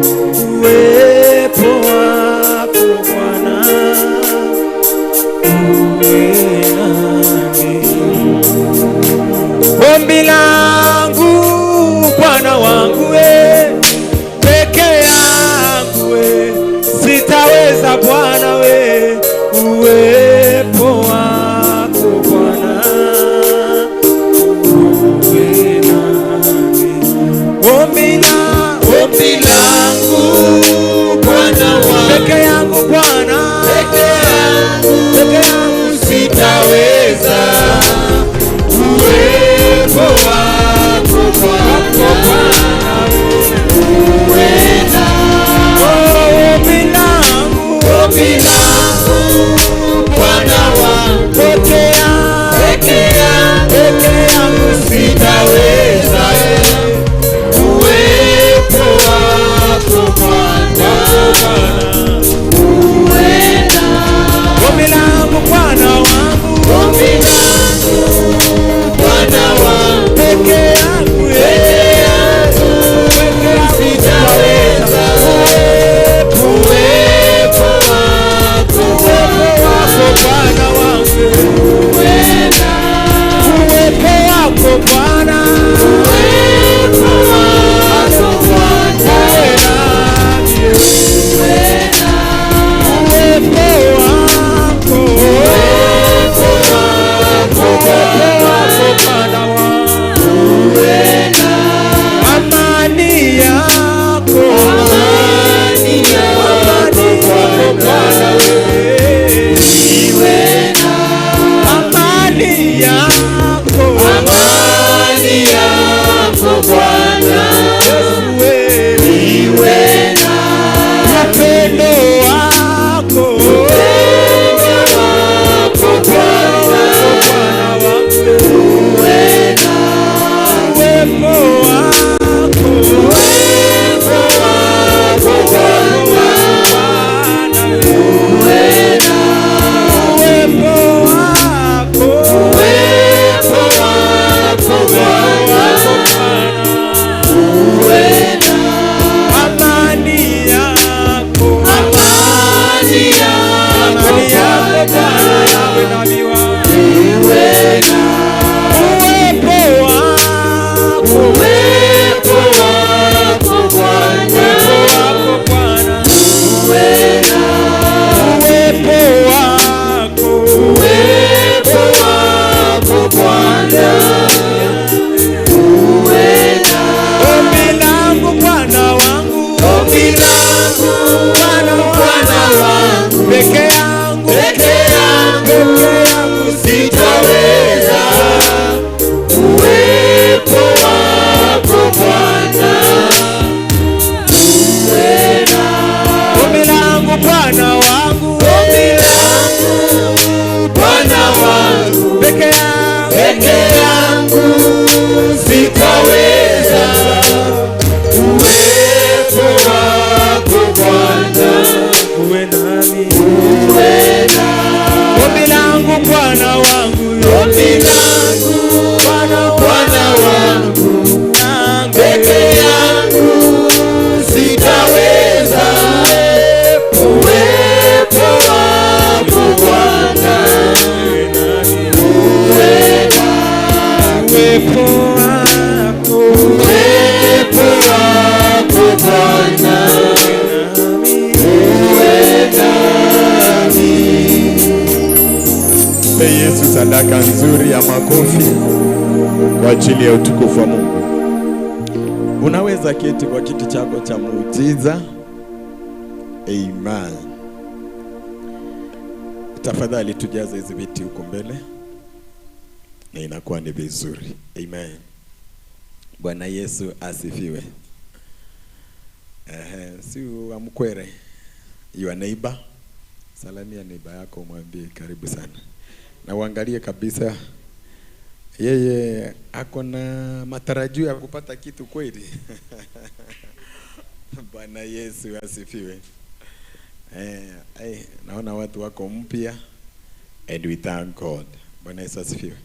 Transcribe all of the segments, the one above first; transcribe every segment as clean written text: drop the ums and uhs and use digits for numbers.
Uwepo wako Bwana, uwe nami. Ombi langu, Bwana wangu we, peke yangu we, sitaweza, Bwana we, uwepo wako Bwana, uwe nami. Ombi langu, Bwana wangu, Peke yangu, Bwana, peke yangu peke yangu sitaweza. Uwepo wako, Bwana, uwe nami. Oh, ombi langu, Ombi langu, Bwana wangu, peke yangu, peke yangu peke yangu sitaweza. Uwepo wako, Bwana, uwe nami. Ombi langu, Bwana wangu, Ombi langu, Bwana wangu, peke yangu, peke yangu peke yangu sitaweza. Uwepo wako, wako, Bwana wangu, uwe nami. Uwepo wako, Bwana, Uwepo wako, Bwana, uwe nami. Uwe nami. Uwepo wako, Uwepo wako, uwepo wako, Bwana wangu, uwe nami. Amani yako, Amani yako, amani yako, Bwana wewe, iwe nami. Amani yako, Amani yako, Bwana, Yesu wewe, iwe nami. Upendo wako, Upendo wako, Bwana, Bwana wangu, uwe nami. Uwepo wako, Uwepo wako, Bwana, Bwana uwe nami. Uwepo wako, Uwepo wako, Bwana, uwe nami. Amani yako, Amani yako, amani yako, Bwana, Bwana, yawe nami wangu. iwe nami. Uwepo wako, Uwepo wako, Bwana, uwepo wako, Bwana, uwe nami. Uwepo wako, Uwepo wako, Bwana, uwe nami. Ombi langu, Bwana wangu, Ombi langu, Bwana Bwana wangu, peke yangu, peke yangu peke yangu sitaweza. Uwepo wako, Bwana, uwe nami. Ombi langu, Bwana wangu, Ombi langu, Bwana wangu, peke yangu, peke yangu sitaweza. Uwepo wako, Bwana, uwe nami. Uwe nami. Ombi langu, Bwana wangu, Ombi langu, Bwana Bwana wangu, wangu, peke yangu sitaweza. Uwepo wako, Bwana, uwe nami. Uwe nami. Uwepo wako, Uwepo wako, Bwana, nami. Uwe nami. Mpe Yesu sadaka nzuri ya makofi kwa ajili ya utukufu wa Mungu. Unaweza keti kwa kiti chako cha muujiza. Amen. Tafadhali tujaze hizi viti huko mbele na inakuwa ni vizuri. Amen. Bwana Yesu asifiwe. Ehe, si amkwere your neighbor. Salamia neighbor yako, mwambie karibu sana, na uangalie kabisa yeye ako na matarajio ya kupata kitu kweli. Bwana Yesu asifiwe. Naona watu wako mpya and we thank God. Bwana Yesu asifiwe.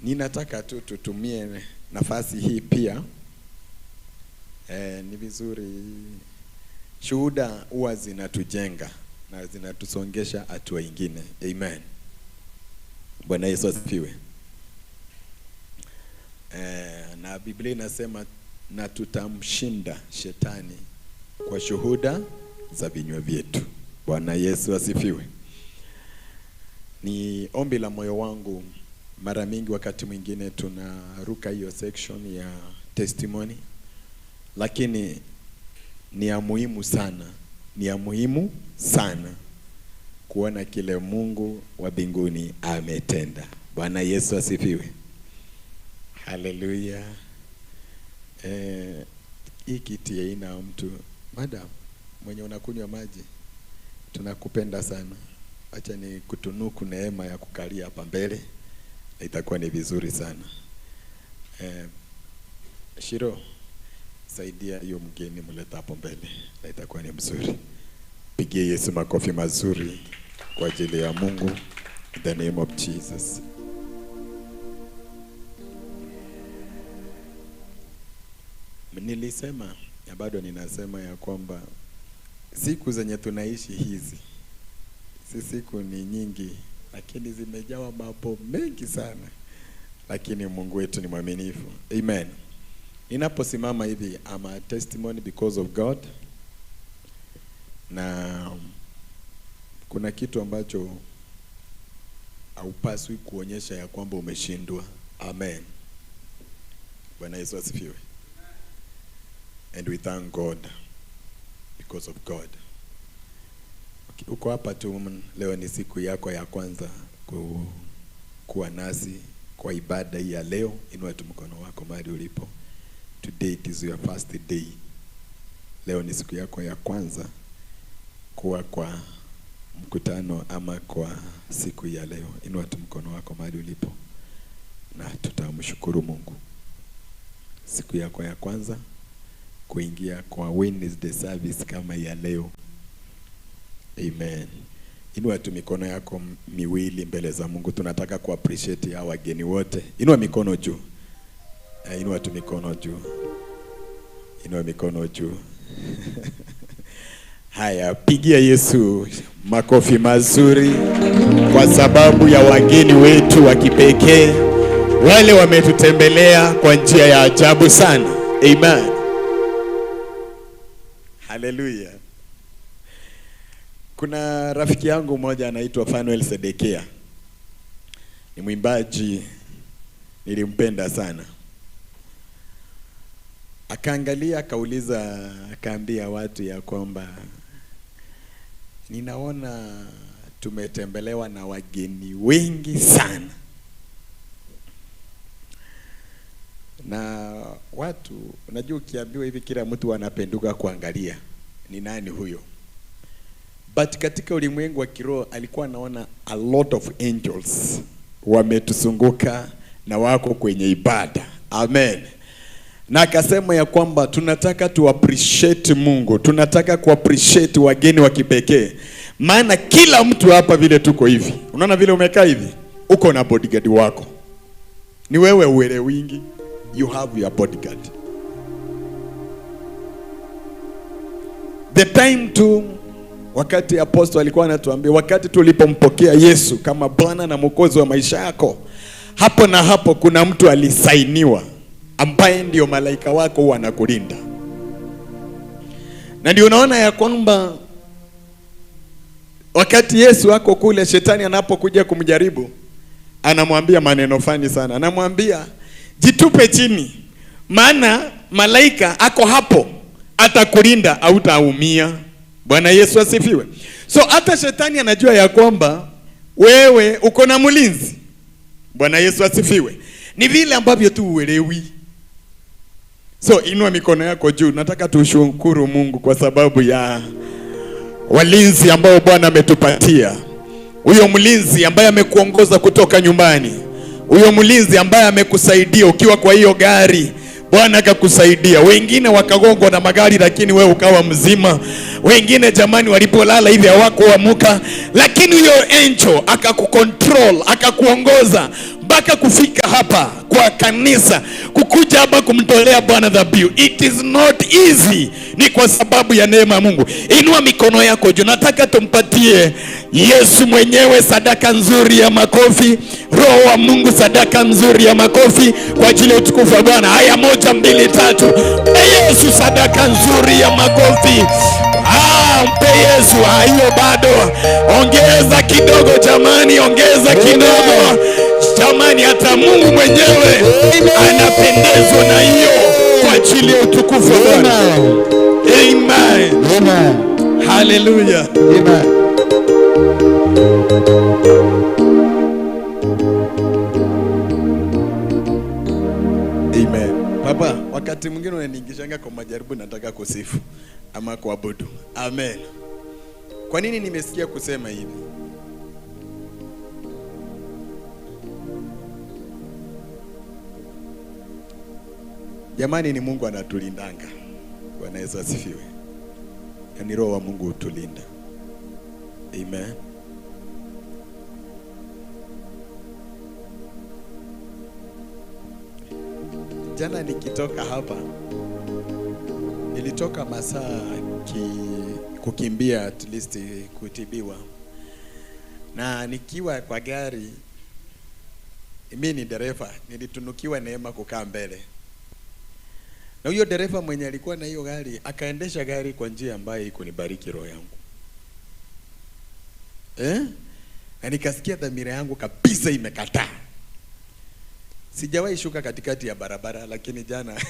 Ninataka tu tutumie nafasi hii pia Ni vizuri, shuhuda huwa zinatujenga na zinatusongesha hatua ingine. Amen. Bwana Yesu asifiwe. Na Biblia inasema na tutamshinda shetani kwa shuhuda za vinywa vyetu. Bwana Yesu asifiwe. Ni ombi la moyo wangu, mara mingi wakati mwingine tunaruka hiyo section ya testimony, lakini ni ya muhimu sana, ni ya muhimu sana kuona kile Mungu wa mbinguni ametenda. Bwana Yesu asifiwe. Haleluya. Hii kiti haina mtu. Madam, mwenye unakunywa maji, tunakupenda sana. Acha ni kutunuku neema ya kukalia hapa mbele, itakuwa ni vizuri sana. Shiro, saidia hiyo mgeni mleta hapo mbele, na itakuwa ni mzuri. Pigie Yesu makofi mazuri kwa ajili ya Mungu. In the name of Jesus. Nilisema na bado ninasema ya kwamba siku zenye tunaishi hizi, si siku ni nyingi, lakini zimejawa mambo mengi sana, lakini Mungu wetu ni mwaminifu. Amen. Ninaposimama hivi, I'm a testimony because of God. Na kuna kitu ambacho haupaswi kuonyesha ya kwamba umeshindwa. Amen. Bwana Yesu asifiwe. And we thank God because of God. Okay, uko hapa tu leo ni siku yako ya kwanza kuwa nasi kwa ibada hii ya leo. Inua tu mkono wako mahali ulipo. Today it is your first day. Leo ni siku yako ya kwanza kuwa kwa mkutano ama kwa siku ya leo. Inua tu mkono wako mahali ulipo na tutamshukuru Mungu. Siku yako ya kwanza kuingia kwa Wednesday service kama ya leo. Amen. Inua tu mikono yako miwili mbele za Mungu. Tunataka ku appreciate hawa wageni wote. Inua mikono juu. Inua tu mikono juu. Inua mikono juu. Haya, pigia Yesu makofi mazuri kwa sababu ya wageni wetu wa kipekee, wale wametutembelea kwa njia ya ajabu sana. Amen. Haleluya. Kuna rafiki yangu mmoja anaitwa Fanuel Sedekia. Ni mwimbaji, nilimpenda sana. Akaangalia, akauliza, akaambia watu ya kwamba ninaona tumetembelewa na wageni wengi sana. Na watu, unajua ukiambiwa hivi kila mtu anapenduka kuangalia ni nani huyo. But katika ulimwengu wa kiroho alikuwa anaona a lot of angels wametuzunguka na wako kwenye ibada. Amen. Na akasema ya kwamba tunataka tu appreciate Mungu, tunataka ku appreciate wageni wa kipekee. Maana kila mtu hapa vile tuko hivi. Unaona vile umekaa hivi? Uko na bodyguard wako. Ni wewe uelewi wingi. You have your bodyguard. The time to wakati apostle alikuwa anatuambia, wakati tulipompokea Yesu kama Bwana na Mwokozi wa maisha yako, hapo na hapo kuna mtu alisainiwa ambaye ndio malaika wako huwa anakulinda. Na ndio unaona ya kwamba wakati Yesu ako kule, shetani anapokuja kumjaribu anamwambia maneno fani sana. Anamwambia jitupe chini, maana malaika ako hapo atakulinda, hautaumia. Bwana Yesu asifiwe. So hata shetani anajua ya kwamba wewe uko na mlinzi. Bwana Yesu asifiwe. Ni vile ambavyo tu uelewi. So inua mikono yako juu. Nataka tushukuru Mungu kwa sababu ya walinzi ambao Bwana ametupatia. Huyo mlinzi ambaye amekuongoza kutoka nyumbani, huyo mlinzi ambaye amekusaidia ukiwa kwa hiyo gari, Bwana akakusaidia. Wengine wakagongwa na magari lakini wewe ukawa mzima. Wengine jamani walipolala hivi hawakuamka, lakini huyo angel akakucontrol, akakuongoza mpaka kufika hapa. kwa kanisa, kukuja hapa kumtolea Bwana dhabihu. It is not easy. Ni kwa sababu ya neema ya Mungu. Inua mikono yako juu. Nataka tumpatie Yesu mwenyewe sadaka nzuri ya makofi. Roho wa Mungu sadaka nzuri ya makofi kwa ajili ya utukufu wa Bwana. Haya, 1, 2, 3. Mpe Yesu sadaka nzuri ya makofi. Mpe Yesu. Hiyo bado. Ongeza kidogo jamani, ongeza kidogo. Jamani, hata Mungu mwenyewe anapendezwa na hiyo kwa ajili ya utukufu wa Bwana. Amen. Amen. Hallelujah. Amen. Amen. Papa, wakati mwingine unaniingishanga kwa majaribu, nataka kusifu ama kuabudu. Amen. Kwa nini nimesikia kusema hivi? Jamani, ni Mungu anatulindanga. Bwana Yesu asifiwe. Na ni Roho wa Mungu hutulinda. Amen. Jana nikitoka hapa, nilitoka masaa kukimbia at least kutibiwa. Na nikiwa kwa gari, mimi ni dereva, nilitunukiwa neema kukaa mbele. Na huyo dereva mwenye alikuwa na hiyo gari, akaendesha gari kwa njia ambayo haikunibariki roho yangu. Na nikasikia dhamira yangu kabisa imekataa. Sijawahi shuka katikati ya barabara, lakini jana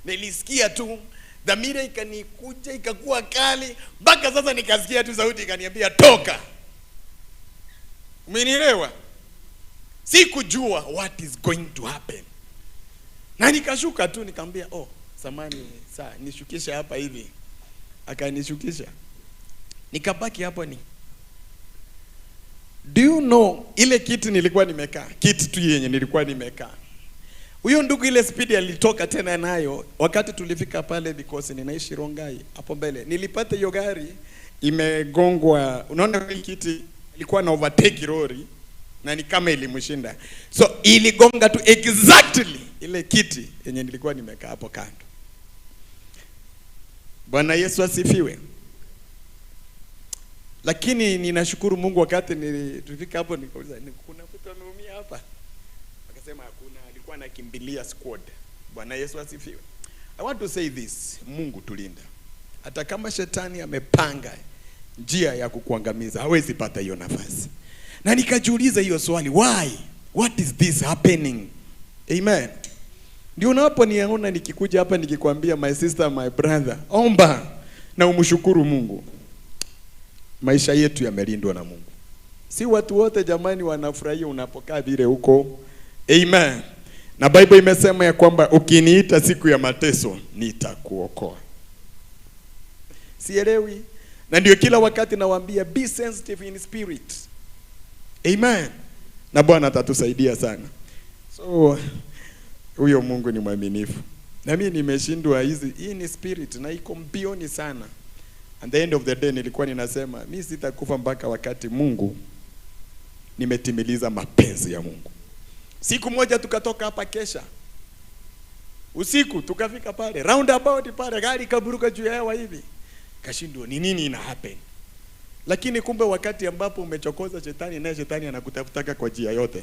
nilisikia tu dhamira ikanikuja ikakuwa kali mpaka sasa nikasikia tu sauti ikaniambia toka. Umenielewa? Sikujua what is going to happen. Na nikashuka tu nikamwambia, oh, samani saa nishukishe hapa hivi. Akanishukisha. Nikabaki hapo ni. Do you know ile kiti nilikuwa nimekaa, kiti tu yenye nilikuwa nimekaa. Huyo ndugu ile speed alitoka tena nayo wakati tulifika pale, because ninaishi Rongai hapo mbele. Nilipata hiyo gari imegongwa, unaona ile kiti ilikuwa na overtake lori na ni kama ilimshinda. So iligonga tu exactly ile kiti yenye nilikuwa nimekaa hapo kando. Bwana Yesu asifiwe. Lakini ninashukuru Mungu wakati nilifika hapo nikauliza, kuna mtu ameumia hapa? Akasema hakuna, alikuwa anakimbilia squad. Bwana Yesu asifiwe. I want to say this, Mungu tulinda. Hata kama shetani amepanga njia ya kukuangamiza, hawezi pata hiyo nafasi. Na nikajiuliza hiyo swali, why? What is this happening? Amen. Ndio unaponiona nikikuja hapa nikikwambia my sister, my brother, omba na umshukuru Mungu. Maisha yetu yamelindwa na Mungu. Si watu wote jamani wanafurahia unapokaa vile huko. Amen. Na Bible imesema ya kwamba ukiniita siku ya mateso nitakuokoa. Sielewi. Na ndio kila wakati nawaambia be sensitive in spirit. Amen. Na Bwana atatusaidia sana. So huyo Mungu ni mwaminifu. Na mimi nimeshindwa hizi, hii ni spirit na iko mbioni sana. And the end of the day nilikuwa ninasema mimi sitakufa mpaka wakati Mungu nimetimiliza mapenzi ya Mungu. Siku moja tukatoka hapa kesha. Usiku tukafika pale roundabout pale, gari kaburuka juu ya hewa hivi. Kashindwa ni nini ina happen. Lakini kumbe wakati ambapo umechokoza shetani, naye shetani anakutafutaka kwa njia yote.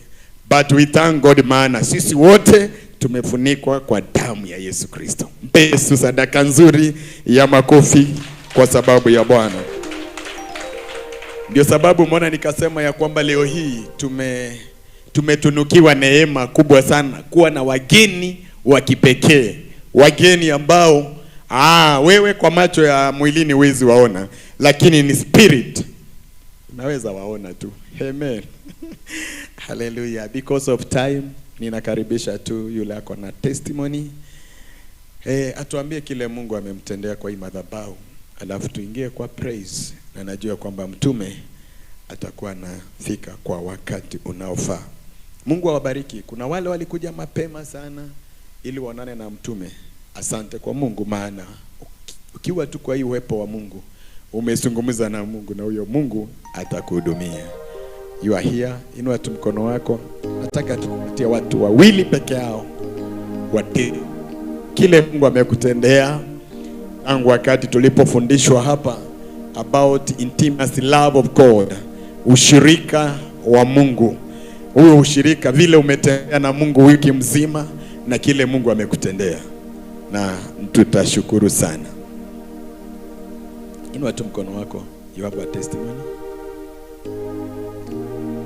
But we thank God, maana sisi wote tumefunikwa kwa damu ya Yesu Kristo. Mpe Yesu sadaka nzuri ya makofi kwa sababu ya Bwana. Ndio sababu umeona nikasema ya kwamba leo hii tumetunukiwa neema kubwa sana kuwa na wageni wa kipekee. Wageni ambao wewe kwa macho ya mwilini huwezi waona, lakini ni spirit unaweza waona tu. Amen. Hallelujah. Because of time ninakaribisha tu yule ako na testimony. Atuambie kile Mungu amemtendea kwa hii madhabahu. Alafu tuingie kwa praise, na najua kwamba mtume atakuwa anafika kwa wakati unaofaa. Mungu awabariki. Kuna wale walikuja mapema sana ili waonane na mtume. Asante kwa Mungu, maana ukiwa tu kwa hii uwepo wa Mungu, umezungumza na Mungu na huyo Mungu atakuhudumia. You are here. Inua tu mkono wako. Nataka tukupatie watu wawili peke yao wati kile Mungu amekutendea tangu wakati tulipofundishwa hapa about intimacy, love of God, ushirika wa Mungu. Huo ushirika, vile umetembea na Mungu wiki mzima na kile Mungu amekutendea, na tutashukuru sana. Inua tu mkono wako. You have a testimony.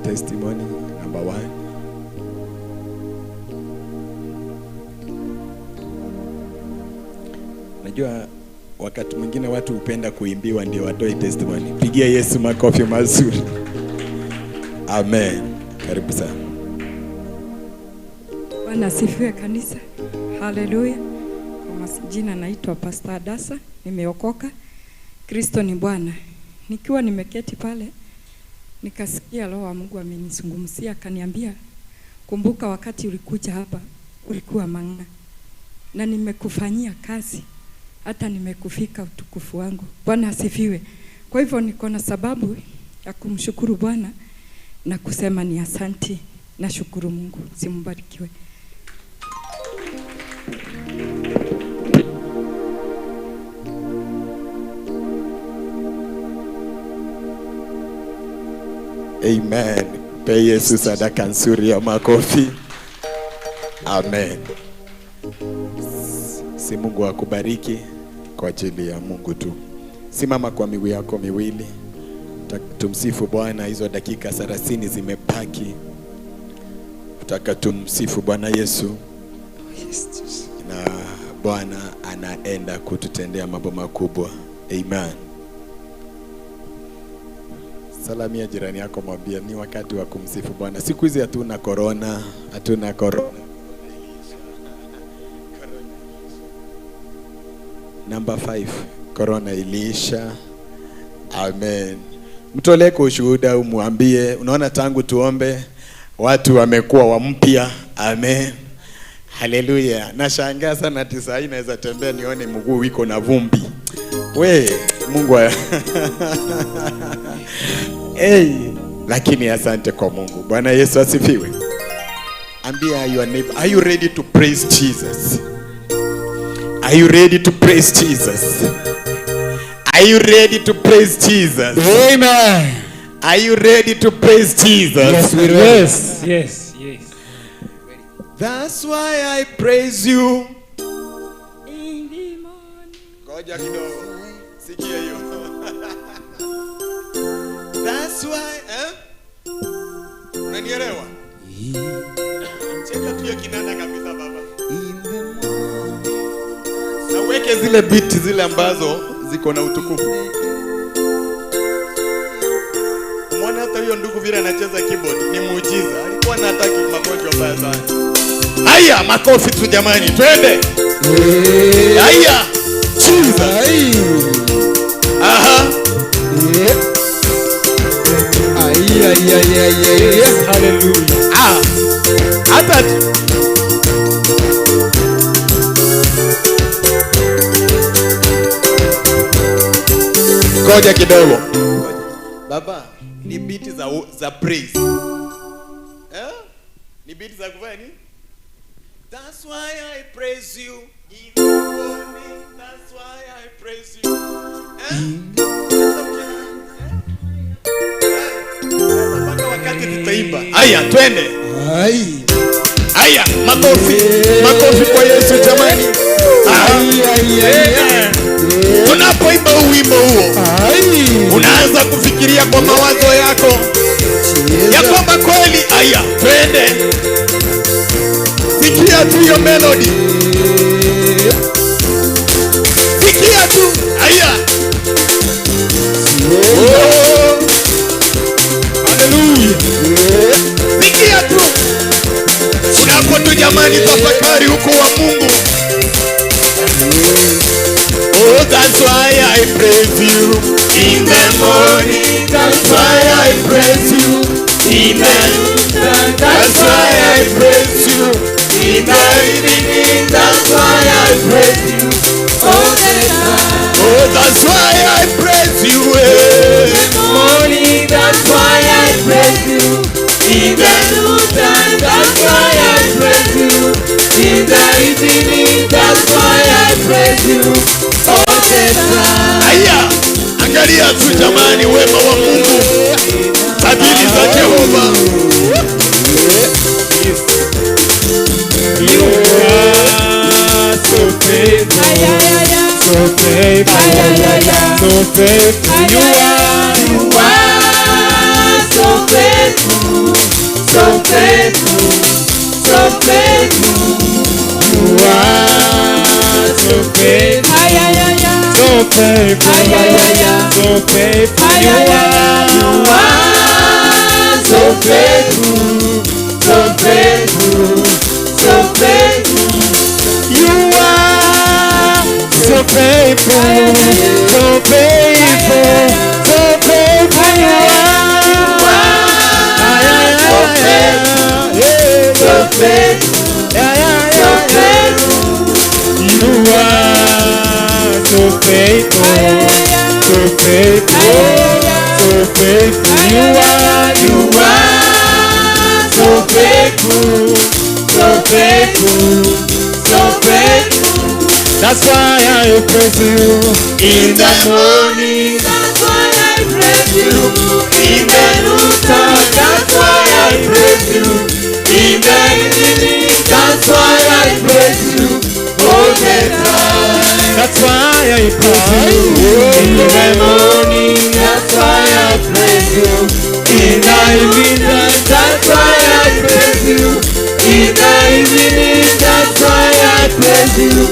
Testimony number 1. Najua wakati mwingine watu hupenda kuimbiwa ndio watoe testimony. Pigia Yesu makofi mazuri. Amen. Karibu sana. Bwana asifiwe kanisa. Haleluya. Kwa majina naitwa Pastor Adasa, nimeokoka. Kristo ni Bwana. Nikiwa nimeketi pale nikasikia Roho wa Mungu amenizungumzia, akaniambia, kumbuka wakati ulikuja hapa ulikuwa mang'a, na nimekufanyia kazi hata nimekufika utukufu wangu. Bwana asifiwe. Kwa hivyo niko na sababu ya kumshukuru Bwana na kusema ni asanti. Nashukuru Mungu. Simbarikiwe. Amen. Pe Yesu sadaka nzuri ya makofi. Amen. Si Mungu akubariki kwa ajili ya Mungu tu. Simama kwa miguu yako miwili. Tumsifu Bwana. Hizo dakika 30 zimepaki. Tutaka tumsifu Bwana Yesu. Na Bwana anaenda kututendea mambo makubwa. Amen. Salamia jirani yako, mwambie ni wakati wa kumsifu Bwana. Siku hizi hatuna corona, hatuna corona. Number 5, corona iliisha. Amen. Mtolee kwa ushuhuda, umwambie, unaona tangu tuombe watu wamekuwa wampya. Amen. Haleluya. Nashangaa sana ati saa hii naweza tembea nione mguu iko na vumbi. We, Mungu. Hey, lakini asante kwa Mungu. Bwana Yesu asifiwe. Ambia your neighbor, are you ready to praise Jesus? Are you ready to praise Jesus? Are you ready to praise Jesus? Amen. Are you ready to praise Jesus? Yes, we ready. Yes, yes, yes. That's why I praise you. Ngoja kidogo. Sikia hiyo. That's why, eh? Unanielewa? Cheka tu hiyo kinanda kabisa baba. Na weke zile beat zile ambazo ziko na utukufu. Mwana hata huyo ndugu vile anacheza keyboard ni muujiza. Alikuwa anataka magonjwa mbaya sana. Haya, makofi tu jamani, twende. Haya. Jesus. Aha. Ai ai ai ai ai. Hallelujah. Ah. Hata ngoja kidogo. Baba, ni beat za praise. Eh? Ni beat za kufanya nini? That's why I praise you in the morning. That's why I praise you. Eh? Mpaka wakati tutaimba. Haya, twende. Ai. Haya, makofi. Makofi kwa Yesu jamani. Ai ai ai. Tunapoimba wimbo huo, unaanza kufikiria kwa mawazo yako ya kwamba kweli. Haya, twende. Sikia tu hiyo melody. Sikia tu. Haya. Oh. Hallelujah. Sikia tu. Unapo tu jamani tafakari huko wa Mungu. Oh, that's why I praise you in the morning. That's why I praise you in the noon. That's why I praise you in the evening. That's why I praise you all the time. Oh, that's why I praise you. Eh. Morning, that's why I praise you. praise you all the time. Aya, angalia tu jamani, wema wa Mungu, fadhili za Jehova. You are so faithful, so faithful, so faithful. You are, You are so faithful, so faithful, so faithful. You are so faithful, so faithful, so faithful. You are, You are so faithful, so faithful, so faithful. You are so faithful, so faithful, so faithful. You are So faithful, so faithful, so faithful. You are so faithful, so faithful, so faithful. You are, You are so faithful, so faithful, so faithful. That's why I praise you In the morning, That's why I praise you in the noontime. That's why I praise you in the evening. That's why I praise you all the time. That's why I praise you In the morning, that's why I praise you. In the evening, that's why I praise you. In the evening, that's why I praise you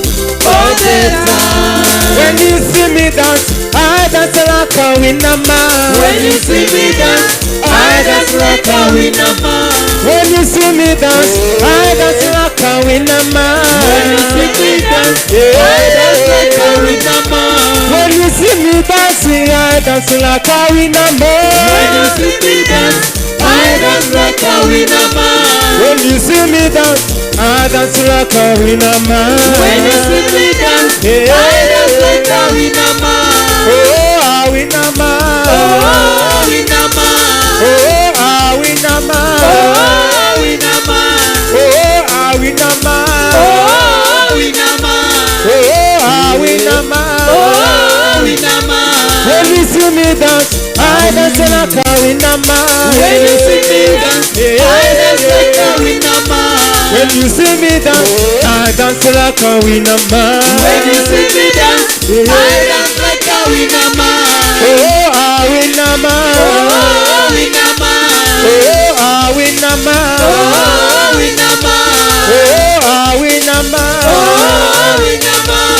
all the time. When you see me dance, I dance like a winner man. When you see me dance, I dance like a winner man. When you see me dance, I dance like a winner man. When you see me dance, I dance like a winner man. When you see me dancing, I dance like a winner man. When you see me dance, I dance like a winner man. When you see me dance, I dance like a winner man. When you see me dance, I dance like a winner man. Oh, a winner man. Oh, winner man. Oh, a winner man. Oh, winner man. Oh, a winner man. Oh, winner man. Oh, a winner man. Oh, winner man. When you see me dance, I dance like a winner man. When you see me dance, I dance like a winner man. When you see me dance, I dance like a winner man. When you see me dance, I dance like a winner man. Oh, a winner man. Oh, winner man. Oh, a winner man. Oh, winner man. Oh, a winner man. Oh, winner man.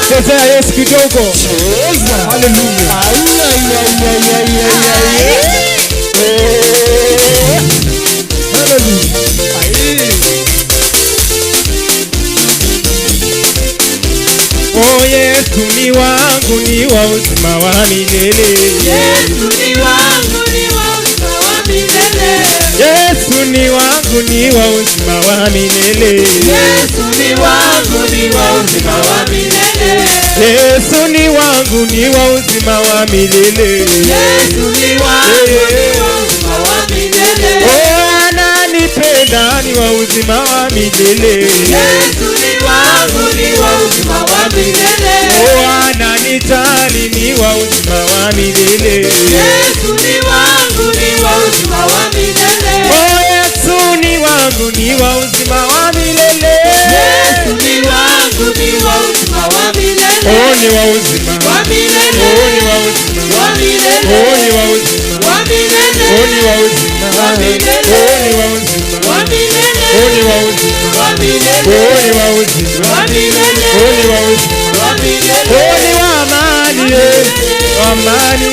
Chezea Yesu kidogo. Hallelujah. Oh, Yesu ni wangu, ni wa uzima wa milele. Yesu ni wangu, ni wa uzima wa milele. Yesu ni wangu, ni wa uzima wa milele. Yesu ni wangu, ni wa uzima wa milele. Yesu ni wangu, ni wa uzima wa milele. Yesu ni wangu, ni wa uzima wa milele. Oh, ananipenda, ni wa uzima wa milele. Yesu ni wangu, ni wa uzima wa milele. Oh, ananijali, ni wa uzima wa milele. Yesu ni wangu, ni wa uzima wa milele. Oh, Yesu ni wangu, ni wa uzima wa milele. Yesu ni wangu, ni wa uzima wa milele. Oh, ni wa uzima. Wa milele. Oh, ni wa uzima. Wa milele. Oh, ni wa uzima. Wa milele. Oh, ni wa uzima. Wa milele. Oh, ni wa uzima. Wa milele. Oh, ni wa uzima. Wa milele. Oh, ni wa uzima. Wa milele. Oh, ni wa uzima. Wa milele. Oh, ni wa amani, wa amani.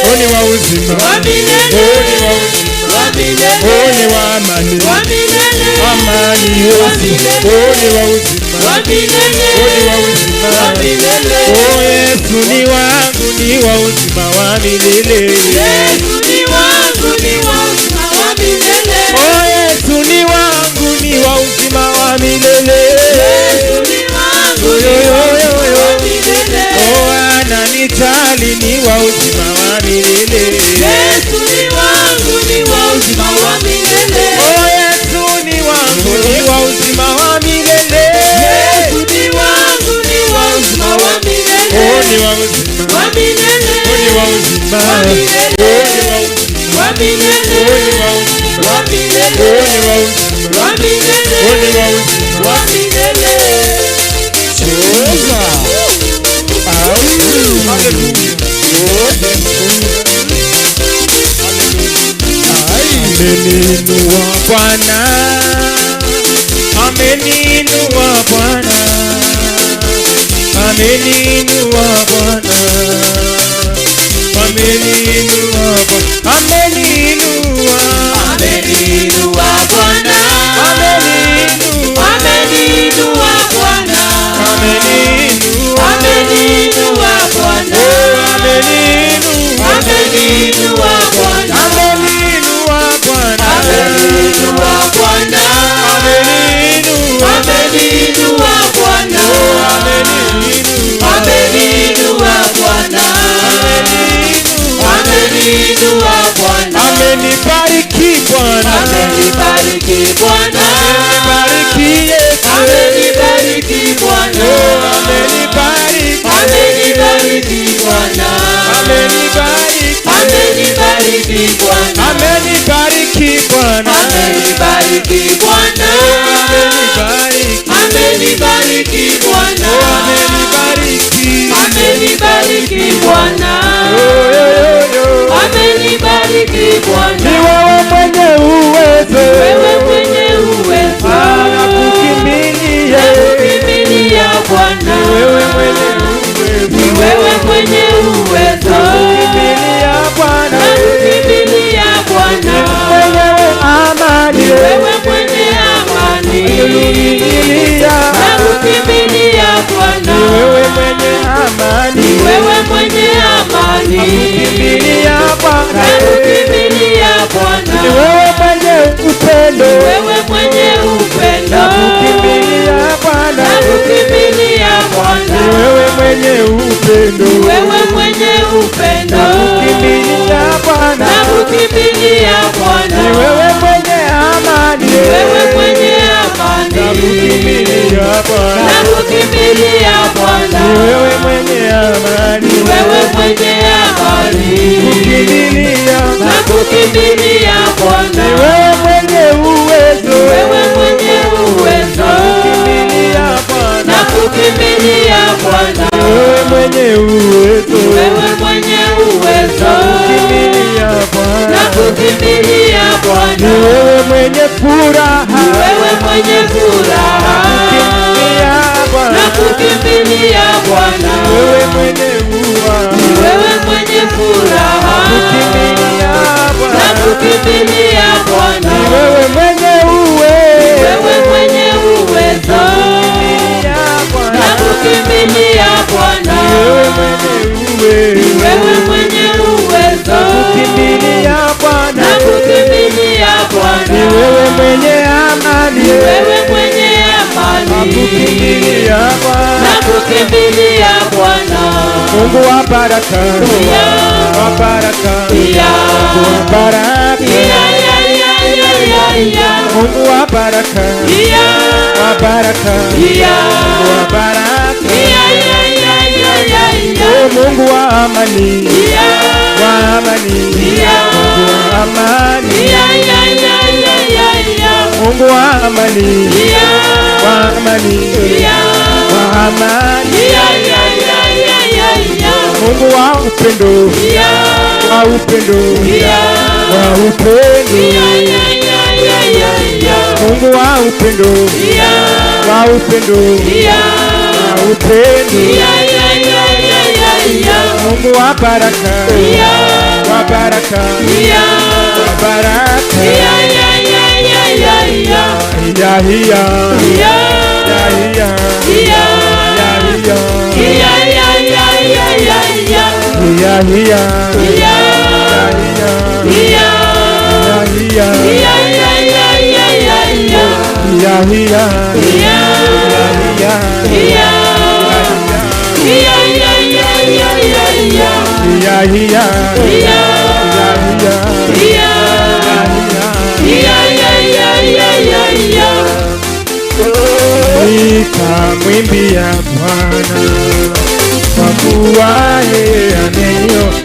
Oh, ni wa uzima. Wa milele. Oh, ni wa uzima. Wa milele. Oh, ni wa amani. Wa milele. Amani, Yesu. Oh, ni wa uzima. Wa milele. Oh, ni wa uzima. Wa milele. Oh, Yesu ni wangu, ni wa uzima wa milele. Yesu ni wangu, ni wa uzima wa milele. Oh, Yesu ni wangu, ni wa uzima wa milele. Yesu ni wangu, ni wa uzima wa milele. Oh, ananijali, ni wa uzima wa milele. Yesu ni wangu, ni wa uzima wa milele. Oh, Yesu ni wangu, ni wa uzima wa milele. Yesu ni wangu, ni wa milele, wa milele, wa milele, wa milele, wa milele. Cheza. Hallelujah. Ameniinua Bwana, ameniinua Bwana, ameniinua Bwana, ameniinua Bwana, ameniinua, Ameniinua Bwana, ameniinua, ameniinua Bwana, ameniinua, ameniinua Bwana, ameniinua, ameniinua Bwana, ameniinua Bwana, ameniinua Bwana, ameniinua, ameniinua Bwana, ameniinua, ameniinua Bwana, ameniinua Bwana, amenibariki Bwana, amenibariki Bwana, amenibariki Yesu, amenibariki Bwana, amenibariki, amenibariki Bwana, amenibariki, amenibariki Bwana, amenibariki Bwana, amenibariki Bwana, amenibariki, amenibariki Bwana, amenibariki, amenibariki Bwana, yo, yo, yo. amenibariki Ni Bwana, wewe mwenye uwezo, wewe mwenye uwezo, nakukimbilia, nakukimbilia Bwana, ni wewe mwenye uwezo, ni wewe mwenye uwezo, nakukimbilia Bwana, nakukimbilia Bwana, mwenyewe amani, ni wewe mwenye amani, nakukimbilia, nakukimbilia Bwana, ni wewe mwenye amani, ni wewe mwenye amani, nakukimbilia Bwana, nakukimbilia ni Bwana, wewe mwenye upendo, ni wewe mwenye upendo, nakukimbilia Bwana, nakukimbilia Bwana, ni wewe mwenye upendo, ni wewe mwenye upendo, nakukimbilia Bwana, nakukimbilia Bwana, ni wewe mwenye amani, ni wewe mwenye amani, nakukimbilia Bwana, nakukimbilia Bwana, ni wewe mwenye amani, ni wewe mwenye amani, kukimbilia, nakukimbilia Bwana, ni wewe mwenye uwezo, ni wewe mwenye uwezo, nakukimbilia Bwana, nakukimbilia Bwana, ni wewe mwenye uwezo, ni wewe mwenye uwezo, nakukimbilia Bwana, nakukimbilia ni Bwana, wewe mwenye furaha, ni wewe mwenye furaha, nakukimbilia Bwana, nakukimbilia Bwana, ni wewe mwenye uwa, ni wewe mwenye furaha, nakukimbilia Bwana, nakukimbilia Bwana, ni wewe mwenye uwezo, wewe mwenye uwezo, nakukimbilia Bwana, nakukimbilia Bwana, ni wewe mwenye uwezo, wewe mwenye uwezo, nakukimbilia Bwana, nakukimbilia ni Bwana, wewe mwenye amani, wewe mwenye amani, nakukimbilia Bwana, nakukimbilia Bwana, Mungu wa baraka, wa baraka, ya Mungu wa baraka, ya ya ya ya ya ya Mungu wa baraka, ya wa baraka, ya Mungu wa baraka, ya ya ya ya ya ya oh Mungu wa amani, ya wa amani, ya Mungu wa amani, ya ya ya ya ya ya Mungu wa amani, ya wa amani, ya wa amani, ya ya ya ya ya ya Mungu wa upendo, ya wa upendo, ya wa upendo, ya ya ya ya ya ya Mungu wa upendo, ya wa upendo, ya wa upendo, ya ya ya ya ya ya Mungu wa baraka, ya wa baraka, ya wa baraka, ya ya ya ya ya ya ya hiya, ya ya hiya, ya ya hiya, ya ya ya ya ya ya hiya hiya, ya ya hiya, ya ya hiya, ya ya ya ya ya ya hiya hiya, ya ya hiya, ya ya ya ya ya ya ya hiya hiya, ya ya hiya, ya ya hiya. ya ya ya ya ya ya Nikamwimbia Bwana kwa kuwa yeye ameniokoa.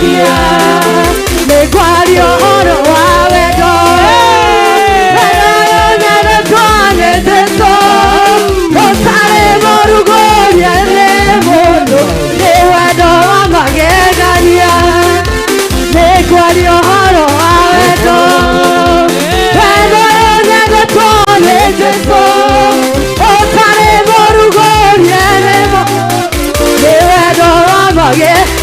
Mũhonokia. Nĩngwaria ũhoro wa wendo, wendo ũyũ nyendetwo nĩ Jesũ, ũtarĩ mũrugũrie nĩ mũndũ, nĩ wendo wa magegania. Nĩngwaria ũhoro wa wendo, wendo ũyũ nyendetwo nĩ Jesũ, ũtarĩ mũrugũrie nĩ mũndũ, nĩ wendo wa magegania.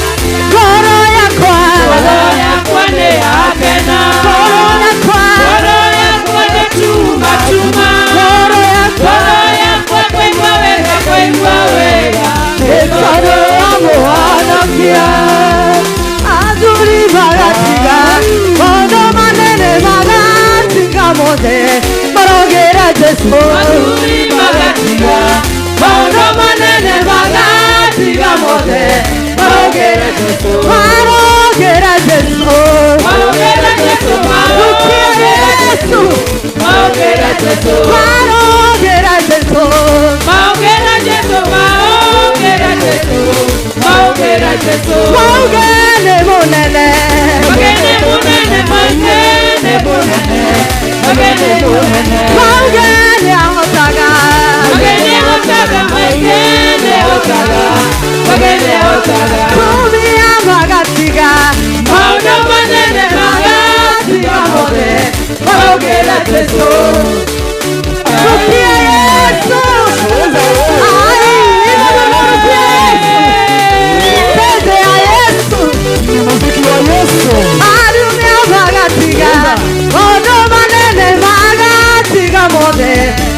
Ngoro yakwa, Ngoro yakwa nĩ yakena, ngoro yakwa, ngoro yakwa nĩ tuma tuma, ngoro yakwa, ngoro yakwa kũigua wega, kũigua wega, nĩ tondũ wa Mũhonokia. Athuri magatiga maũndũ manene, magatiga mothe, marogĩra Jesũ. Athuri magatiga maũndũ manene, magatiga mothe, marogĩra Jesũ, Marogĩra Jesũ, marogĩra Jesũ, marogĩra Jesũ, marogĩra Jesũ, marogĩra Jesũ, marogĩra Jesũ, marogĩra Jesũ, marogĩra Jesũ. Mauge nĩ mũnene, Magene munene, magene munene, magene munene, mauge nĩ ahotaga, magene hotaga, magene hotaga, magene hotaga. Tumia magatiga Maũndũ manene magatiga mothe, marogĩra Jesũ. Rukia Yesu, ai, rukia Yesu, Teze ya Yesu, Muziki wa Yesu. Arumia magatiga maũndũ manene, magatiga mothe,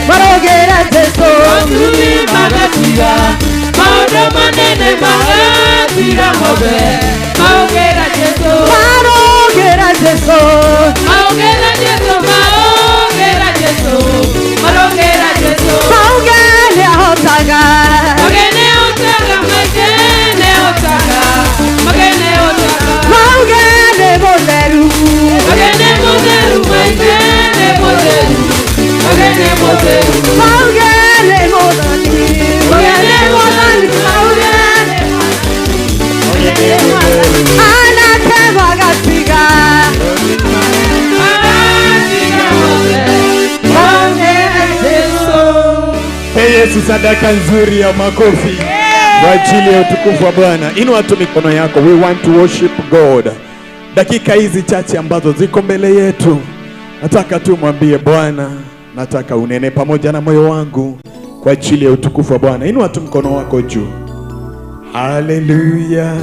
marogĩra Jesũ. Athuri magatiga maũndũ manene, magatiga mothe, marogĩra Jesũ. Marogĩra Jesũ, Marogĩra Jesũ, marogĩra Jesũ, marogĩra Jesũ. Mauge nĩ ahotaga, Magene hotaga, magene hotaga, magene hotaga. Mauge nĩ mũtheru, Magene mũtheru, magene mũtheru, magene mũtheru. Mauge nĩ mũthani, Magene mũthani, mauge nĩ anake magatiga Magatiga mothe, marogĩra Jesũ. Pe Yesu sadaka nzuri ya makofi kwa ajili ya utukufu wa Bwana. Inua tu mikono yako, we want to worship God. Dakika hizi chache ambazo ziko mbele yetu, nataka tu mwambie Bwana, nataka unene pamoja na moyo wangu kwa ajili ya utukufu wa Bwana. Inua tu mkono wako juu. Haleluya,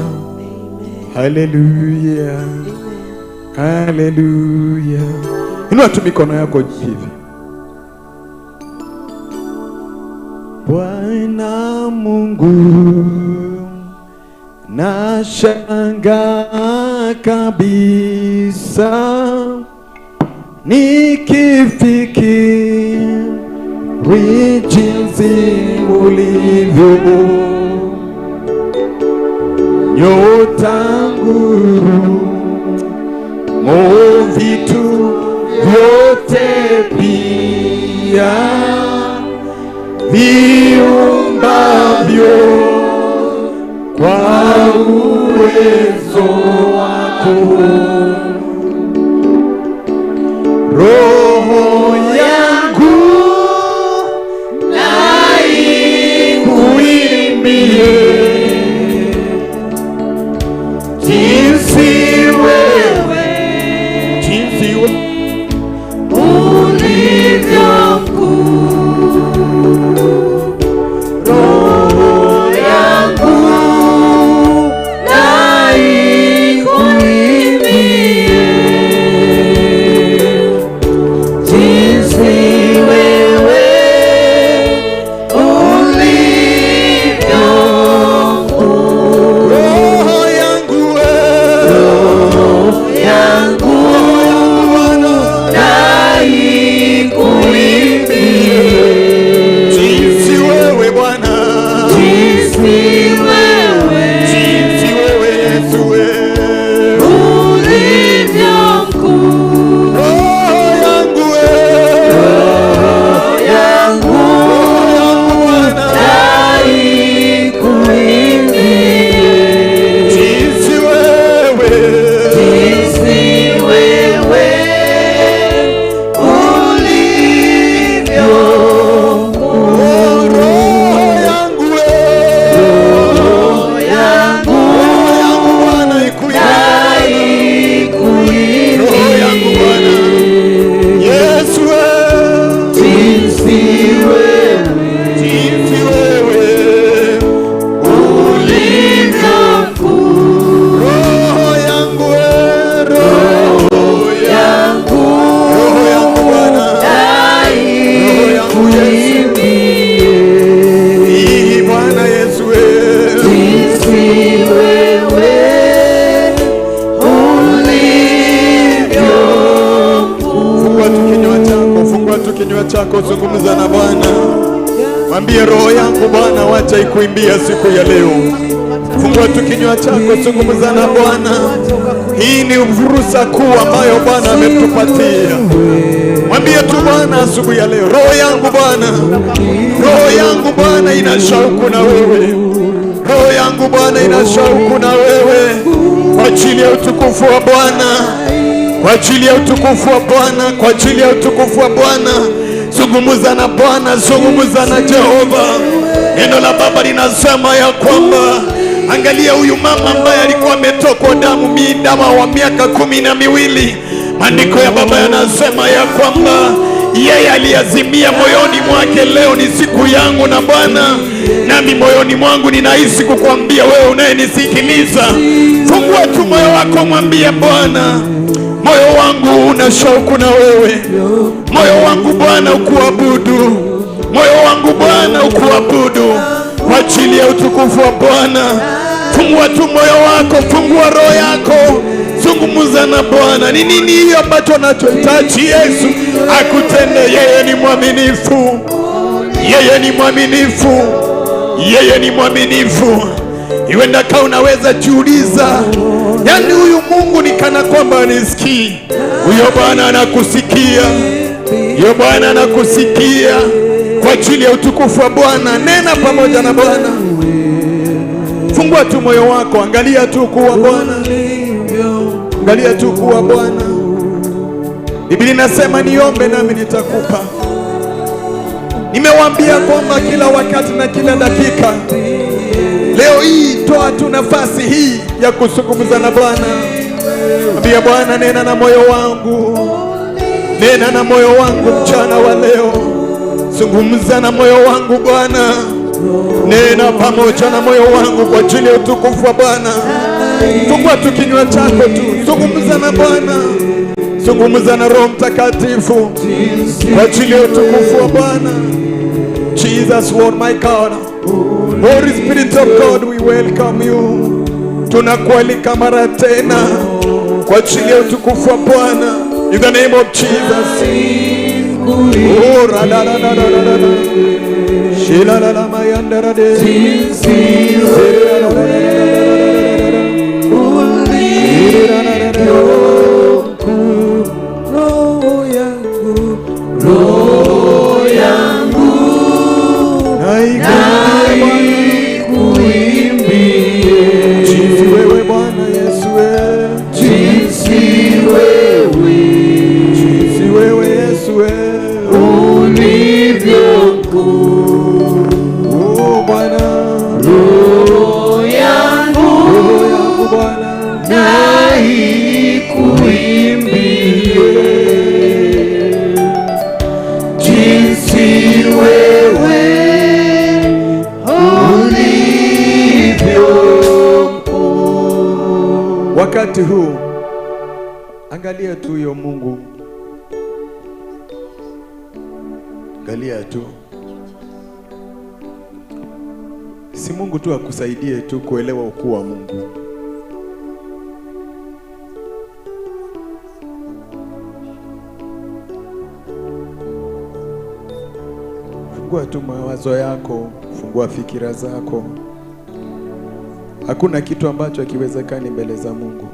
haleluya, haleluya. Inua tu mikono yako hivi. Bwana Mungu, nashangaa kabisa nikifikiri jinsi ulivyo, nyota, nguru, vitu vyote pia viumbavyo kwa uwezo wako. Roho yangu na ikuimbie jinsi wewe, jinsi wewe Ulivyo mkuu. Roho yangu na ikuimbie chako, zungumza na Bwana. Mwambie roho yangu Bwana, wacha ikuimbia siku ya leo. Fungua tu kinywa chako, zungumza na Bwana. Hii ni fursa kuu ambayo Bwana ametupatia. Mwambie tu Bwana asubuhi ya leo, roho yangu Bwana, roho yangu Bwana ina shauku na wewe. Roho yangu Bwana ina shauku na wewe. Kwa ajili ya utukufu wa Bwana, kwa ajili ya utukufu wa Bwana, kwa ajili ya utukufu wa Bwana. Zungumza na Bwana, zungumza na Jehova. Neno la Baba linasema ya kwamba angalia huyu mama ambaye alikuwa ametokwa damu midama wa miaka 12. Maandiko ya Baba yanasema ya kwamba yeye aliazimia moyoni mwake, leo ni siku yangu na Bwana. Nami moyoni mwangu ninahisi kukuambia wewe unayenisikiliza, fungua tu moyo wako, mwambie Bwana, moyo wangu una shauku na wewe. Moyo wangu Bwana ukuabudu. Moyo wangu Bwana ukuabudu. Kwa ajili ya utukufu wa Bwana. Fungua tu moyo wako, fungua roho yako. Zungumza na Bwana. Ni nini hiyo ambacho anachohitaji Yesu akutende? Yeye ni mwaminifu. Yeye ni mwaminifu. Yeye ni mwaminifu. Iwenda kama unaweza jiuliza, yani huyu Mungu ni kana kwamba anisikii. Huyo Bwana anakusikia. Huyo Bwana anakusikia. Kwa ajili ya utukufu wa Bwana, nena pamoja na Bwana. Fungua tu moyo wako, angalia tu kuwa Bwana. Angalia tu kuwa Bwana. Biblia inasema niombe nami nitakupa. Nimewaambia kwamba kila wakati na kila dakika, leo hii toa tu nafasi hii ya kuzungumza na Bwana. Ambia Bwana, nena na moyo wangu. Nena na moyo wangu mchana wa leo. Zungumza na moyo wangu Bwana. Nena pamoja na moyo wangu kwa ajili ya utukufu wa Bwana. Fungua tu kinywa chako tu, zungumza na Bwana. Zungumza na Roho Mtakatifu kwa ajili ya utukufu wa Bwana. Jesus, Lord my God, Holy Spirit of God, we welcome you. Tunakualika mara tena kwa ajili ya utukufu wa Bwana. In the name of Jesus. Oh, ra la la la la la la. Shila la la mayandara de. Roho yangu naikuimbie, jinsi wewe Bwana Yesu, jinsi wewe, jinsi wewe Yesu ulivyo mkuu. Oh Bwana, roho yangu, roho yangu Bwana naikuimbie, jinsi wewe ulivyo mkuu. Wakati huu angalia tu huyo Mungu, angalia tu. Si Mungu tu akusaidie tu kuelewa ukuu wa Mungu. Fungua tu mawazo yako, fungua fikira zako. Hakuna kitu ambacho hakiwezekani mbele za Mungu.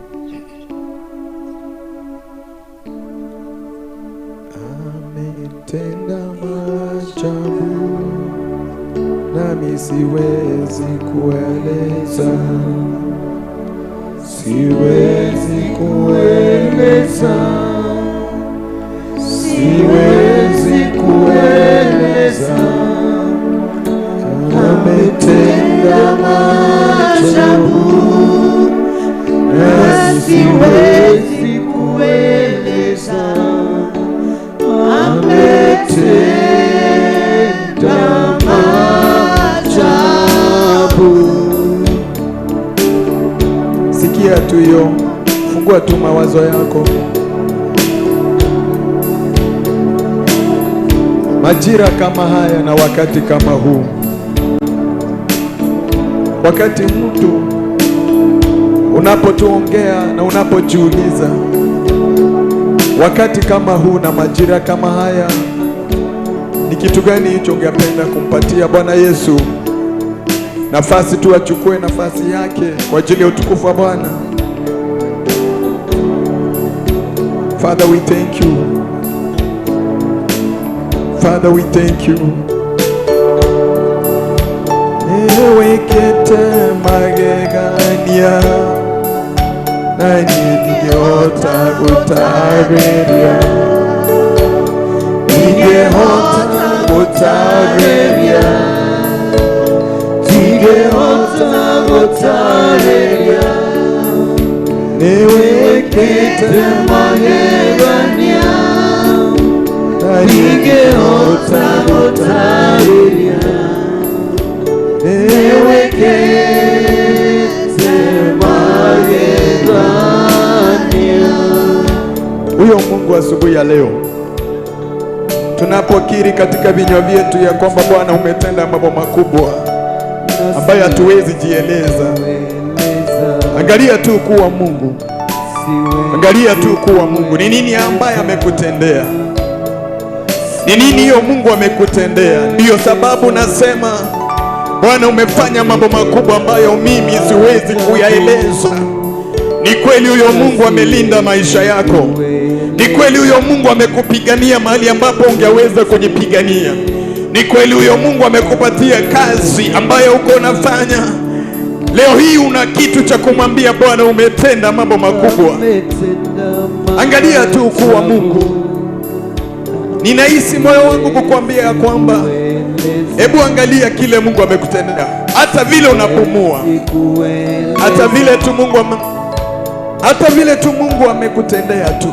Ametenda maajabu, nami siwezi kueleza, siwezi kueleza, siwezi kueleza. Ametenda maajabu, na siwezi kueleza. Ametenda maajabu. Sikia tu hiyo, fungua tu mawazo yako. Majira kama haya na wakati kama huu, wakati mtu unapotuongea na unapojiuliza, wakati kama huu na majira kama haya, Kitu gani hicho ungependa kumpatia Bwana Yesu? Nafasi tu achukue nafasi yake kwa ajili ya utukufu wa Bwana. Father, we thank you. Father, we thank you. Ewekete magegania na ningehota gutareria, ningehota gutareria, ningehota gutareria. Ewekete magegania na ningehota gutareria, ewekete magegania. Huyo Mungu asubuhi ya leo tunapokiri katika vinywa vyetu ya kwamba Bwana umetenda mambo makubwa ambayo hatuwezi jieleza. Angalia tu kuwa Mungu. Angalia tu kuwa Mungu. Ni nini ambaye amekutendea? Ni nini hiyo Mungu amekutendea? Ndiyo sababu nasema Bwana umefanya mambo makubwa ambayo mimi siwezi kuyaeleza. Ni kweli huyo Mungu amelinda maisha yako. Ni kweli huyo Mungu amekupigania mahali ambapo ungeweza kujipigania. Ni kweli huyo Mungu amekupatia kazi ambayo uko unafanya. Leo hii una kitu cha kumwambia Bwana umetenda mambo makubwa. Angalia tu ukuu wa Mungu. Ninahisi moyo wangu kukuambia ya kwamba hebu angalia kile Mungu amekutendea. Hata vile unapumua, hata vile tu Mungu hata vile tu Mungu amekutendea tu.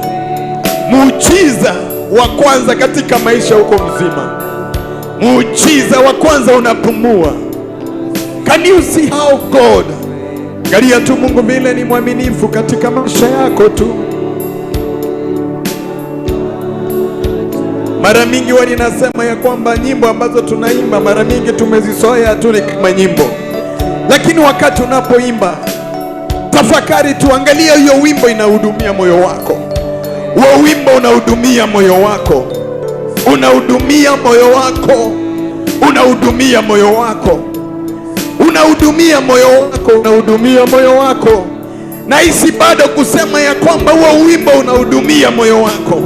Muujiza wa kwanza katika maisha huko mzima. Muujiza wa kwanza unapumua. Can you see how God? Angalia tu Mungu vile ni mwaminifu katika maisha yako tu. Mara mingi wani nasema ya kwamba nyimbo ambazo tunaimba mara mingi tumezizoea tu ni kama nyimbo. Lakini wakati unapoimba tafakari tu, angalia hiyo wimbo inahudumia moyo wako. Huo wimbo unahudumia moyo wako. Unahudumia moyo wako. Unahudumia moyo wako. Unahudumia moyo wako, unahudumia moyo wako. Na hisi bado kusema ya kwamba huo wimbo unahudumia moyo wako.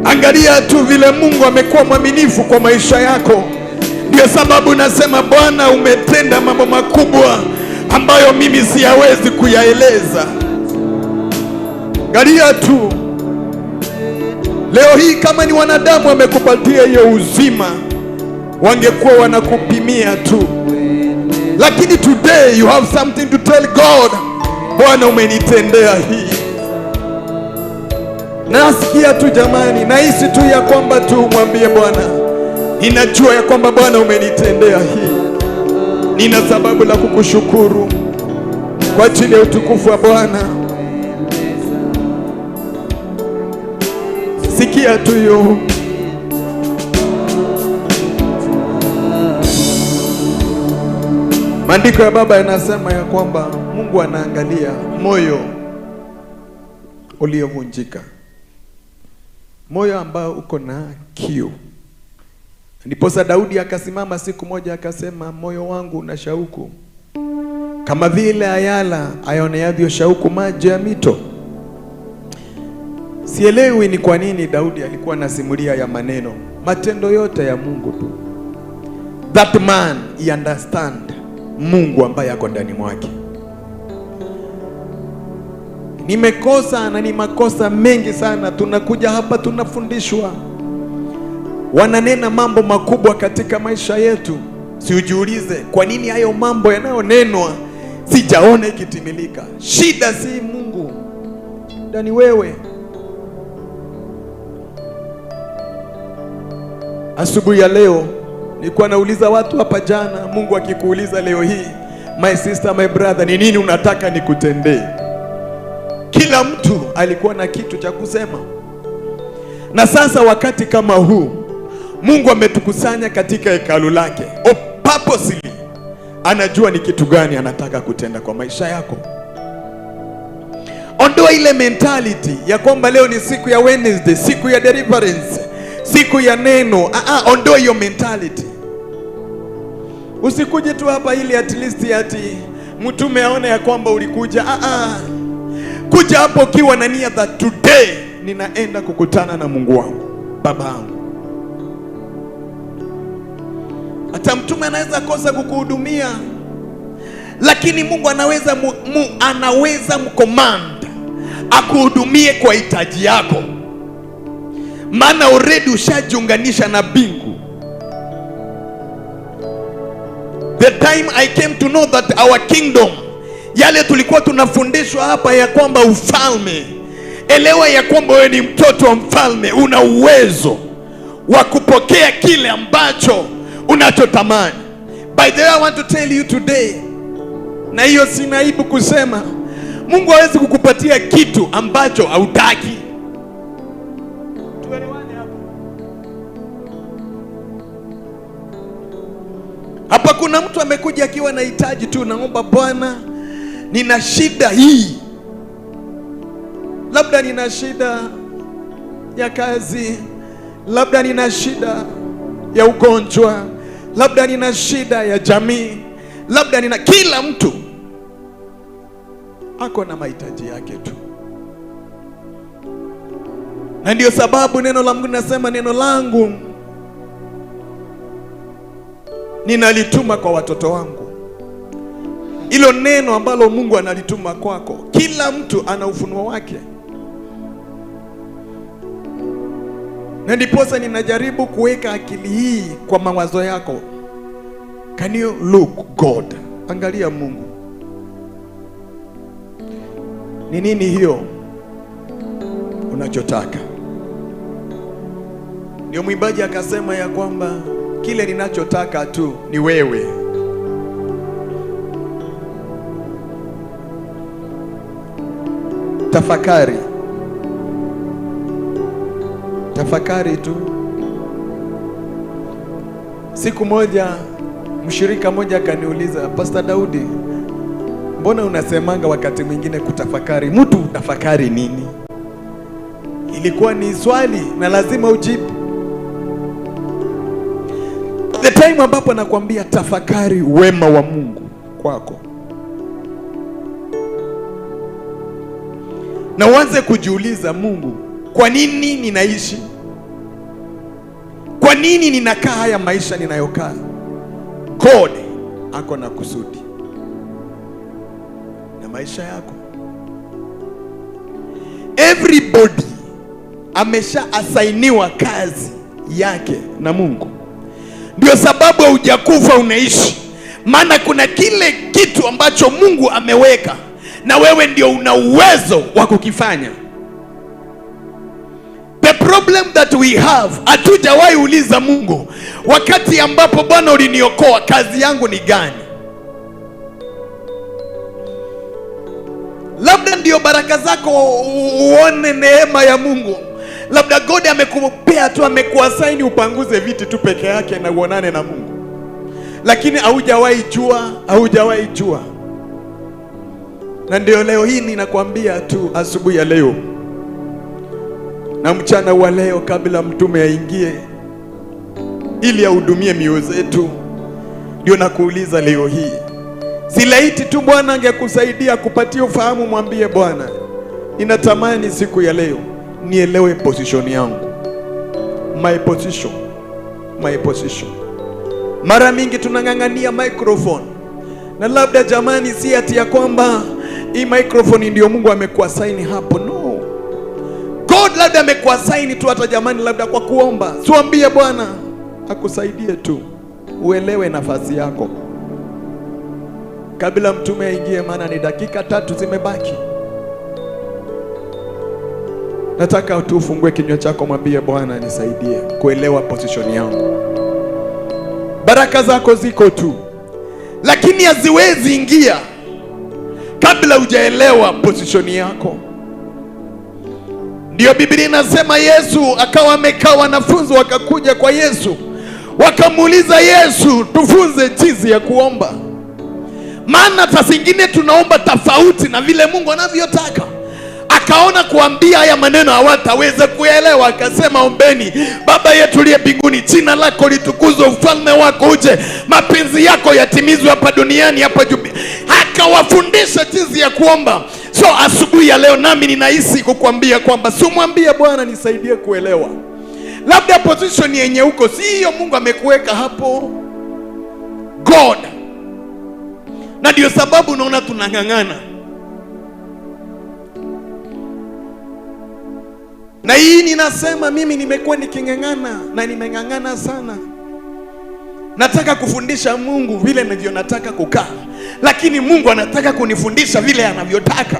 Angalia tu vile Mungu amekuwa mwaminifu kwa maisha yako. Ndio sababu nasema Bwana umetenda mambo makubwa ambayo mimi siyawezi kuyaeleza. Angalia tu leo hii kama ni wanadamu wamekupatia hiyo uzima, wangekuwa wanakupimia tu. Lakini today you have something to tell God. Bwana umenitendea hii. Nasikia tu jamani, nahisi tu ya kwamba tu mwambie Bwana, ninajua ya kwamba Bwana umenitendea hii. Nina sababu la kukushukuru kwa ajili ya utukufu wa Bwana. Sikia tu hiyo. Maandiko ya Baba yanasema ya kwamba Mungu anaangalia moyo uliovunjika, moyo ambao uko na kiu. Ndiposa Daudi akasimama siku moja akasema, moyo wangu una shauku kama vile ayala ayoneavyo shauku maji ya mito. Sielewi ni kwa nini Daudi alikuwa anasimulia ya maneno, matendo yote ya Mungu tu. That man, he understand Mungu ambaye ako ndani mwake. Nimekosa na ni makosa mengi sana. Tunakuja hapa tunafundishwa, wananena mambo makubwa katika maisha yetu. Siujiulize kwa nini hayo mambo yanayonenwa sijaona ikitimilika. Shida si Mungu, ndani wewe. Asubuhi ya leo nilikuwa nauliza watu hapa jana, Mungu akikuuliza leo hii, my sister, my brother, ni nini unataka nikutendee? Kila mtu alikuwa na kitu cha kusema. Na sasa wakati kama huu Mungu ametukusanya katika hekalu lake. Oh, purposely anajua ni kitu gani anataka kutenda kwa maisha yako. Ondoa ile mentality ya kwamba leo ni siku ya Wednesday, siku ya deliverance, siku ya neno. Ondoa hiyo mentality. Usikuje tu hapa ili at least ati mtume aone ya kwamba ulikuja. Kuja hapo ukiwa na nia that today ninaenda kukutana na Mungu wangu, baba yangu. Hata mtume anaweza kosa kukuhudumia, lakini Mungu anaweza anaweza mcommand akuhudumie kwa hitaji yako, maana already ushajiunganisha na mbingu. The time I came to know that our kingdom, yale tulikuwa tunafundishwa hapa ya kwamba ufalme, elewa ya kwamba wewe ni mtoto wa mfalme, una uwezo wa kupokea kile ambacho unachotamani. By the way, I want to tell you today, na hiyo sina aibu kusema, Mungu hawezi kukupatia kitu ambacho hautaki. Tuelewane hapo. Hapa kuna mtu amekuja akiwa na hitaji tu, naomba Bwana, nina shida hii, labda nina shida ya kazi, labda nina shida ya ugonjwa, labda nina shida ya jamii, labda nina, kila mtu ako na mahitaji yake tu. Na ndio sababu neno la Mungu linasema, neno langu ninalituma kwa watoto wangu. Hilo neno ambalo Mungu analituma kwako, kila mtu ana ufunuo wake. Na ndiposa ninajaribu kuweka akili hii kwa mawazo yako. Can you look God? Angalia Mungu. Ni nini hiyo unachotaka? Ndio mwimbaji akasema ya kwamba kile ninachotaka tu ni wewe. Tafakari. Tafakari tu. Siku moja mshirika moja akaniuliza, Pastor Daudi, mbona unasemanga wakati mwingine kutafakari? Mtu utafakari nini? Ilikuwa ni swali na lazima ujibu. The time ambapo nakwambia tafakari wema wa Mungu kwako, na uanze kujiuliza, Mungu, kwa nini ninaishi? Kwa nini ninakaa haya maisha ninayokaa? God ako na kusudi na maisha yako. Everybody amesha asainiwa kazi yake na Mungu. Ndio sababu hujakufa unaishi, maana kuna kile kitu ambacho Mungu ameweka na wewe ndio una uwezo wa kukifanya. The problem that we have, hatujawahi uliza Mungu, wakati ambapo Bwana uliniokoa, kazi yangu ni gani? Labda ndio baraka zako uone neema ya Mungu. Labda God amekupea tu, amekuasaini upanguze viti tu peke yake na uonane na Mungu. Lakini haujawahi jua, haujawahi jua. Na ndio leo hii ninakwambia tu asubuhi ya leo na mchana wa leo, kabla mtume aingie ili ahudumie mioyo zetu, ndio nakuuliza leo hii, si laiti tu Bwana angekusaidia kupatia ufahamu, mwambie Bwana, ninatamani siku ya leo nielewe position yangu, my position, my position. Mara mingi tunang'ang'ania microphone, na labda jamani, si ati ya kwamba hii microphone ndio Mungu amekuasaini hapo. No, God labda amekuasaini tu hata jamani, labda kwa kuomba. Siambie Bwana akusaidie tu uelewe nafasi yako kabla mtume aingie, maana ni dakika 3 zimebaki. Nataka tu ufungue kinywa chako, mwambie Bwana nisaidie kuelewa position yangu. Baraka zako ziko tu, lakini haziwezi ingia kabla hujaelewa position yako. Ndio Biblia inasema Yesu akawa amekaa, wanafunzi wakakuja kwa Yesu wakamuuliza Yesu, tufunze jinsi ya kuomba, maana saa zingine tunaomba tofauti na vile Mungu anavyotaka. Akaona kuambia haya maneno hawataweza kuelewa, akasema ombeni, Baba yetu uliye mbinguni, jina lako litukuzwe, ufalme wako uje, mapenzi yako yatimizwe hapa duniani hapa juu. Akawafundisha jinsi ya kuomba. So asubuhi ya leo nami ninahisi kukuambia kwamba simwambie Bwana nisaidie kuelewa. Labda position yenye uko si hiyo Mungu amekuweka hapo. God. Na ndio sababu unaona tunang'ang'ana. Na hii ninasema mimi nimekuwa niking'ang'ana na nimeng'ang'ana sana. Nataka kufundisha Mungu vile nilivyo nataka kukaa, lakini Mungu anataka kunifundisha vile anavyotaka.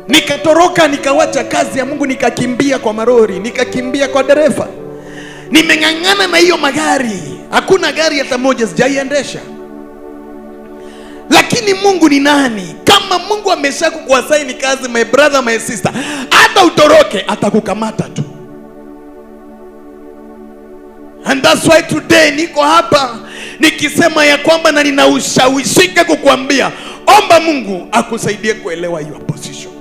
Nikatoroka nikawacha kazi ya Mungu, nikakimbia kwa marori, nikakimbia kwa dereva. Nimeng'ang'ana na hiyo magari, hakuna gari hata moja sijaiendesha. Lakini Mungu ni nani? Kama Mungu amesha kukuasaini kazi, my brother, my sister, hata utoroke atakukamata tu. And that's why today niko hapa nikisema ya kwamba na ninaushawishika kukuambia, omba Mungu akusaidie kuelewa your position.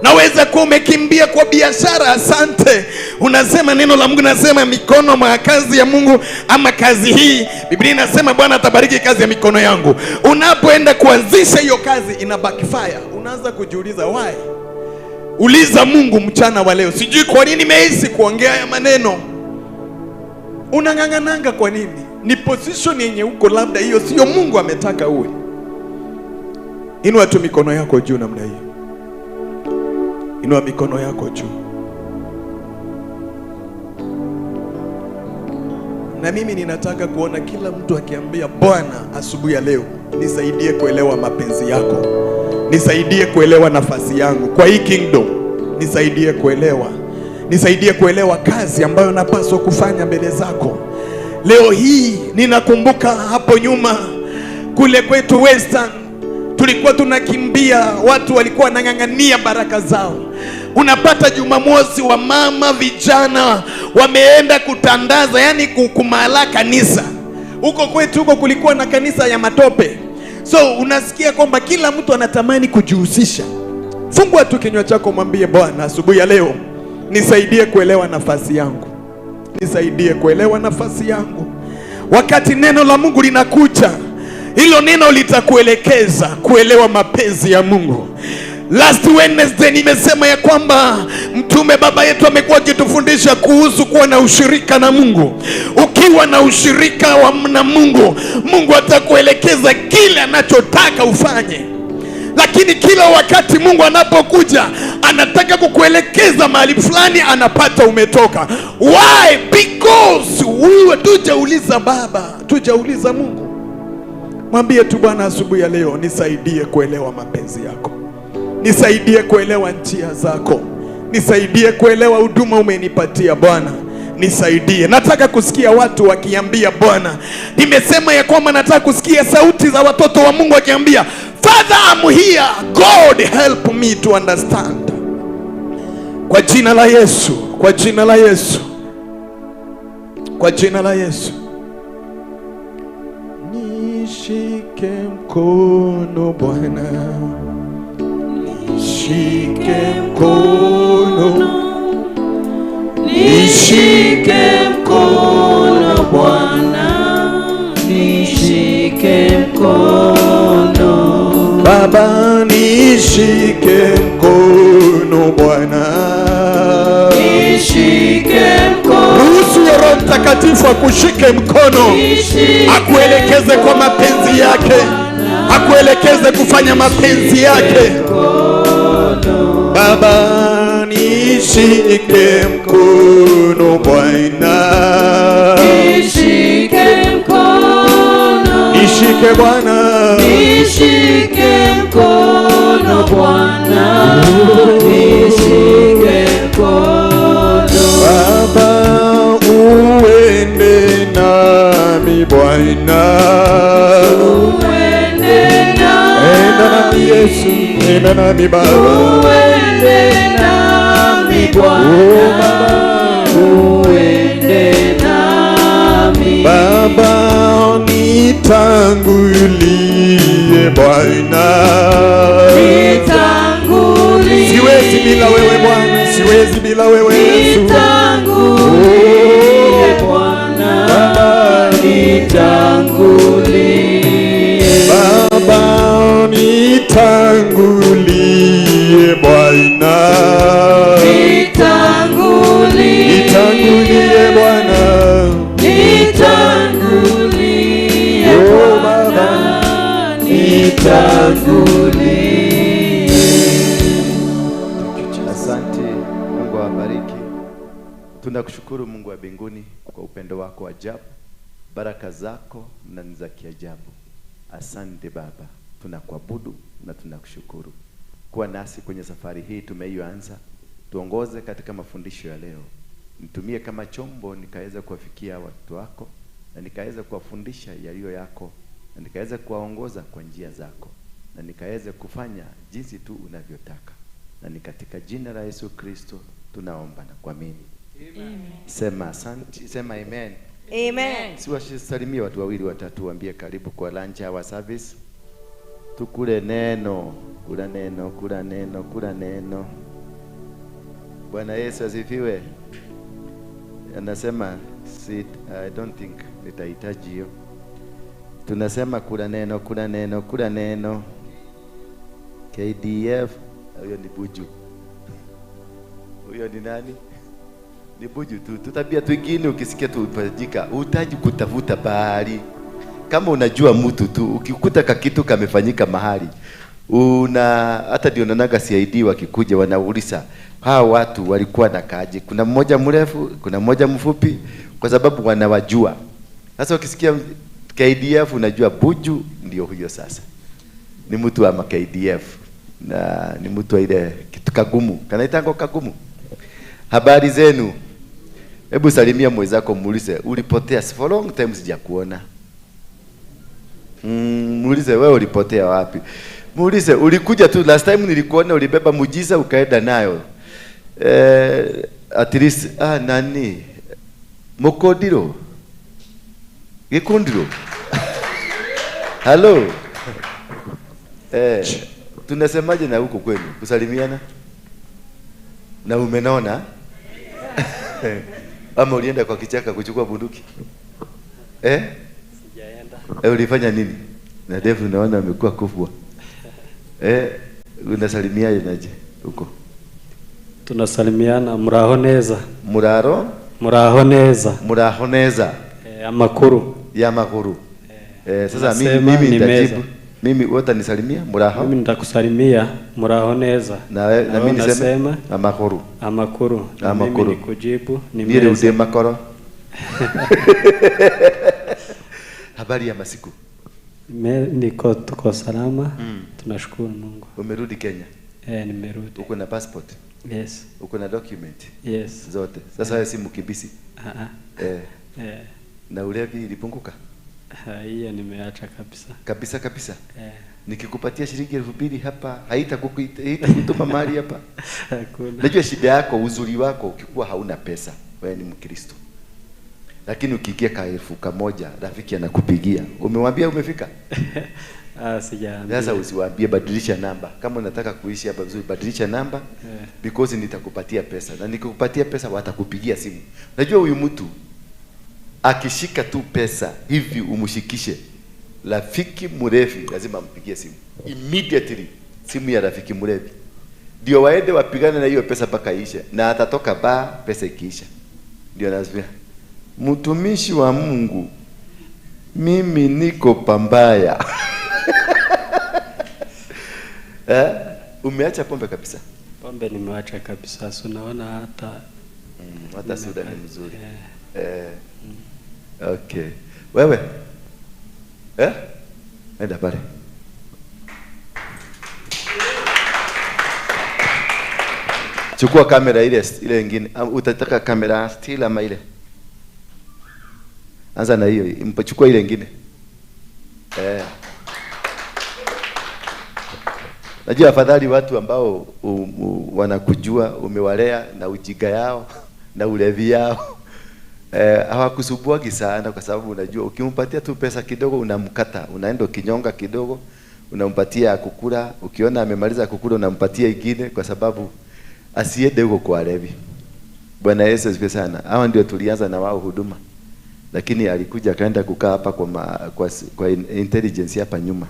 Naweza kuwa umekimbia kwa biashara, asante. Unasema neno la Mungu nasema mikono mwa kazi ya Mungu ama kazi hii, Biblia inasema Bwana atabariki kazi ya mikono yangu. Unapoenda kuanzisha hiyo kazi ina backfire. Unaanza kujiuliza why. Uliza Mungu mchana wa leo, sijui kwa nini nimehisi kuongea haya maneno. Unang'ang'ananga kwa nini? Ni position yenye uko, labda hiyo sio Mungu ametaka uwe. Inua tu mikono yako juu namna hiyo. Inua mikono yako juu. Na mimi ninataka kuona kila mtu akiambia Bwana asubuhi ya leo, nisaidie kuelewa mapenzi yako, nisaidie kuelewa nafasi yangu kwa hii kingdom, nisaidie kuelewa, nisaidie kuelewa kazi ambayo napaswa kufanya mbele zako. Leo hii ninakumbuka hapo nyuma kule kwetu Western tulikuwa tunakimbia, watu walikuwa wanang'ang'ania baraka zao. Unapata Jumamosi wa mama vijana wameenda kutandaza, yani kumala kanisa. Huko kwetu huko kulikuwa na kanisa ya matope. So unasikia kwamba kila mtu anatamani kujihusisha. Fungua tu kinywa chako mwambie Bwana asubuhi ya leo, nisaidie kuelewa nafasi yangu, nisaidie kuelewa nafasi yangu. Wakati neno la Mungu linakuja, hilo neno litakuelekeza kuelewa mapenzi ya Mungu. Last Wednesday nimesema ya kwamba mtume baba yetu amekuwa akitufundisha kuhusu kuwa na ushirika na Mungu. Ukiwa na ushirika na Mungu, Mungu atakuelekeza kile anachotaka ufanye. Lakini kila wakati Mungu anapokuja anataka kukuelekeza mahali fulani, anapata umetoka. Why? Because wewe tujauliza Baba, tujauliza Mungu. Mwambie tu Bwana asubuhi ya leo, nisaidie kuelewa mapenzi yako, nisaidie kuelewa njia zako, nisaidie kuelewa huduma umenipatia Bwana, nisaidie. Nataka kusikia watu wakiambia Bwana, nimesema ya kwamba nataka kusikia sauti za watoto wa Mungu wakiambia, Father, I'm here, God help me to understand. Kwa jina la Yesu, kwa jina la Yesu, kwa jina la Yesu. Nishike mkono Bwana, nishike mkono, nishike mkono Bwana, nishike mkono Baba, nishike mkono Bwana, nishike mkono. Ruhusu Roho Mtakatifu akushike mkono, akuelekeze kwa mapenzi yake, akuelekeze kufanya mapenzi yake. Baba, nishike mkono Bwana, nishike mkono, nishike Bwana, nishike mkono Bwana, nishike mkono. Baba, uende nami Bwana, uende nami Yesu, enda nami Baba, uende nami Bwana, uende nami Baba, nitangulie Bwana. Nitangulie. Siwezi bila wewe Bwana, siwezi bila wewe Yesu. Nitangulie Bwana, nitangulie. Baba nitangulie Bwana. Nitangulie. Nitangulie Bwana. Nitangulie Oh, Bwana, Baba. nitangulie. Asante, Mungu awabariki. Tunakushukuru Mungu wa mbinguni kwa upendo wako wa ajabu, baraka zako na ni za kiajabu. Asante Baba, tunakuabudu na tunakushukuru kuwa nasi kwenye safari hii tumeianza. Tuongoze katika mafundisho ya leo, nitumie kama chombo nikaweza kuwafikia watu wako na nikaweza kuwafundisha yaliyo yako na nikaweza kuwaongoza kwa njia zako na nikaweza kufanya jinsi tu unavyotaka, na ni katika jina la Yesu Kristo tunaomba na kuamini. Sema asante, sema amen. Amen. Siwasalimie watu wawili watatu, waambie karibu kwa lunch hour service. Tukule neno, kula neno, kula neno, kula neno. Bwana Yesu asifiwe. Anasema si, I don't think nitahitaji hiyo. Tunasema kula neno, kula neno, kula neno. KDF, huyo ni Buju. Huyo ni nani? Ni Buju tu. Tutabia twingine ukisikia tupajika, hutaji kutafuta bahari. Kama unajua mtu tu, ukikuta kakitu kamefanyika mahali, una hata ndio naonaga CID wakikuja wanauliza hawa watu walikuwa na kaje? Kuna mmoja mrefu, kuna mmoja mfupi, kwa sababu wanawajua. Sasa ukisikia KDF unajua Buju ndio huyo sasa. Ni mtu wa KDF na ni mtu wa ile kitu kagumu. Kanaitango kagumu. Habari zenu? Hebu salimia mwenzako muulize ulipotea for long time sijakuona. Muulize wewe ulipotea wapi? Muulize ulikuja tu last time nilikuona ulibeba muujiza ukaenda nayo. At least nani? Mokodiro. Gikundiro. Hello. Tunasemaje na huko kwenu? Kusalimiana? Na umenona? Ama ulienda kwa kichaka kuchukua bunduki? Sijaenda. Ulifanya nini? Na ndevu naona amekuwa kubwa. Unasalimiaje naje huko? Tunasalimiana muraho neza. Muraro? Muraho neza. Muraho neza. Amakuru. Ya makuru. Sasa mimi nitajibu. Mimi wewe utanisalimia muraho. Mimi nitakusalimia muraho neza. Na mimi niseme amakuru. Amakuru. Amakuru. Mimi nikujibu ni meza. meza. Ndio makoro. Habari ya masiku? Niko tuko salama. Tunashukuru Mungu. Umerudi Kenya? Nimerudi. Uko na passport? Yes. Uko na document? Yes. Zote. Sasa wewe si mkimbizi? Na ulevi ilipunguka? Hiyo nimeacha kabisa. Kabisa kabisa. Nikikupatia shilingi 2000 hapa haitakutuma mali hapa. Hakuna. Najua shida yako, uzuri wako ukikuwa hauna pesa, wewe ni Mkristo. Lakini ukiingia ka 1000 rafiki anakupigia. Umemwambia umefika? Sijaambia. Sasa usiwaambie, badilisha namba. Kama unataka kuishi hapa vizuri, badilisha namba. Because nitakupatia pesa. Na nikikupatia pesa watakupigia simu. Najua huyu mtu akishika tu pesa hivi umshikishe, rafiki mrefi lazima ampigie simu immediately, simu ya rafiki mrefi ndio waende wapigane na hiyo pesa mpaka iishe, na atatoka ba pesa ikiisha. Ndio anasema mtumishi wa Mungu, mimi niko pambaya. Umeacha pombe kabisa? Pombe nimeacha kabisa, so naona hata hata sura ni mzuri. Okay. Wewe? Enda pale. Chukua kamera ile ile nyingine. Utataka kamera still ama ile? Anza na hiyo, chukua ile nyingine. Najua afadhali watu ambao wanakujua, umewalea na ujiga yao na ulevi yao. Hawakusubuagi sana kwa sababu unajua ukimpatia tu pesa kidogo unamkata, unaenda ukinyonga kidogo, unampatia kukula. Ukiona amemaliza kukula unampatia ingine, kwa sababu asiende huko kwa walevi. Bwana Yesu asifiwe sana. Hawa ndio tulianza na wao huduma, lakini alikuja akaenda kukaa hapa kwa intelligence hapa nyuma.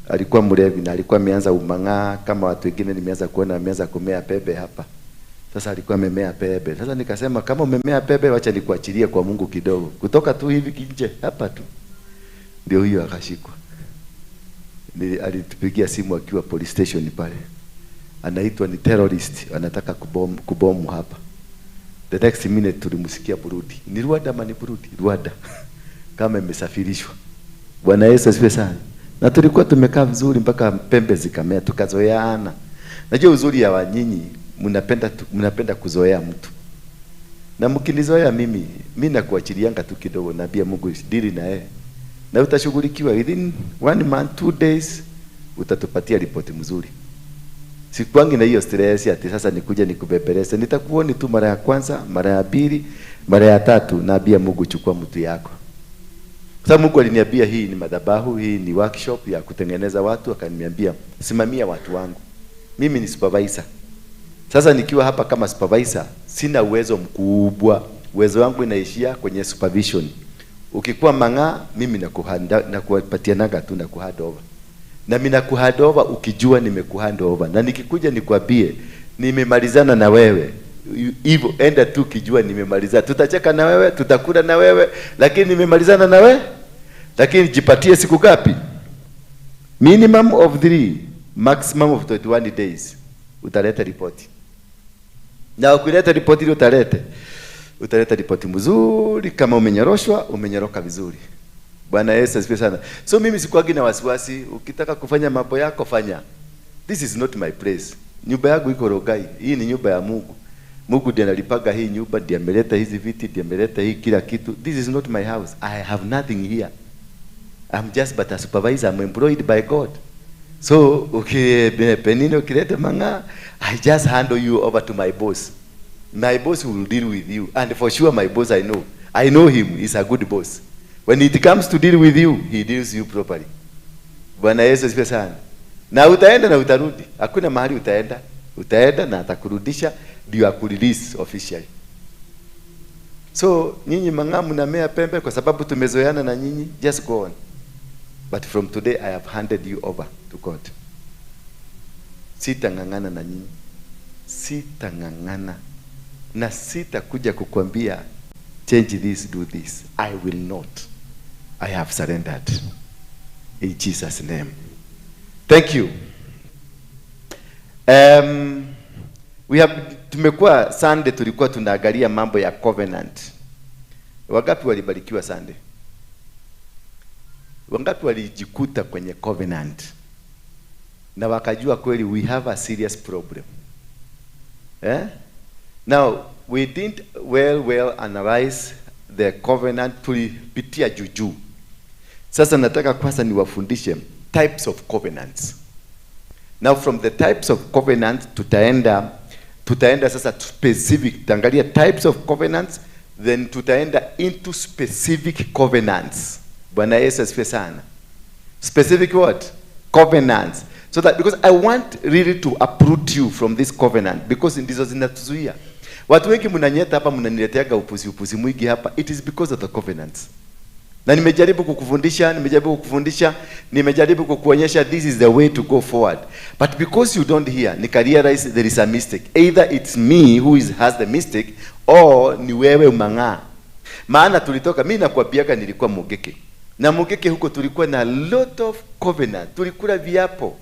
Alikuwa mlevi na alikuwa ameanza umang'aa kama watu wengine, nimeanza kuona ameanza kumea pembe hapa. Sasa alikuwa amemea pembe. Sasa nikasema kama umemea pembe, wacha nikuachilie kwa Mungu kidogo. Kutoka tu hivi nje hapa tu. Ndio huyo akashikwa. Alitupigia simu akiwa police station pale. Anaitwa ni terrorist, anataka kubomu hapa. The next minute tulimsikia Burundi. Ni Rwanda ama ni Burundi? Rwanda. Kama imesafirishwa. Bwana Yesu asifiwe sana. Na tulikuwa tumekaa vizuri mpaka pembe zikamea, tukazoeana. Najua uzuri ya wanyinyi, mnapenda kuzoea mtu. Na mkinizoea mimi, mimi nakuachilianga tu kidogo, naambia Mungu dili na yeye. Na utashughulikiwa within 1 month, 2 days utatupatia ripoti mzuri. Sikuangi na hiyo stress ati sasa nikuja nikubebeleze. Nitakuoni tu mara ya kwanza, mara ya pili, mara ya tatu, naambia Mungu chukua mtu yako. Sababu Mungu aliniambia hii ni madhabahu, hii ni workshop ya kutengeneza watu, akaniambia simamia watu wangu. Mimi ni supervisor. Sasa nikiwa hapa kama supervisor, sina uwezo mkubwa. Uwezo wangu inaishia kwenye supervision. Ukikuwa mang'aa, mimi nakupatia tu na kuhand over. Na mimi nakuhand over ukijua nimekuhand over. Na nikikuja nikwambie nimemalizana na wewe. Hivyo enda tu kijua nimemaliza. Tutacheka na wewe, tutakula na wewe, lakini nimemalizana na wewe. Lakini jipatie siku ngapi? Minimum of 3, maximum of 21 days. Utaleta ripoti. Na ukileta ripoti ile utaleta ripoti mzuri. Kama umenyoroshwa, umenyoroka vizuri. Bwana Yesu asifiwe sana. So mimi sikuagi na wasiwasi. Ukitaka kufanya mambo yako fanya. This is not my place. Nyumba yangu iko Rongai. Hii ni nyumba ya Mungu. Mungu ndiye analipaga hii nyumba, ndiye ameleta hizi viti, ndiye ameleta hii kila kitu. This is not my house. I have nothing here. I'm just but a supervisor. I'm employed by God. So, okay, Penino ukileta manga, I just handle you over to my boss. My boss will deal with you. And for sure my boss, I know. I know him. He's a good boss. When it comes to deal with you, he deals you properly. Bwana Yesu asifiwe sana. Na utaenda na utarudi. Hakuna mahali utaenda. Utaenda na atakurudisha, ndio akurelease officially. So, nyinyi mang'aa mnamea pembe kwa sababu tumezoeana na nyinyi, just go on. But from today I have handed you over to God. Sitang'ang'ana na nyinyi. Sitang'ang'ana. Na sitakuja kukwambia change this, do this. I will not. I have surrendered. In Jesus' name. Thank you. Tumekuwa Sunday tulikuwa tunaangalia mambo ya covenant. Wangapi walibarikiwa Sunday? Wangapi walijikuta kwenye covenant? Na wakajua kweli we have a serious problem. Eh? Now, we didn't well analyze the covenant, tulipitia juju. Sasa nataka kwanza niwafundishe types of covenants. Now from the types of covenant tutaenda sasa specific, tutaangalia types of covenants, then tutaenda into specific covenants. Bwana Yesu asifiwe sana. Specific what? Covenants. So that, because I want really to uproot you from this covenant, because ndizo zinatuzuia. Watu wengi mnanyeta hapa, mnanileteaga upuzi mwingi hapa. It is because of the covenants. Na nimejaribu kukufundisha, nimejaribu kukuonyesha this is the way to go forward. But because you don't hear, nika realize there is a mistake. Either it's me who has the mistake, or ni wewe umang'aa. Maana tulitoka, mimi nakwambiaga nilikuwa Mugeke. Na Mugeke huko tulikuwa na lot of covenant. Tulikula viapo.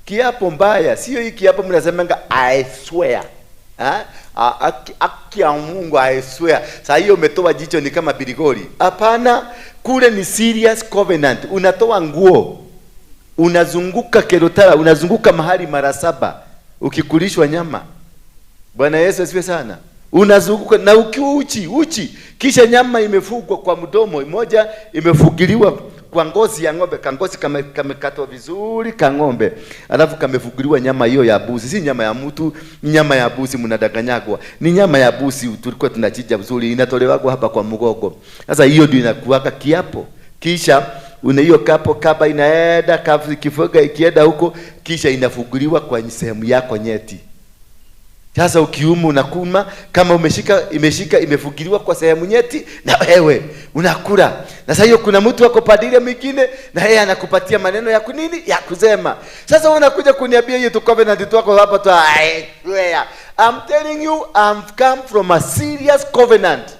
Kiapo mbaya, sio hii kiapo mnasemanga I swear. Haki ya Mungu I swear. Sasa hiyo umetoa jicho ni kama biligoli. Hapana, kule ni serious covenant. Unatoa nguo, unazunguka kerotara, unazunguka mahali mara 7 ukikulishwa nyama. Bwana Yesu asifiwe sana. Unazunguka na ukiwa uchi, kisha nyama imefugwa kwa mdomo, moja imefugiliwa kwa ngozi ya ng'ombe, kangozi kamekatwa vizuri ka ng'ombe, alafu kamefugiliwa nyama hiyo ya buzi. Si nyama ya mtu, nyama ya buzi, mnadanganyagwa. Ni nyama ya buzi tulikuwa tunachinja vizuri, inatolewa hapa kwa mgogo. Sasa hiyo ndio inakuwaka kiapo. Kisha Una hiyo kapo kaba inaenda kifuga ikienda huko, kisha inafunguliwa kwa sehemu yako nyeti. Sasa ukiuma unakuma, kama umeshika imeshika imefugiliwa kwa sehemu nyeti, na wewe unakula. Na sasa hiyo kuna mtu wako padile mwingine na yeye anakupatia maneno ya kunini ya kusema. Sasa wewe unakuja kuniambia hiyo tu covenant tu wako hapa tu. I'm telling you, I've come from a serious covenant.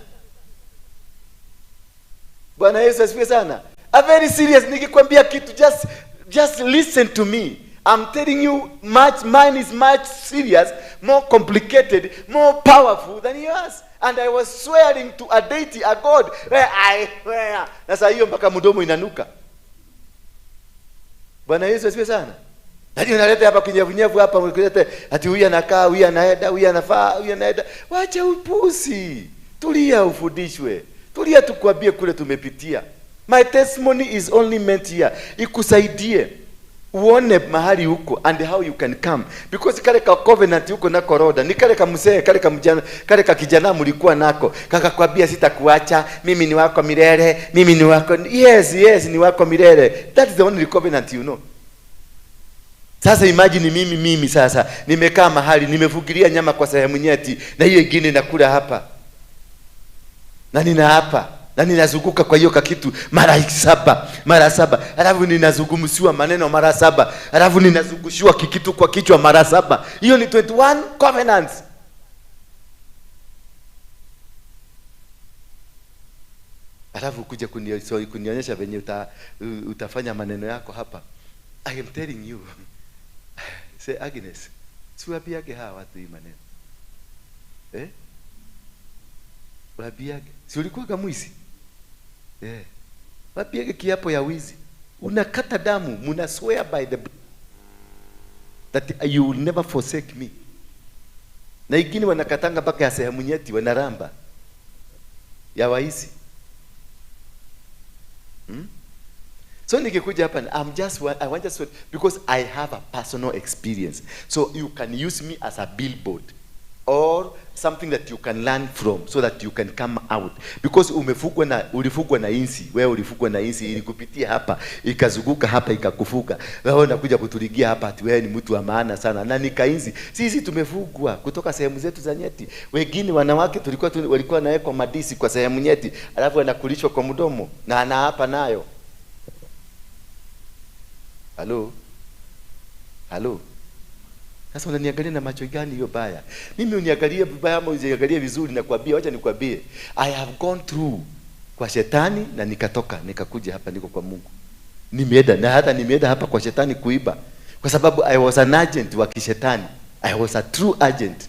Bwana Yesu asifiwe sana. A very serious, nikikwambia kitu just listen to me. I'm telling you, mine is much serious, more complicated, more powerful than yours. And I was swearing to a deity, a God. Sasa hiyo mpaka mdomo inanuka. Bwana Yesu asifiwe sana. Hadi unaleta hapa kinyevunyevu hapa, unaleta ati huyu anakaa, huyu anaenda, huyu anafaa, huyu anaenda. Wacha upusi. Tulia ufundishwe. Tulia tukwambie kule tumepitia. My testimony is only meant here. Ikusaidie uone mahali huko and how you can come, because kale ka covenant huko na koroda ni kale ka mzee, kale ka mjana, kale ka kijana mlikuwa nako, kakakwambia sitakuacha, mimi ni wako milele, mimi ni wako. Yes, yes, ni wako milele. That is the only covenant you know. Sasa imagine mimi sasa nimekaa mahali nimefugilia nyama kwa sehemu nyeti, na hiyo ingine nakula hapa na nina hapa na ninazunguka kwa hiyo kakitu mara saba, alafu ninazungumziwa maneno mara saba, alafu ninazungushiwa kikitu kwa kichwa mara saba. Hiyo ni 21 covenants. Alafu kuja kunionyesha venye utafanya maneno yako hapa. I am telling you. Say Agnes, siwaambiage hawa watu hii maneno. Eh? Waambiage. Si ulikuwa mwizi? Eh. Wapiage kiapo ya wizi. Unakata damu, muna swear by the blood that you will never forsake me. Na ingine wanakatanga mpaka ya sehemu nyeti, wanaramba ya waizi. So nikikuja hapa, I want just because I have a personal experience. So you can use me as a billboard or something that you can learn from so that you can come out. Because ulifugwa na insi, wewe ulifugwa na insi, ilikupitia hapa, ikazunguka hapa, ikakufuga. Wewe unakuja kutuligia hapa ati wewe ni mtu wa maana sana. Na ni kainzi. Sisi tumefugwa kutoka sehemu zetu za nyeti. Wengine wanawake walikuwa nawekwa madisi kwa sehemu nyeti, alafu anakulishwa kwa mdomo na anaapa nayo. Halo? Halo? Sasa unaniangalia na macho gani hiyo baya? Mimi uniangalie vibaya ama uniangalie vizuri, na kuambia, wacha nikwambie, I have gone through kwa shetani na nikatoka, nikakuja hapa niko kwa Mungu. Nimeenda na hata nimeenda hapa kwa shetani kuiba. Kwa sababu I was an agent wa kishetani. I was a true agent.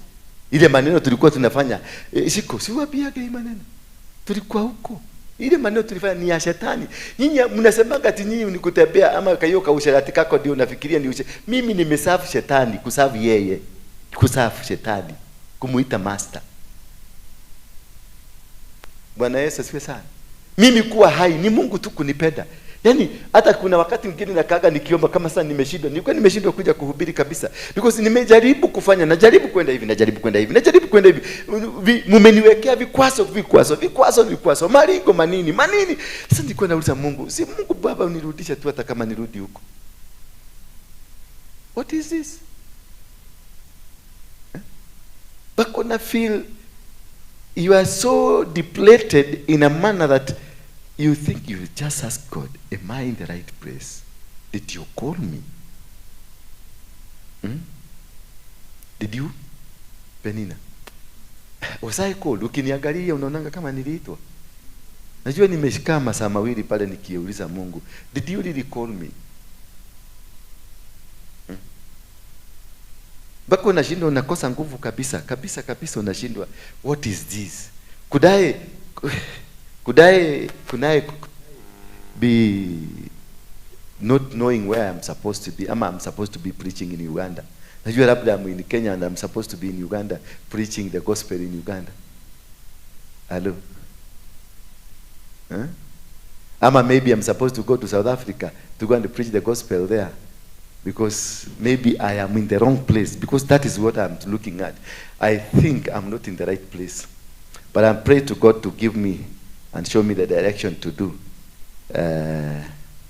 Ile maneno tulikuwa tunafanya, siko, si wapiage hii maneno. Tulikuwa huko. Ile maneno tulifanya ni ya shetani. Nyinyi mnasemanga ati nyinyi ni kutembea ama kayo ka usherati kako ndio unafikiria ni Mimi nimesafu shetani, kusafu yeye, kusafu shetani, kumuita master. Bwana Yesu asifiwe sana. Mimi kuwa hai ni Mungu tu kunipenda. Yaani hata kuna wakati mwingine nakaga nikiomba kama sasa nimeshindwa, nilikuwa nimeshindwa kuja kuhubiri kabisa. Because nimejaribu kufanya, najaribu kwenda hivi, najaribu kwenda hivi, najaribu kwenda hivi. Mmeniwekea vikwazo, vikwazo, vikwazo, vikwazo, maringo manini, manini. Sasa nilikuwa nauliza Mungu, si Mungu Baba unirudisha tu hata kama nirudi huko. What is this? But when I feel you are so depleted in a manner that you think you just ask God, am I in the right place? Did you call me? Did you? Penina. Was I called? Ukiniangalia unaonanga kama niliitwa. Najua nimeshika masaa mawili pale nikiuliza Mungu, did you really call me? Bako unashindwa, unakosa nguvu kabisa, kabisa kabisa unashindwa. What is this? Could I be not knowing where I'm supposed to be? I'm supposed to be preaching in Uganda. Najua labda I'm in Kenya and I'm supposed to be in Uganda preaching the gospel in Uganda. Hello? Huh? Ama maybe I'm supposed to go to South Africa to go and preach the gospel there. Because maybe I am in the wrong place. Because that is what I'm looking at. I think I'm not in the right place. But I pray to God to give me and show me the direction to do.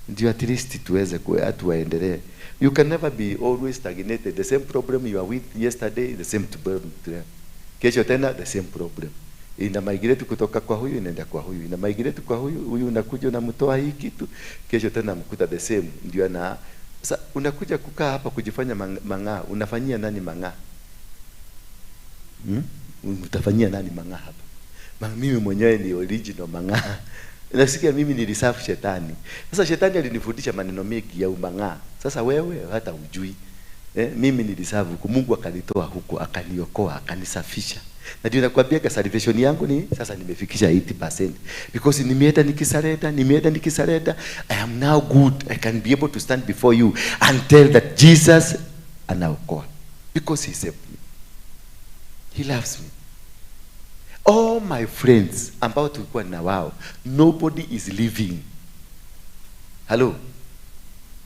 Ndio at least tuweze watu waendelee. You can never be always stagnated. The same problem you are with yesterday, the same problem today. Kesho tena the same problem. Ina migrate kutoka kwa huyu inaenda kwa huyu. Ina migrate kwa huyu, huyu unakuja unamtoa hii kitu, kesho tena mkuta the same. Ndio na sasa unakuja kukaa hapa kujifanya mang'aa. Unafanyia nani mang'aa? Utafanyia nani mang'aa hapa? Mimi mwenyewe ni original mang'aa. Nasikia mimi nilisafu shetani. Sasa shetani alinifundisha maneno mengi ya umang'aa. Sasa wewe hata hujui. Mimi nilisafu huko, Mungu akanitoa huko, akaniokoa, akanisafisha. Na ndio nakwambia salvation yangu ni sasa nimefikisha 80%. Because nimeenda nikisurrender, I am now good. I can be able to stand before you and tell that Jesus anaokoa. Because he saved me. He loves me. All my friends ambao tulikuwa na wao, nobody is living. Hello.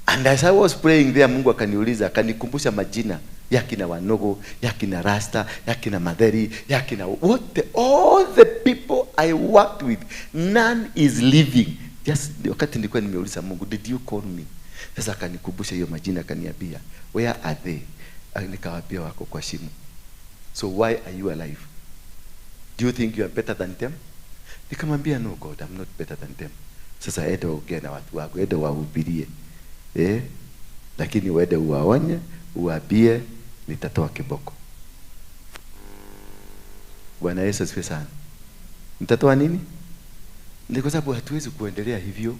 And as I was praying there, Mungu akaniuliza, akanikumbusha majina yakina Wanogo, yakina Rasta, yakina Madheri, yakina all the people I worked with, none is living. Just wakati nilikuwa nimeuliza Mungu, did you call me? Sasa akanikumbusha hiyo majina, akaniambia, where are they? Nikawaambia wako kwa shimo. So why are you alive? Do you think you are better than them? Nikamwambia, no God, I'm not better than them. Sasa enda ongea na watu wako, enda wahubirie. Lakini uende uwaonye, uwaambie nitatoa kiboko. Bwana Yesu asifiwe sana. Nitatoa nini? Ni kwa sababu hatuwezi kuendelea hivyo.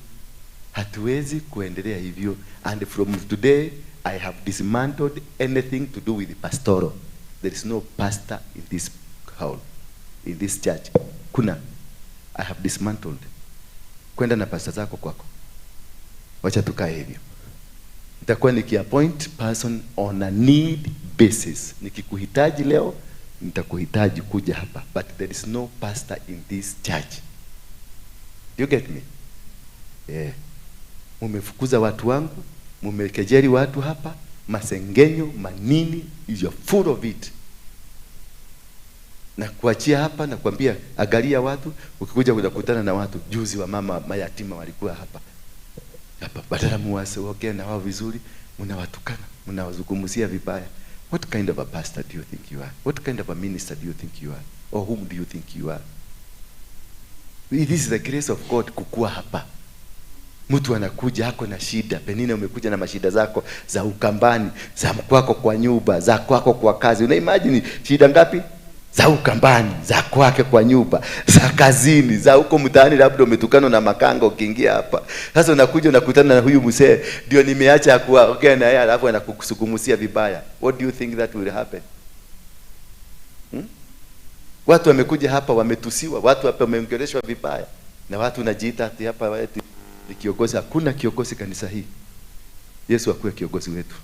Hatuwezi kuendelea hivyo. And from today I have dismantled anything to do with the pastoral. There is no pastor in this hall, in this church. Kuna. I have dismantled. Kwenda na pastor zako kwako. Wacha tukae hivyo. Nitakuwa nikiappoint person on a need basis. Nikikuhitaji leo, nitakuhitaji kuja hapa. But there is no pastor in this church. Do you get me? Yeah. Mumefukuza watu wangu, mumekejeli watu hapa, masengenyo, manini, you are full of it. Na kuachia hapa na kuambia angalia watu, ukikuja kukutana na watu, juzi wa mama mayatima walikuwa hapa. Hapa badala muwaongee na wao vizuri, mnawatukana, mnawazungumzia vibaya. What kind of a pastor do you think you are? What kind of a minister do you think you are? Or whom do you think you are? This is the grace of God kukua hapa. Mtu anakuja hako na shida. Penina umekuja na mashida zako za ukambani, za kwako kwa nyumba, za kwako kwa kazi. Una imagine shida ngapi? Za ukambani, za kwake kwa nyumba, za kazini, za huko mtaani, labda umetukana na makanga ukiingia hapa. Sasa unakuja unakutana na huyu mzee, ndio nimeacha kuongea na yeye, alafu anakusukumuzia vibaya. What do you think that will happen? Watu wamekuja hapa wametusiwa, watu hapa wameongeleshwa vibaya. Na watu unajiita ati hapa eti ni kiongozi. Hakuna kiongozi kanisa hii. Yesu akuwe kiongozi wetu.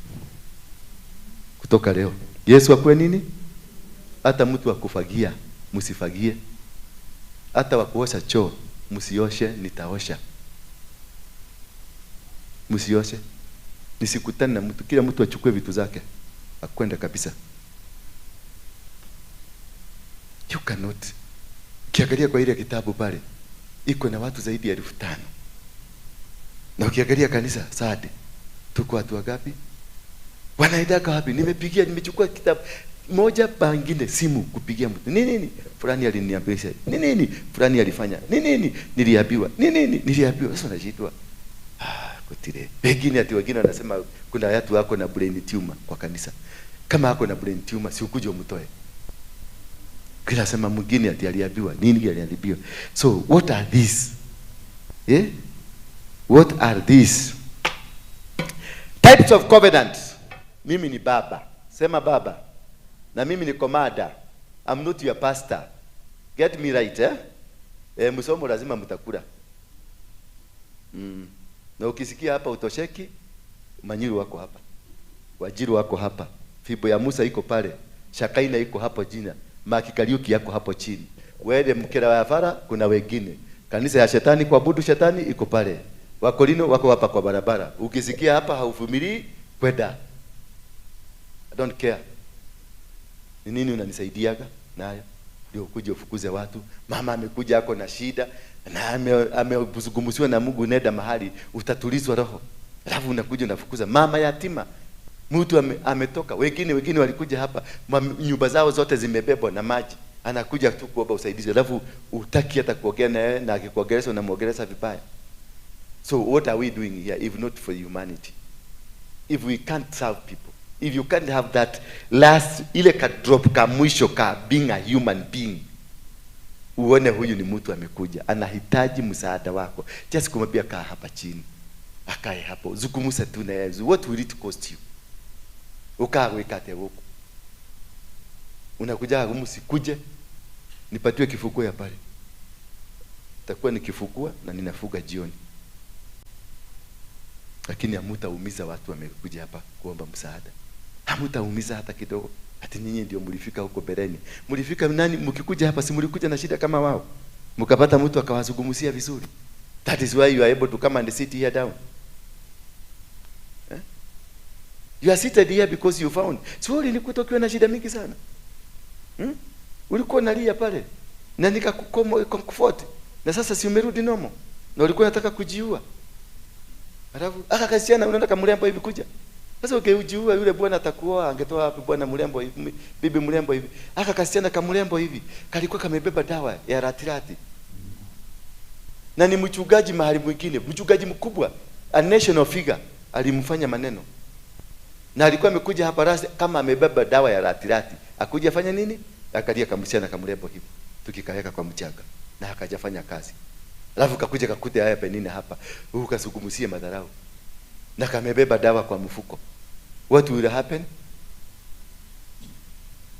Kutoka leo. Yesu akuwe nini? Hata mtu akufagia, msifagie. Hata wakuosha choo, msioshe, nitaosha. Msioshe. Nisikutane na mtu, kila mtu achukue vitu zake. Akwenda kabisa. You cannot. Ukiangalia kwa ile kitabu pale, iko na watu zaidi ya 5,000. Na ukiangalia kanisa Sade, tuko watu wangapi? Wanaenda wapi? Nimepigia, nimechukua kitabu moja bangine simu kupigia mtu. Nini nini? Fulani aliniambia. Nini nini? Fulani alifanya. Nini nini? Niliambiwa. Nini nini? Niliambiwa. Sasa unashindwa. Kutire. Wengine ati wengine wanasema kuna watu wako na brain tumor kwa kanisa. Kama wako na brain tumor si ukuje umtoe. Kila sema mwingine ati aliambiwa. Nini aliambiwa? So what are these? Eh? What are these? Types of covenant. Mimi ni baba. Sema baba. Na mimi ni komada. I'm not your pastor. Get me right, eh? Msomo lazima mtakula. Na ukisikia hapa utosheki, Manyiru wako hapa. Wajiru wako hapa. Fibo ya Musa iko pale. Shakaina iko hapo jina. Maki Kariuki yako hapo chini. Wele mkera wa afara kuna wengine. Kanisa ya shetani kuabudu shetani iko pale. Wakolino wako hapa kwa barabara. Ukisikia hapa hauvumilii, kwenda. I don't care. Ni nini unanisaidiaga nayo? Ndio ukuje ufukuze watu. Mama amekuja hako na shida. Na amezungumziwa na Mungu, nenda mahali utatulizwa roho. Alafu unakuja unafukuza mama yatima. Mtu ametoka, wengine walikuja hapa, nyumba zao zote zimebebwa na maji. Anakuja tu kuomba usaidizi, alafu hutaki hata kuongea naye, na akikuongelesha unamuongelesha vibaya. So what are we doing here if not for humanity? If we can't serve people, if you can't have that last ile ka drop ka mwisho ka being a human being, uone huyu ni mtu amekuja, anahitaji msaada wako. Just kumwambia kaa hapa chini, akae hapo, zungumza tu na yeye. What will it cost you? Ukaa wekate huko. Unakuja msikuje nipatiwe kifuko ya pale. Nitakuwa nikifukua na ninafuga jioni. Lakini hamtaumiza watu wamekuja hapa kuomba msaada. Hamtaumiza hata kidogo. Ati nyinyi ndio mlifika huko bereni. Mlifika nani mkikuja hapa, si mlikuja na shida kama wao? Mkapata mtu akawazungumzia vizuri. That is why you are able to come and sit here down. Eh? You are seated here because you found. So ulikuta ukiwa na shida mingi sana. Ulikuwa unalia pale. Na nikakucomfort. Na sasa si umerudi nomo. Na ulikuwa unataka kujiua. Alafu aka kasichana unaenda kamrembo hivi kuja. Sasa ukijiua yule bwana atakuoa, angetoa wapi bwana mrembo hivi, bibi mrembo hivi. Aka kasichana kamrembo hivi, kalikuwa kamebeba dawa ya ratirati. Na ni mchungaji mahali mwingine, mchungaji mkubwa, a national figure, alimfanya maneno. Na alikuwa amekuja hapa rasi kama amebeba dawa ya ratirati. Akuja fanya nini? Akalia kamsichana kamrembo hivi. Tukikaweka kwa mchanga na akajafanya kazi. Alafu kakuja kakute haya Penina hapa. Ukasugumusie madharau. Na kamebeba dawa kwa mfuko. What will happen?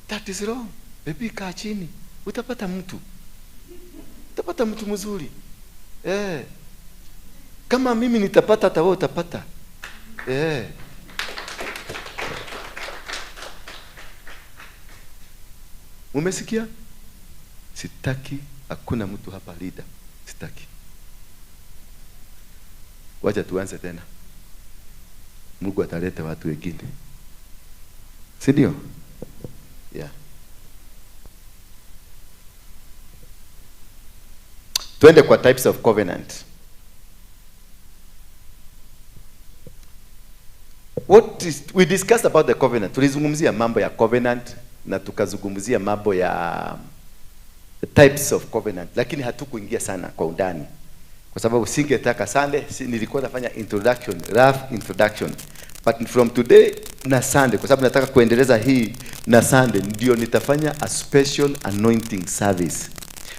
That is wrong. Baby, kaa chini. Utapata mtu. Utapata mtu mzuri. Eh. Kama mimi nitapata, hata wewe utapata. Eh. Umesikia? Sitaki, hakuna mtu hapa leader. Sitaki. Wacha tuanze tena. Mungu ataleta watu wengine. Si ndio? Yeah. Tuende kwa types of covenant. What is, we discussed about the covenant. Tulizungumzia mambo ya covenant na tukazungumzia mambo ya types of covenant, lakini hatukuingia sana kwa undani kwa sababu singetaka Sunday, nilikuwa nafanya introduction, rough introduction. But from today na Sunday, kwa sababu nataka kuendeleza hii na Sunday, ndio nitafanya a special anointing service.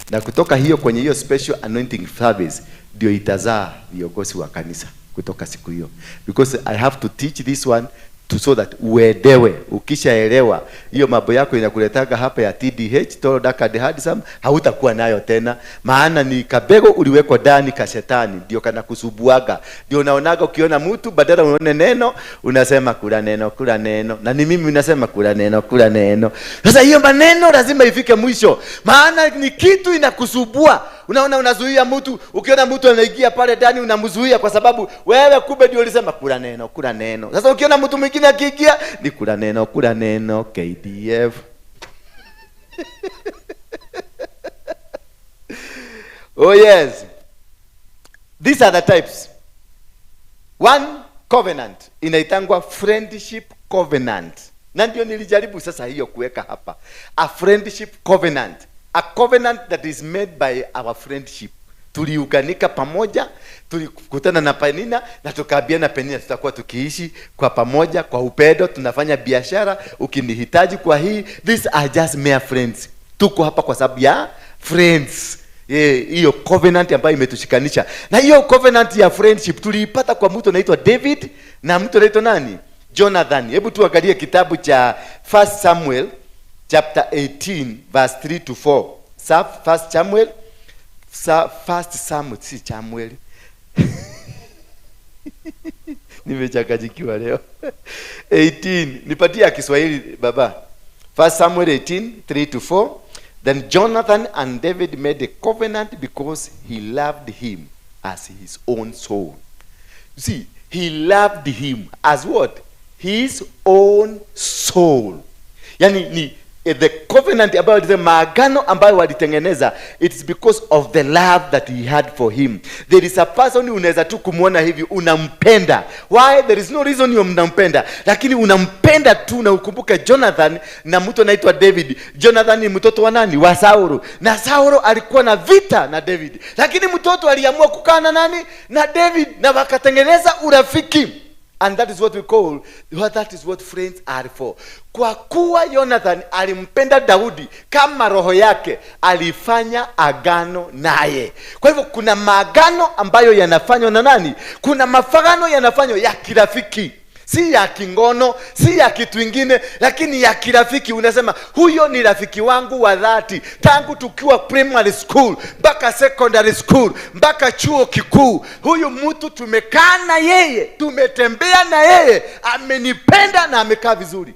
Na kutoka hiyo, kwenye hiyo special anointing service ndio itazaa viongozi wa kanisa kutoka siku hiyo. Because I have to teach this one to so that uelewe. Ukishaelewa hiyo mambo yako inakuletaga hapa ya TDH, Tall Dark and Handsome, hautakuwa nayo tena. Maana ni kabego uliwekwa ndani ka shetani, ndio kana kusubuaga. Ndio unaonaga ukiona mtu badala uone neno, unasema kula neno, kula neno. Na ni mimi unasema kula neno, kula neno. Sasa hiyo maneno lazima ifike mwisho. Maana ni kitu inakusubua. Unaona unazuia mtu, ukiona mtu anaingia pale ndani unamzuia kwa sababu wewe kumbe ndio ulisema kula neno, kula neno. Sasa ukiona mtu mwingine akiingia ni kula neno, kula neno, KDF. Oh yes. These are the types. One covenant inaitangwa friendship covenant. Na ndio nilijaribu sasa hiyo kuweka hapa. A friendship covenant. A covenant that is made by our friendship. Tuliunganika pamoja, tulikutana na Penina na tukaambiana Penina tutakuwa tukiishi kwa pamoja, kwa upendo, tunafanya biashara, ukinihitaji kwa hii, these are just mere friends. Tuko hapa kwa sababu ya friends. Hiyo covenant ambayo imetushikanisha. Na hiyo covenant ya friendship tuliipata kwa mtu anaitwa David na mtu anaitwa nani? Jonathan. Hebu tuangalie kitabu cha 1 Samuel chapter 18 verse 3 to 4. First Samuel, First Samuel, si Samuel. Nimechanganyikiwa leo. 18. Nipatie ya Kiswahili baba. 1 Samuel 18 3 to 4. Then Jonathan and David made a covenant because he loved him as his own soul. You see, he loved him as what? His own soul. Yani ni The covenant ambayo the maagano ambayo walitengeneza, it's because of the love that he had for him. There is a person unaweza tu kumwona hivi unampenda. Why? There is no reason you unampenda, lakini unampenda tu. Na ukumbuke Jonathan na mtu anaitwa David. Jonathan ni mtoto wa nani? Wa Saulo. Na Saulo alikuwa na vita na David, lakini mtoto aliamua kukaa na nani? Na David, na wakatengeneza urafiki. And that is what we call, well, that is what friends are for. Kwa kuwa Jonathan alimpenda Daudi kama roho yake, alifanya agano naye. Kwa hivyo kuna maagano ambayo yanafanywa na nani? Kuna mafagano yanafanywa ya kirafiki, si ya kingono, si ya kitu ingine, lakini ya kirafiki. Unasema, "Huyo ni rafiki wangu wa dhati, tangu tukiwa primary school mpaka secondary school mpaka chuo kikuu. Huyu mtu tumekaa na yeye, tumetembea na yeye, amenipenda na amekaa vizuri.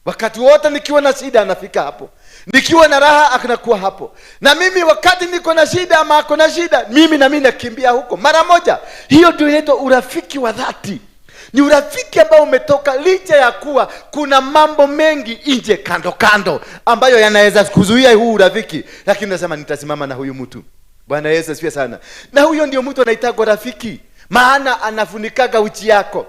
Wakati wote nikiwa na shida anafika hapo, nikiwa na raha anakuwa hapo, na mimi wakati niko na shida ama ako na shida, mimi na mimi nakimbia huko mara moja." Hiyo ndio inaitwa urafiki wa dhati. Ni urafiki ambao umetoka licha ya kuwa kuna mambo mengi nje kando kando ambayo yanaweza kuzuia huu urafiki, lakini unasema, "Nitasimama na huyu mtu." Bwana Yesu asifiwe sana. Na huyo ndio mtu anaitagwa rafiki, maana anafunikaga uchi yako.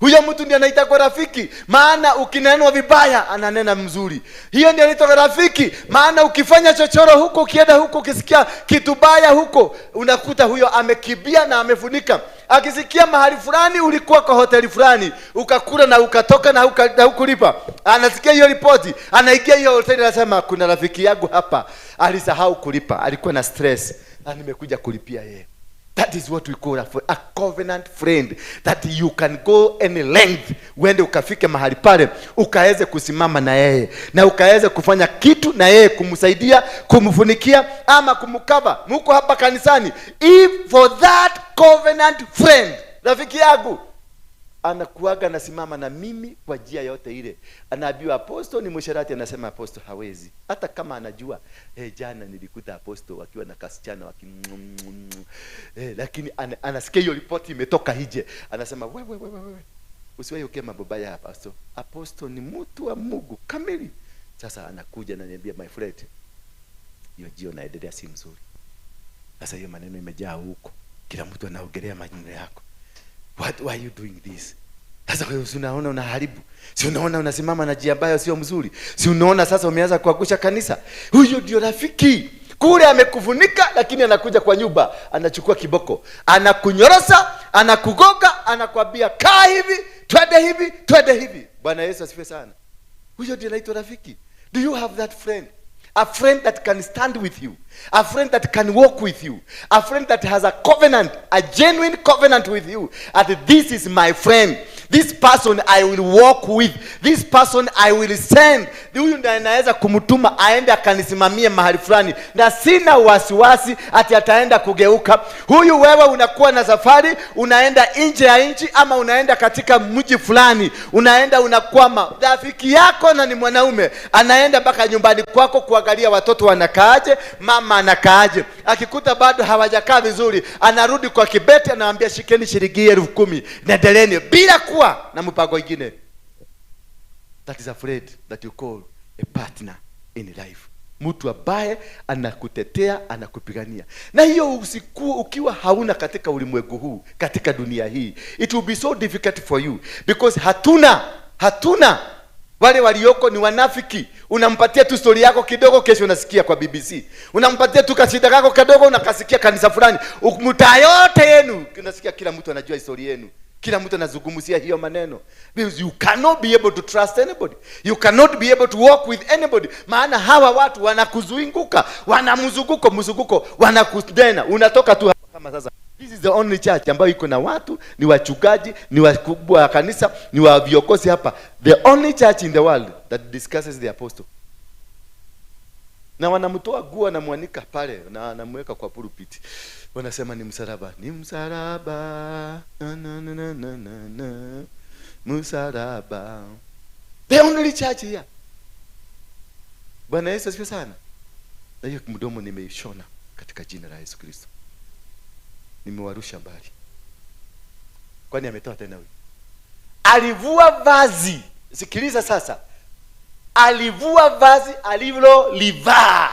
Huyo mtu ndiye anaitwa rafiki, maana ukinenwa vibaya ananena mzuri. Hiyo ndiyo anaitwa rafiki, maana ukifanya chochoro huko, ukienda huko, ukisikia kitu baya huko, unakuta huyo amekimbia na amefunika. Akisikia mahali fulani ulikuwa kwa hoteli fulani, ukakula na ukatoka na hukulipa, anasikia hiyo ripoti, anaingia hiyo hoteli, anasema, "Kuna rafiki yangu hapa alisahau kulipa, alikuwa na stress na nimekuja kulipia yeye." That is what we call a covenant friend, that you can go any length, uende ukafike mahali pale ukaweze kusimama na yeye na ukaweze kufanya kitu na yeye, kumsaidia, kumfunikia ama kumcover. Muko hapa kanisani, if for that covenant friend, rafiki yangu anakuaga anasimama na mimi kwa njia yote ile. Anaambiwa apostle ni msherati, anasema apostle hawezi, hata kama anajua, "Jana nilikuta apostle wakiwa na kasichana waki," lakini anasikia hiyo ripoti imetoka nje, anasema, "Wewe, wewe, wewe, usiwahi ongea mambo baya hapa apostle. Apostle ni mtu wa Mungu kamili." Sasa anakuja ananiambia, "My friend, hiyo jio naendelea si mzuri. Sasa hiyo maneno imejaa huko, kila mtu anaongelea maneno yako. What, why are you doing this? Sasa wewe si unaona unaharibu? Si unaona unasimama na njia ambayo sio mzuri? Si unaona sasa umeanza kuangusha kanisa?" Huyo ndio rafiki. Kule amekufunika, lakini anakuja kwa nyumba, anachukua kiboko, anakunyorosa, anakugoga, anakwambia, "Kaa hivi, twende hivi, twende hivi." Bwana Yesu asifiwe sana. Huyo ndio anaitwa rafiki. Do you have that friend? A friend that can stand with you, a friend that can walk with you, a friend that has a covenant, a genuine covenant with you. And this is my friend. This person I will walk with. This person I will send. Huyu ndiye anaweza kumtuma aende akanisimamie mahali fulani, na sina wasiwasi ati ataenda kugeuka. Huyu wewe unakuwa na safari, unaenda nje ya nchi ama unaenda katika mji fulani, unaenda unakwama. Rafiki yako na ni mwanaume anaenda mpaka nyumbani kwako kuangalia watoto wanakaaje, mama anakaaje. Akikuta bado hawajakaa vizuri, anarudi kwa kibeti, anawaambia, "Shikeni shilingi 10,000, nendeleeni," bila kuwa na mpango ingine. That is a friend that you call a partner in life. Mtu ambaye anakutetea, anakupigania. Na hiyo usiku ukiwa hauna katika ulimwengu huu, katika dunia hii, it will be so difficult for you because hatuna wale walioko ni wanafiki. Unampatia tu stori yako kidogo, kesho unasikia kwa BBC. Unampatia tu kashida kako kidogo, unakasikia kanisa fulani. Mtaa yote yenu, unasikia kila mtu anajua historia yenu. Kila mtu anazungumzia hiyo maneno. Because you cannot be able to trust anybody. You cannot be able to walk with anybody. Maana hawa watu wanakuzunguka, wana mzunguko, mzunguko, wanakudena. Unatoka tu hapa kama sasa. This is the only church ambayo iko na watu, ni wachungaji, ni wakubwa wa kanisa, ni wa viongozi hapa. The only church in the world that discusses the apostle. Na wanamtoa nguo, wanamwanika pale na anamweka kwa pulpit. Wanasema ni msalaba, ni msalaba. Na, na, na, na, na, na, na. Msalaba. The only church here. Bwana Yesu asifiwe sana. Na hiyo mdomo nimeishona katika jina la Yesu Kristo. Nimewarusha mbali. Kwani ametoa tena huyu? Alivua vazi. Sikiliza sasa. Alivua vazi alilolivaa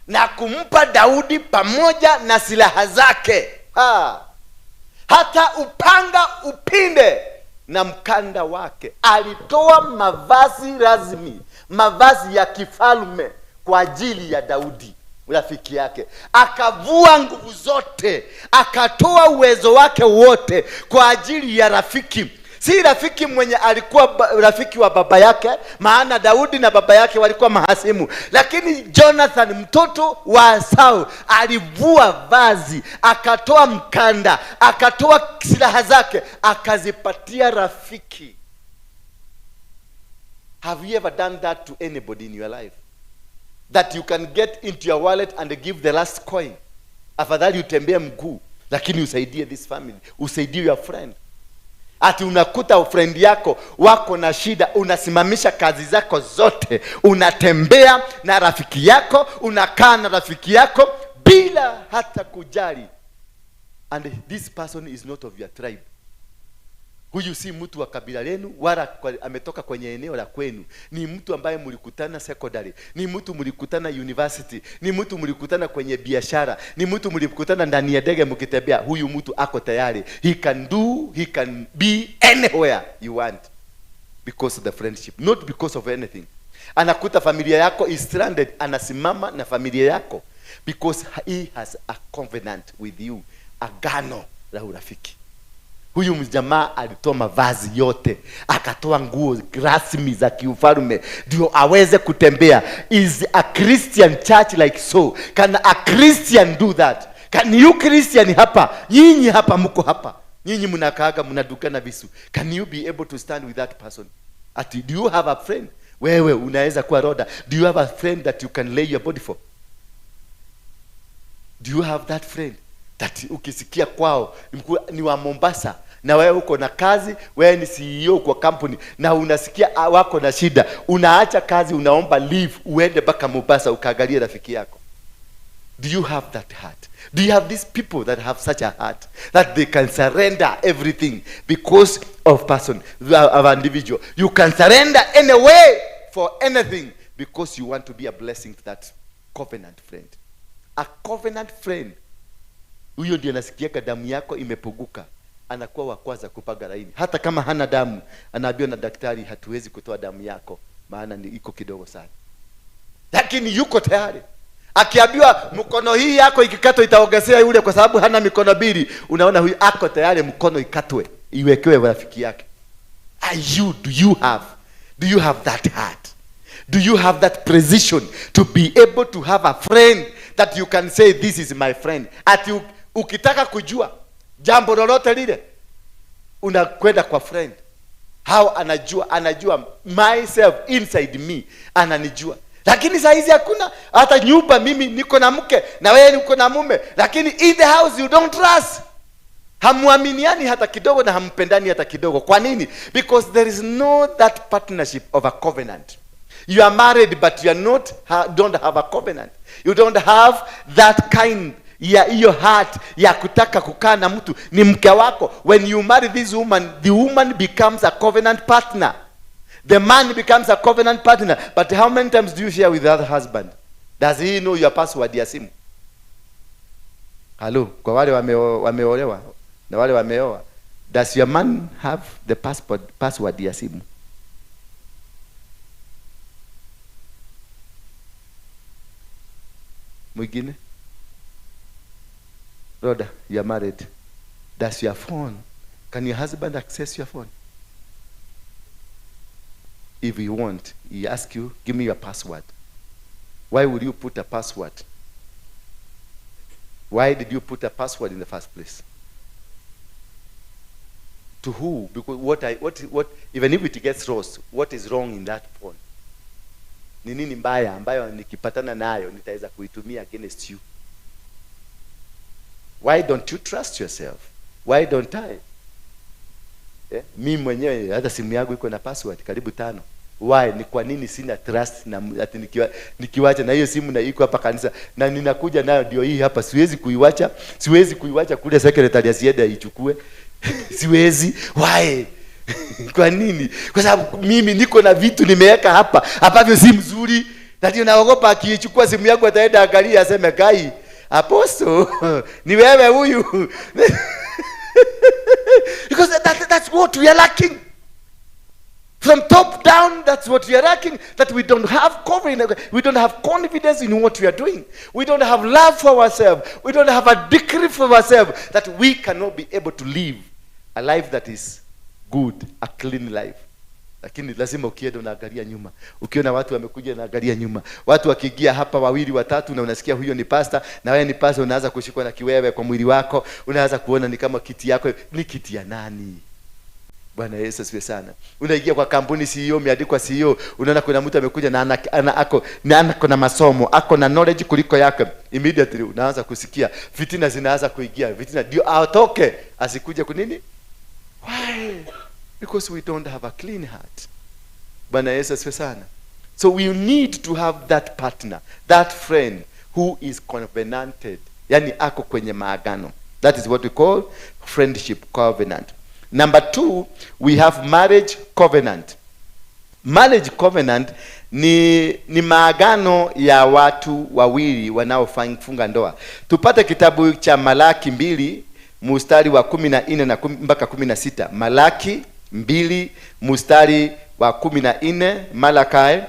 na kumpa Daudi pamoja na silaha zake. Ha. Hata upanga, upinde na mkanda wake. Alitoa mavazi rasmi, mavazi ya kifalme kwa ajili ya Daudi rafiki yake. Akavua nguvu zote, akatoa uwezo wake wote kwa ajili ya rafiki. Si rafiki mwenye alikuwa rafiki wa baba yake, maana Daudi na baba yake walikuwa mahasimu. Lakini Jonathan mtoto wa Saul alivua vazi, akatoa mkanda, akatoa silaha zake, akazipatia rafiki. Have you ever done that to anybody in your life? That you can get into your wallet and give the last coin. Afadhali utembee mguu, lakini usaidie this family, usaidie your friend. Ati unakuta friend yako wako na shida, unasimamisha kazi zako zote, unatembea na rafiki yako, unakaa na rafiki yako bila hata kujali. And this person is not of your tribe. Huyu si mtu wa kabila lenu, wala ametoka kwenye eneo la kwenu. Ni mtu ambaye mlikutana secondary, ni mtu mlikutana university, ni mtu mlikutana kwenye biashara, ni mtu mlikutana ndani ya ndege mkitembea. Huyu mtu ako tayari. He can do, he can be anywhere you want because of the friendship, not because of anything. Anakuta familia yako is stranded, anasimama na familia yako because he has a covenant with you, agano la urafiki. Huyu mjamaa alitoa mavazi yote, akatoa nguo rasmi za kiufalme ndio aweze kutembea. Is a Christian church like so? Can a Christian do that? Can you Christian hapa? Nyinyi hapa mko hapa. Nyinyi mnakaaga mnadukana visu. Can you be able to stand with that person? Ati, do you have a friend? Wewe unaweza kuwa Roda. Do you have a friend that you can lay your body for? Do you have that friend? That ukisikia kwao ni wa Mombasa na wewe uko na kazi, wewe ni CEO kwa company na unasikia wako na shida, unaacha kazi, unaomba leave uende mpaka Mombasa ukaangalie rafiki yako. Do you have that heart? Do you have these people that have such a heart that they can surrender everything because of person, of an individual? You can surrender any way for anything because you want to be a blessing to that covenant friend. A covenant friend, huyo ndiye anasikiaga damu yako imepunguka, anakuwa wa kwanza kupaga laini. Hata kama hana damu, anaambiwa na daktari, hatuwezi kutoa damu yako maana ni iko kidogo sana. Lakini yuko tayari. Akiambiwa mkono hii yako ikikatwa itaongezea yule kwa sababu hana mikono mbili, unaona huyu ako tayari mkono ikatwe iwekewe rafiki yake. Are you, do you have that heart? Do you have that precision to be able to have a friend that you can say this is my friend? Ati ukitaka kujua jambo lolote lile unakwenda kwa friend. How anajua? Anajua myself inside me, ananijua. Lakini saa hizi hakuna hata nyumba. Mimi niko na mke na wewe uko na mume, lakini in the house you don't trust. Hamuaminiani hata kidogo na hampendani hata kidogo. Kwa nini? Because there is no that partnership of a covenant. You are married but you are not, don't have a covenant. You don't have that kind ya hiyo heart ya kutaka kukaa na mtu ni mke wako. When you marry this woman, the woman becomes a covenant partner. The man becomes a covenant partner. But how many times do you share with the other husband? Does he know your password ya simu? Hello, kwa wale wameolewa na wale wameoa, does your man have the password ya simu? Mwingine? Rhoda, you are married. Does your phone, can your husband access your phone? If he want, he asks you, give me your password. Why would you put a password? Why did you put a password in the first place? To who? Because what, even if it gets lost, what is wrong in that phone? Ni nini mbaya ambayo nikipatana nayo nitaweza kuitumia against you? Why don't you trust yourself? Why don't I? Mimi mwenyewe hata simu yangu iko na password karibu 5. Why? Ni kwa nini sina trust na ati nikiwacha na hiyo simu na iko hapa kanisa na ninakuja nayo ndio hii hapa, siwezi kuiwacha, siwezi kuiwacha kule secretary asiende aichukue. Siwezi. Why? Kwa nini? Kwa sababu mimi niko na vitu nimeweka hapa ambavyo si mzuri, na ndio naogopa akiichukua simu yangu ataenda angalia aseme kai apostle ni wewe huyu. Because that's what we are lacking. From top down, that's what we are lacking. That we don't have covering, we don't have confidence in what we are doing. We don't have love for ourselves. We don't have a decree for ourselves that we cannot be able to live a life that is good, a clean life. Lakini lazima ukienda unaangalia nyuma. Ukiona watu wamekuja unaangalia nyuma. Watu wakiingia hapa wawili watatu na unasikia huyo ni pastor na wewe ni pastor, unaanza kushikwa na kiwewe kwa mwili wako. Unaanza kuona ni kama kiti yako ni kiti ya nani? Bwana Yesu asifiwe sana. Unaingia kwa kampuni CEO, imeandikwa CEO, unaona kuna mtu amekuja na ana na masomo, ako na knowledge kuliko yako. Immediately unaanza kusikia fitina zinaanza kuingia. Fitina ndio atoke asikuje kwa nini? Why? Because we don't have a clean heart. Bwana Yesu asifiwe sana. So we need to have that partner, that friend who is covenanted. Yani ako kwenye maagano. That is what we call friendship covenant. Number 2, we have marriage covenant. Marriage covenant ni maagano ya watu wawili wanaofunga ndoa. Tupate kitabu cha Malaki 2 mstari wa 14 na mpaka 16. Malaki 2 mstari wa 14, Malachi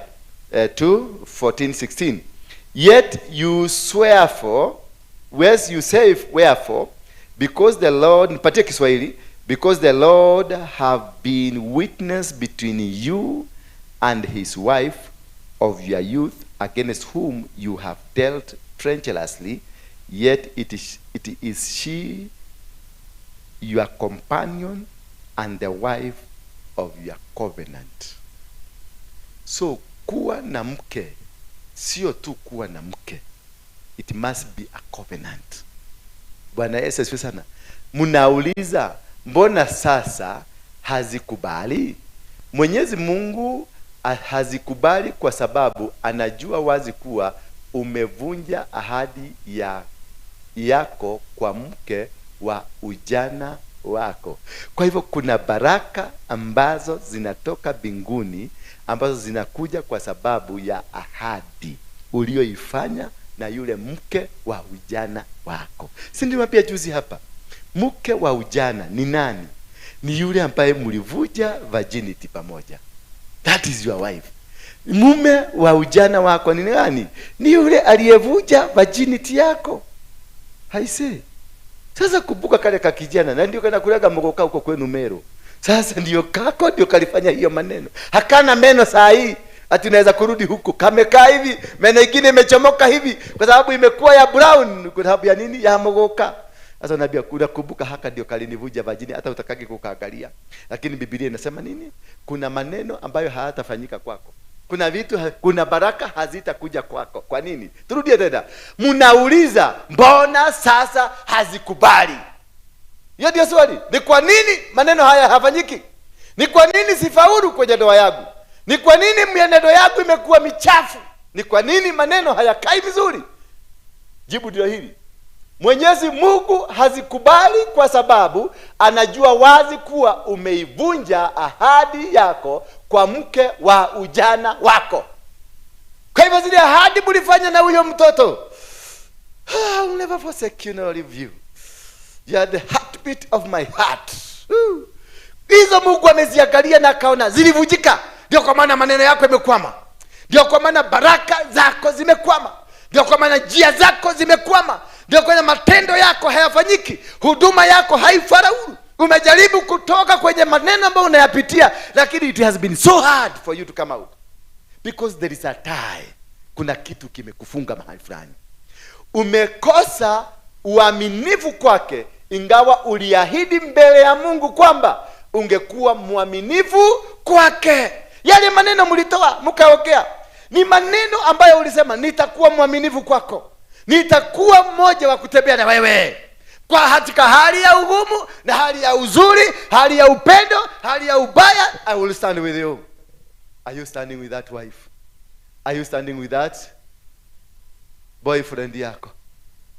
2:14, 16. Yet you swear for, whereas you say wherefore, because the Lord, nipatie Kiswahili, because the Lord have been witness between you and his wife of your youth, against whom you have dealt treacherously, yet it is she your companion and the wife of your covenant. So kuwa na mke sio tu kuwa na mke, it must be a covenant. Bwana Yesu asifiwe sana. Mnauliza mbona sasa hazikubali? Mwenyezi Mungu hazikubali kwa sababu anajua wazi kuwa umevunja ahadi yako kwa mke wa ujana wako. Kwa hivyo kuna baraka ambazo zinatoka mbinguni ambazo zinakuja kwa sababu ya ahadi ulioifanya na yule mke wa ujana wako. Si ndio pia juzi hapa? Mke wa ujana ni nani? Ni yule ambaye mlivuja virginity pamoja. That is your wife. Mume wa ujana wako ni nani? Ni yule aliyevuja virginity yako. Haise. Sasa kumbuka kale ka kijana, na ndio kana kulaga mgoka huko kwenu Meru. Sasa ndio kako ndio kalifanya hiyo maneno. Hakana meno saa hii ati unaweza kurudi huko. Kamekaa hivi, meno ingine imechomoka hivi kwa sababu imekuwa ya brown, kwa sababu ya nini? Ya mgoka. Sasa nabii unakumbuka haka ndio kalinivuja vajini, hata utakaki kukaangalia. Lakini Biblia inasema nini? Kuna maneno ambayo hayatafanyika kwako. Kuna vitu, kuna baraka hazitakuja kwako. Kwa nini? Turudie tena. Mnauliza mbona sasa hazikubali? Hiyo ndio swali. Ni kwa nini maneno haya hayafanyiki? Ni kwa nini sifaulu kwenye ndoa yangu? Ni kwa nini mienendo yangu imekuwa michafu? Ni kwa nini maneno hayakai vizuri? Jibu ndio hili. Mwenyezi Mungu hazikubali kwa sababu anajua wazi kuwa umeivunja ahadi yako kwa mke wa ujana wako. Kwa hivyo zile ahadi mlifanya na huyo mtoto, I will never forsake you nor leave you. You are the heartbeat of my heart. Hizo Mungu ameziangalia na akaona zilivunjika. Ndio kwa maana maneno yako yamekwama. Ndio kwa maana baraka zako zimekwama. Ndio kwa maana njia zako zimekwama. Ndio kwa maana matendo yako hayafanyiki, huduma yako haifaulu. Umejaribu kutoka kwenye maneno ambayo unayapitia, lakini it has been so hard for you to come out. Because there is a tie. Kuna kitu kimekufunga mahali fulani. Umekosa uaminifu kwake, ingawa uliahidi mbele ya Mungu kwamba ungekuwa mwaminifu kwake. Yale maneno mlitoa mkaongea ni maneno ambayo ulisema nitakuwa mwaminifu kwako, nitakuwa mmoja wa kutembea na wewe kwa katika hali ya ugumu na hali ya uzuri, hali ya upendo, hali ya ubaya, I will stand with you. Are you standing with that wife? Are you standing with that boyfriend yako?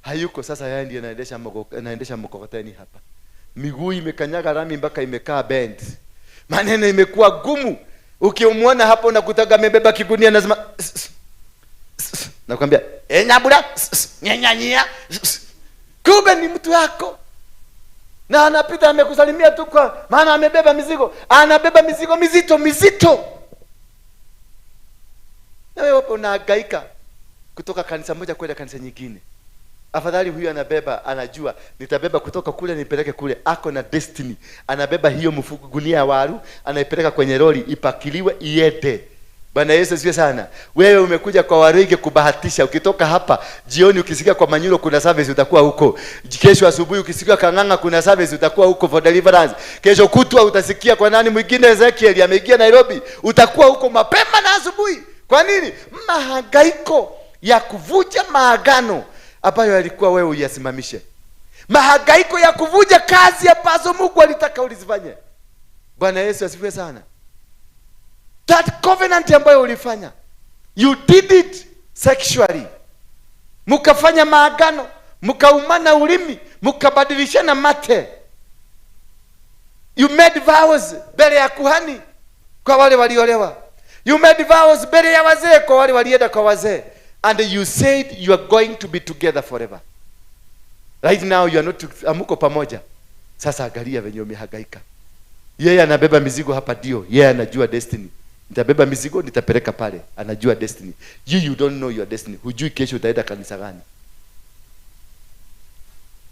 Hayuko sasa, yeye ndiye anaendesha mkokoteni hapa. Miguu imekanyaga rami mpaka imekaa bend. Maneno imekuwa gumu. Ukimwona hapo unakutaga amebeba kigunia, nasema nakwambia enyabura nyenyanyia, kumbe ni mtu wako. Na anapita amekusalimia tu kwa maana amebeba mizigo, anabeba mizigo mizito mizito. Na wewe hapo unahangaika kutoka kanisa moja kwenda kanisa nyingine. Afadhali huyu anabeba, anajua nitabeba kutoka kule nipeleke kule, ako na destiny. Anabeba hiyo mfuko gunia ya waru, anaipeleka kwenye lori ipakiliwe iende. Bwana Yesu asifiwe sana. Wewe umekuja kwa Waruinge kubahatisha. Ukitoka hapa jioni ukisikia kwa Manyuro kuna service utakuwa huko. Kesho asubuhi ukisikia Kang'ang'a kuna service utakuwa huko for deliverance. Kesho kutwa utasikia kwa nani mwingine, Ezekiel ameingia Nairobi, utakuwa huko mapema na asubuhi. Kwa nini? Mahangaiko ya kuvuja maagano ambayo yalikuwa wewe uyasimamishe. Mahangaiko ya kuvuja kazi ambazo Mungu alitaka ulizifanye. Bwana Yesu asifiwe sana. That covenant ambayo ulifanya, you did it sexually. Mukafanya maagano, mukaumana ulimi, mukabadilishana mate. You made vows mbele ya kuhani kwa wale waliolewa. You made vows mbele ya wazee kwa wale walienda kwa wazee. And you said you are going to be together forever. Right now you are not, amuko pamoja. Sasa angalia venye umehangaika. Yeye anabeba mizigo hapa ndio, yeye anajua destiny. Nitabeba mizigo nitapeleka pale, anajua destiny. You don't know your destiny. Hujui kesho utaenda kanisa gani.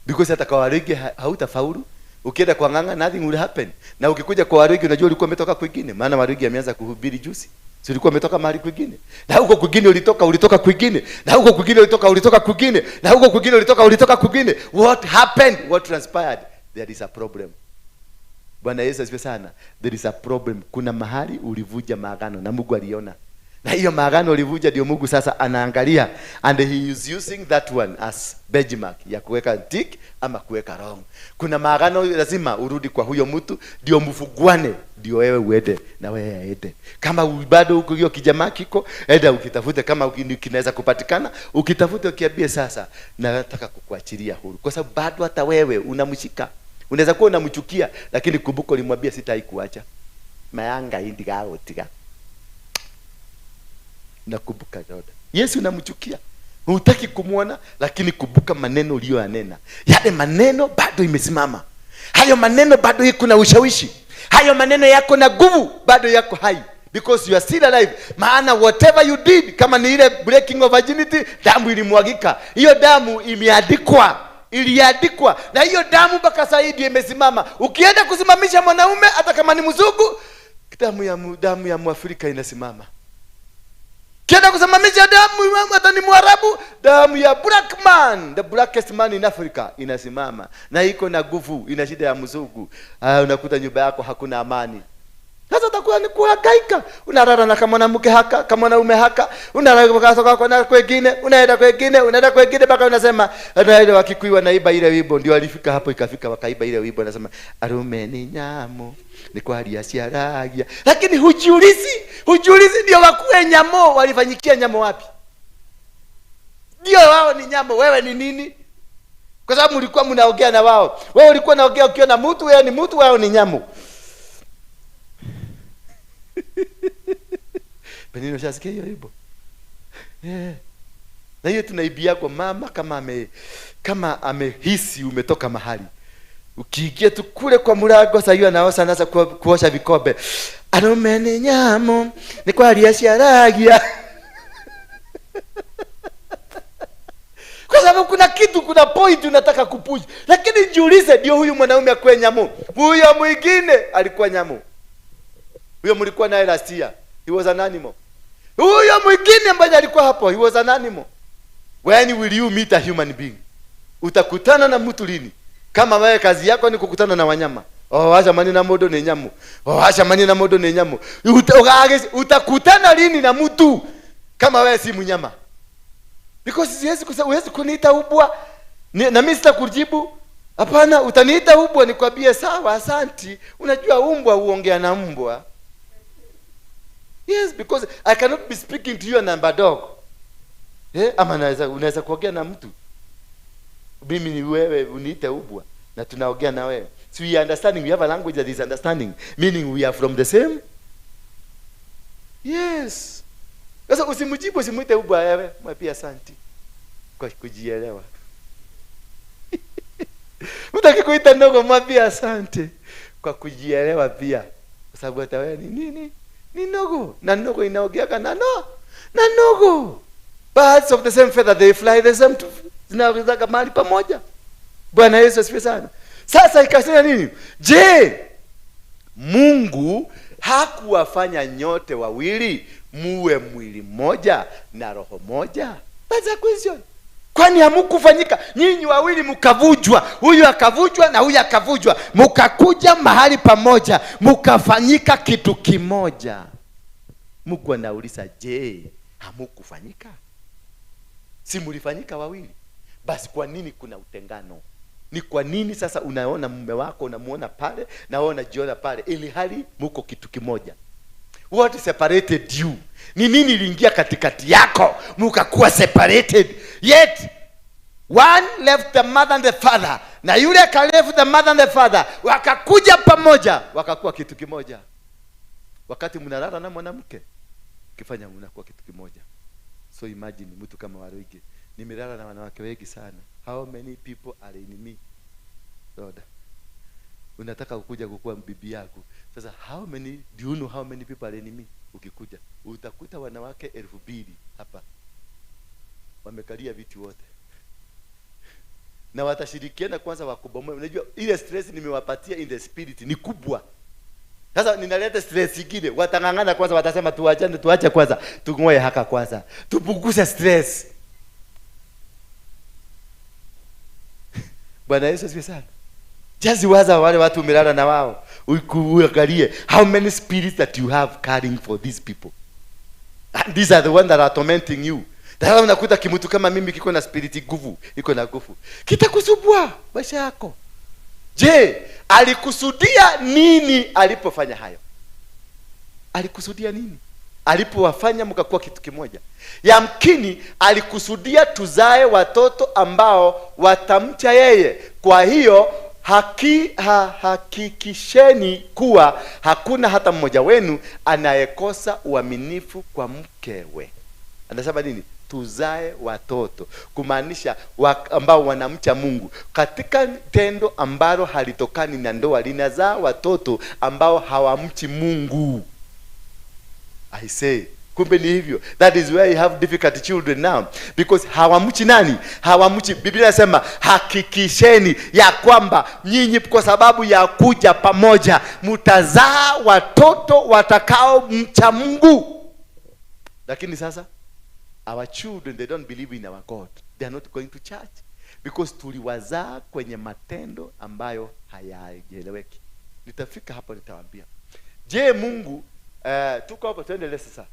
Because hata kwa Waruinge hautafaulu. Ukienda kwa Ng'ang'a nothing will happen. Na ukikuja kwa Waruinge unajua ulikuwa umetoka kwingine, maana Waruinge ameanza kuhubiri juzi. Si ulikuwa umetoka mahali kwingine. Na huko kwingine ulitoka kwingine. Na huko kwingine ulitoka kwingine. Na huko kwingine ulitoka kwingine. What happened? What transpired? There is a problem. Bwana Yesu asifiwe sana. There is a problem. Kuna mahali ulivuja maagano na Mungu aliona. Na hiyo maagano ulivuja ndio Mungu sasa anaangalia, and he is using that one as benchmark ya kuweka tick ama kuweka wrong. Kuna maagano lazima urudi kwa huyo mtu ndio mfuguane, ndio wewe uende na wewe aende. Kama bado huko hiyo kijamaa kiko, enda ukitafute kama kinaweza kupatikana, ukitafute ukiambie sasa nataka kukuachilia huru. Kwa sababu bado hata wewe unamshika. Unaweza kuwa unamchukia lakini kumbuka ulimwambia sitaikuacha. Mayanga indiga otiga. Nakumbuka Yoda. Yesu unamchukia. Hutaki kumuona lakini kumbuka maneno uliyoyanena. Yale maneno bado imesimama. Hayo maneno bado iko na ushawishi. Hayo maneno yako na nguvu bado yako hai. Because you are still alive. Maana whatever you did, kama ni ile breaking of virginity, damu ilimwagika. Hiyo damu imeandikwa. Iliandikwa. Na hiyo damu mpaka sasa hivi imesimama. Ukienda kusimamisha mwanaume hata kama ni mzungu, damu ya Mwafrika inasimama. Kienda kusimamisha damu hata ni Mwarabu, damu ya black man, the blackest man in Africa inasimama. Na iko na nguvu, ina shida ya mzungu. Unakuta nyumba yako hakuna amani. Sasa utakuwa ni kuhangaika. Unalala na kama mwanamke haka, kama mwanaume haka, unalala kwa kwa kwingine, unaenda kwingine, unaenda kwingine mpaka unasema unaenda. Wakikuyu wanaiba ile wimbo, ndio alifika hapo ikafika wakaiba ile wimbo, anasema arume ni nyamo ni kwa siaragia. Lakini hujiulizi ndio wakue nyamo walifanyikia nyamo wapi? Ndio wao ni nyamo, wewe ni nini? Kwa sababu mlikuwa mnaongea na wao. Wewe ulikuwa unaongea ukiona mtu, wewe ni mtu, wao ni nyamo. Penino shasikia hiyo hivyo. Yeah. Na hiyo tunaibia kwa mama kama amehisi umetoka mahali. Ukiingia tu kule kwa mlango sasa hiyo anaosha, anaanza kuosha vikombe. Arume ni nyamo ni kwa aliasiaragia. Kwa sababu kuna kitu, kuna point unataka kupush. Lakini jiulize, ndio huyu mwanaume akwe nyamo. Huyo mwingine alikuwa nyamo. Huyo mlikuwa naye last year, he was an animal. Huyo mwingine ambaye alikuwa hapo, he was an animal. When will you meet a human being? Utakutana na mtu lini? Kama wewe kazi yako ni kukutana na wanyama. Oh, acha mani na modo ni nyamu. Oh, acha mani na modo ni nyamu. Utakutana lini na mtu kama wewe si mnyama? Because siwezi huwezi kuniita ubwa na mimi sitakujibu. Hapana, utaniita ubwa nikwambie sawa, asanti. Unajua umbwa huongea na mbwa. Yes, because I cannot be speaking to you and I'm a dog. Ama unaweza kuongea na mtu. Mimi ni wewe uniite ubwa na tunaongea na wewe. So we are understanding, we have a language that is understanding, meaning we are from the same. Yes. Sasa usimjibu, usimuite ubwa wewe, mwambie asante kwa kujielewa. Mtu akikuita ndogo, mwambie asante kwa kujielewa pia. Kwa sababu hata wewe ni nini? Ni ndogo. Na ndogo inaogeaka na no. Na ndogo. Birds of the same feather, they fly the same, zinaweza mahali pamoja. Bwana Yesu asifiwe sana. Sasa ikasema nini? Je, Mungu hakuwafanya nyote wawili muwe mwili mmoja na roho moja? That's a question. Kwani hamkufanyika nyinyi wawili mkavujwa, huyu akavujwa na huyu akavujwa, mkakuja mahali pamoja, mkafanyika kitu kimoja? Mungu anauliza, je, hamkufanyika? Si mlifanyika wawili? Basi kwa nini kuna utengano? Ni kwa nini sasa unaona mume wako unamuona pale na wewe unajiona pale, ili hali mko kitu kimoja? What separated you? Ni nini iliingia katikati yako mkakuwa separated? Yet one left the mother and the father, na yule aka left the mother and the father, wakakuja pamoja, wakakuwa kitu kimoja. Wakati mnalala na mwanamke, kifanya mnakuwa kitu kimoja. So imagine mtu kama Waruige, nimelala na wanawake wengi sana. How many people are in me? Lord, unataka kukuja kukua bibi yako. Sasa how many, do you know how many people are in me? Ukikuja utakuta wanawake 2000 hapa wamekalia viti wote, na watashirikiana kwanza wakubomoe. Unajua ile stress nimewapatia in the spirit ni kubwa. Sasa ninaleta stress nyingine, watang'ang'ana kwanza, watasema tuachane, tuache kwanza, tungoe haka kwanza, tupunguze stress. Bwana Yesu asifiwe sana. Just waza wale watu umelala na wao, uangalie how many spirits that you have carrying for these people. And these are the ones that are tormenting you. Sasa unakuta kimutu kama mimi kiko na spirit nguvu, iko na nguvu, kitakusumbua maisha yako. Je, alikusudia nini alipofanya hayo? Alikusudia nini alipowafanya mkakuwa kitu kimoja? Yamkini alikusudia tuzae watoto ambao watamcha yeye. Kwa hiyo hakikisheni kuwa hakuna hata mmoja wenu anayekosa uaminifu kwa mkewe. Anasema nini? Tuzae watoto, kumaanisha ambao wanamcha Mungu. Katika tendo ambalo halitokani na ndoa linazaa watoto ambao hawamchi Mungu. I say, kumbe ni hivyo. That is where you have difficult children now, because hawamchi nani? Hawamchi. Biblia inasema hakikisheni ya kwamba nyinyi kwa sababu ya kuja pamoja mtazaa watoto watakao mcha Mungu. Lakini sasa our children, they don't believe in our God. They are not going to church because tuliwazaa kwenye matendo ambayo hayaeleweki. Nitafika hapo nitawaambia. Je, Mungu tuko hapo, tuendelee sasa.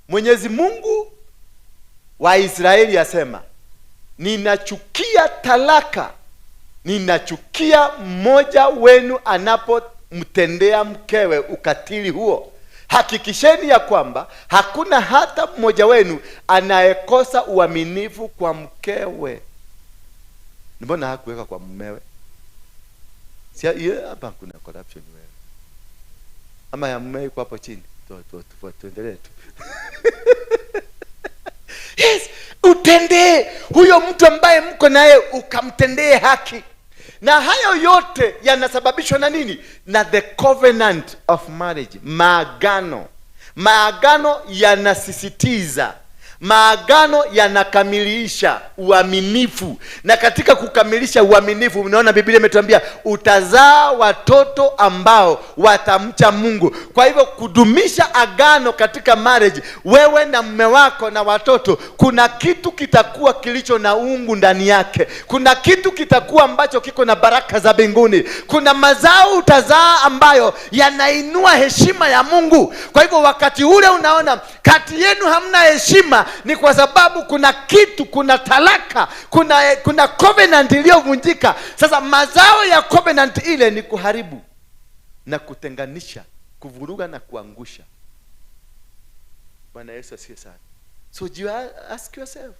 Mwenyezi Mungu wa Israeli asema, ninachukia talaka, ninachukia mmoja wenu anapomtendea mkewe ukatili huo. Hakikisheni ya kwamba hakuna hata mmoja wenu anayekosa uaminifu kwa mkewe. Mbona hakuweka kwa mumewe? Si hapa kuna corruption wewe. Ama ya mumewe iko hapo chini. Tuendelee tu. Yes, utendee huyo mtu ambaye mko naye, ukamtendee haki. Na hayo yote yanasababishwa na nini? Na the covenant of marriage, maagano. Maagano yanasisitiza, maagano yanakamilisha uaminifu. Na katika kukamilisha uaminifu, unaona Biblia imetuambia utazaa watoto ambao watamcha Mungu. Kwa hivyo kudumisha agano katika marriage, wewe na mume wako na watoto, kuna kitu kitakuwa kilicho na ungu ndani yake. Kuna kitu kitakuwa ambacho kiko na baraka za mbinguni. Kuna mazao utazaa ambayo yanainua heshima ya Mungu. Kwa hivyo wakati ule unaona kati yenu hamna heshima, ni kwa sababu kuna kitu, kuna talaka, kuna covenant iliyovunjika. Sasa mazao ya covenant ile ni kuharibu na kutenganisha, kuvuruga na kuangusha. Bwana Yesu asifiwe sana. So do you ask yourself,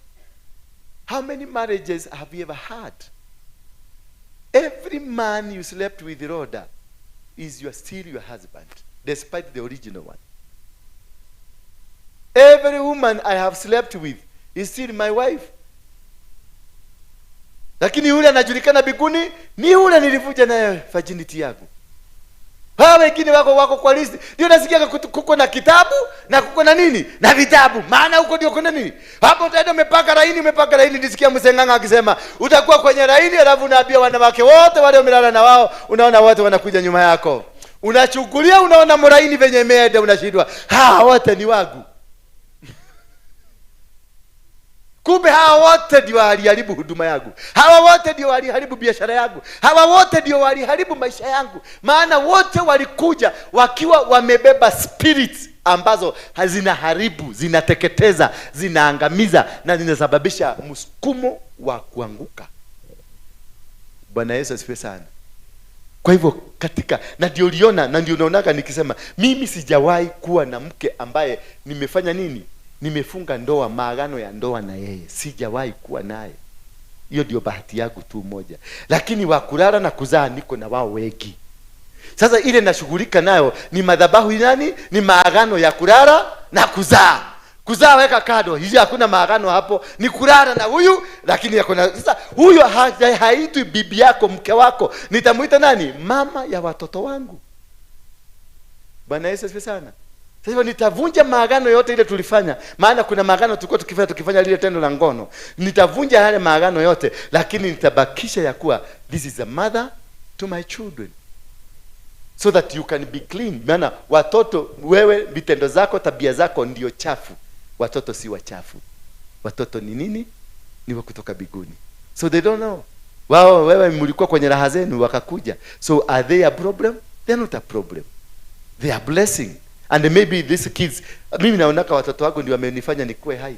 how many marriages have you ever had? Every man you slept with, Rhoda, is still your husband, despite the original one. Every woman I have slept with is still my wife. Lakini yule anajulikana biguni ni yule nilivuja naye virginity yangu. Hawa wengine wako kwa list. Ndio nasikia kuko na kitabu na kuko na nini? Na vitabu. Maana huko ndio kuna nini? Hapo utaenda umepaka laini, nilisikia Msenganga akisema utakuwa kwenye laini, alafu unaambia wanawake wote wale umelala na wao, unaona wote wanakuja nyuma yako. Unachukulia, unaona mlaini venye imeenda, unashindwa. Ha, wote ni wangu. Kumbe hawa wote ndio waliharibu huduma yangu. Hawa wote ndio waliharibu biashara yangu. Hawa wote ndio waliharibu maisha yangu. Maana wote walikuja wakiwa wamebeba spirits ambazo zinaharibu, zinateketeza, zinaangamiza na zinasababisha msukumo wa kuanguka. Bwana Yesu asifiwe sana. Kwa hivyo katika, na ndio uliona, na ndio unaonaga nikisema mimi sijawahi kuwa na mke ambaye nimefanya nini? Nimefunga ndoa, maagano ya ndoa na yeye. Sijawahi kuwa naye. Hiyo ndio bahati yangu tu moja. Lakini wa kulala na kuzaa niko na wao wengi. Sasa ile nashughulika nayo ni madhabahu nani? Ni maagano ya kulala na kuzaa. Kuzaa weka kado. Hizi hakuna maagano hapo. Ni kulala na huyu, lakini hakuna. Sasa huyo haitwi bibi yako, mke wako. Nitamuita nani? Mama ya watoto wangu. Bwana Yesu asifiwe sana. Sasa nitavunja maagano yote ile tulifanya. Maana kuna maagano tulikuwa tukifanya lile tendo la ngono. Nitavunja yale maagano yote, lakini nitabakisha ya kuwa this is a mother to my children. So that you can be clean. Maana watoto, wewe vitendo zako, tabia zako ndio chafu. Watoto si wachafu. Watoto ni nini? Ni wa kutoka biguni. So they don't know. Wao wewe mlikuwa kwenye raha zenu wakakuja. So are they a problem? They are not a problem. They are blessing. And maybe these kids, mimi naonaka watoto wangu ndio wamenifanya nikuwe hai.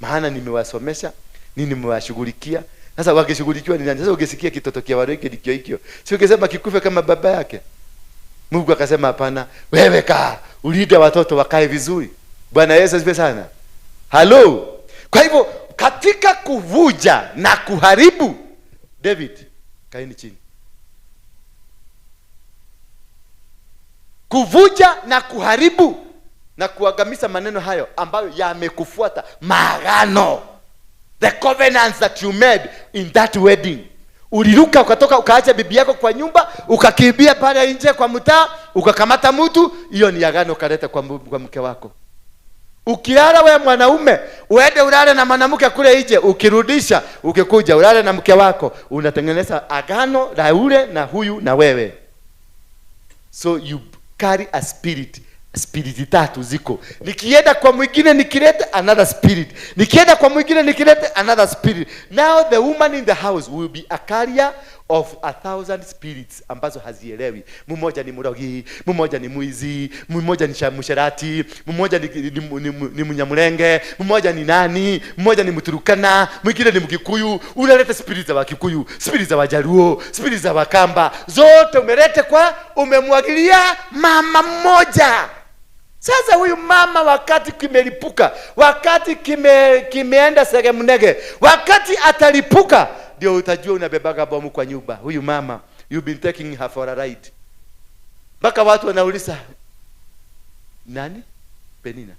Maana nimewasomesha, nimewashughulikia. Sasa wakishughulikiwa ni nani? Sasa ukisikia kitoto kia wareke nikio hikio, si ukisema kikufe kama baba yake. Mungu akasema hapana, wewe kaa, ulinde watoto wakae vizuri. Bwana Yesu asifiwe sana. Hello. Kwa hivyo katika kuvuja na kuharibu, David, kaeni chini. Kuvuja na kuharibu na kuangamiza maneno hayo ambayo yamekufuata, maagano, the covenants that you made in that wedding. Uliruka ukatoka ukaacha bibi yako kwa nyumba, ukakimbia pale nje kwa mtaa, ukakamata mtu, hiyo ni agano kaleta kwa mke wako. Ukilala wewe mwanaume, uende ulale na mwanamke kule nje, ukirudisha, ukikuja ulale na mke wako, unatengeneza agano la ule na huyu na wewe. So you carry a spirit. Spirit tatu ziko. Nikienda kwa mwingine nikilete another spirit. Nikienda kwa mwingine nikilete another spirit. Now the woman in the house will be a carrier of 1,000 spirits ambazo hazielewi. Mmoja ni murogi, mmoja ni mwizi, mmoja ni msherati, mmoja ni Mnyamulenge, mmoja ni nani, mmoja ni Mturukana, mwingine ni Mkikuyu. Unaleta spirit za Wakikuyu, spirit za Wajaluo, spirit za Wakamba. Zote umelete kwa, umemwagilia mama mmoja. Sasa huyu mama wakati kimelipuka, wakati kimeenda segemunege, wakati atalipuka, ndio utajua unabebaga bomu kwa nyumba. Huyu mama, you've been taking her for a ride. Mpaka watu wanauliza, nani? Penina.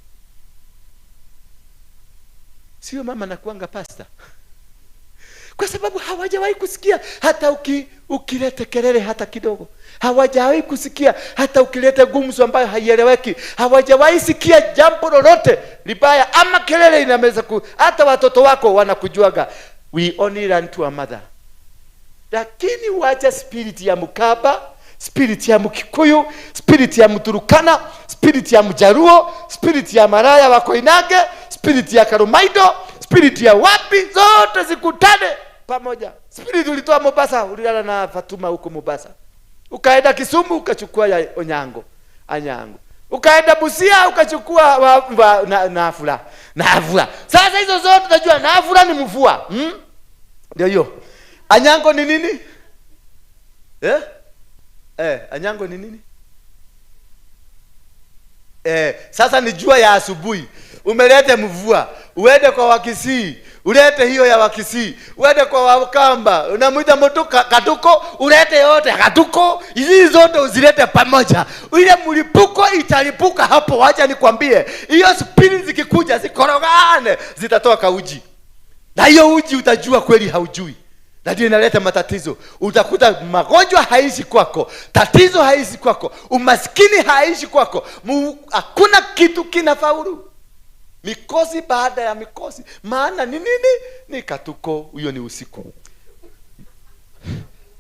Sio mama nakuanga pastor. Kwa sababu hawajawahi kusikia hata ukilete kelele hata kidogo. Hawajawahi kusikia hata ukilete gumzo ambayo haieleweki. Hawajawahi sikia jambo lolote libaya ama kelele inaweza hata watoto wako wanakujuaga. We only run to a mother. Lakini wacha spirit ya Mkaba, spirit ya Mkikuyu, spirit ya Mturukana, spirit ya Mjaruo, spirit ya Maraya wa Koinange, spirit ya Karumaido, spirit ya wapi, zote zikutane pamoja. Spirit ulitoa Mombasa, ulilala na Fatuma huko Mombasa. Ukaenda Kisumu ukachukua ya Onyango, Anyango. Ukaenda Busia ukachukua Nafula. Nafula. Sasa hizo zote tunajua Nafula ni mvua. Ndio hiyo. Anyango ni nini? Anyango ni nini? Sasa ni jua ya asubuhi. Umelete mvua. Uende kwa Wakisii, Ulete hiyo ya Wakisii, uende kwa Wakamba, unamuita mtu Katuko, ulete yote Katuko, hizi zote uzilete pamoja. Ile mlipuko italipuka hapo, wacha nikwambie. Hiyo spirit zikikuja zikorogane, zitatoa kauji. Na hiyo uji utajua kweli haujui. Na ndio inaleta matatizo. Utakuta magonjwa haishi kwako, tatizo haishi kwako, umaskini haishi kwako. Hakuna kitu kinafaulu. Mikosi baada ya mikosi. Maana ni nini? Ni Katuko, huyo ni usiku.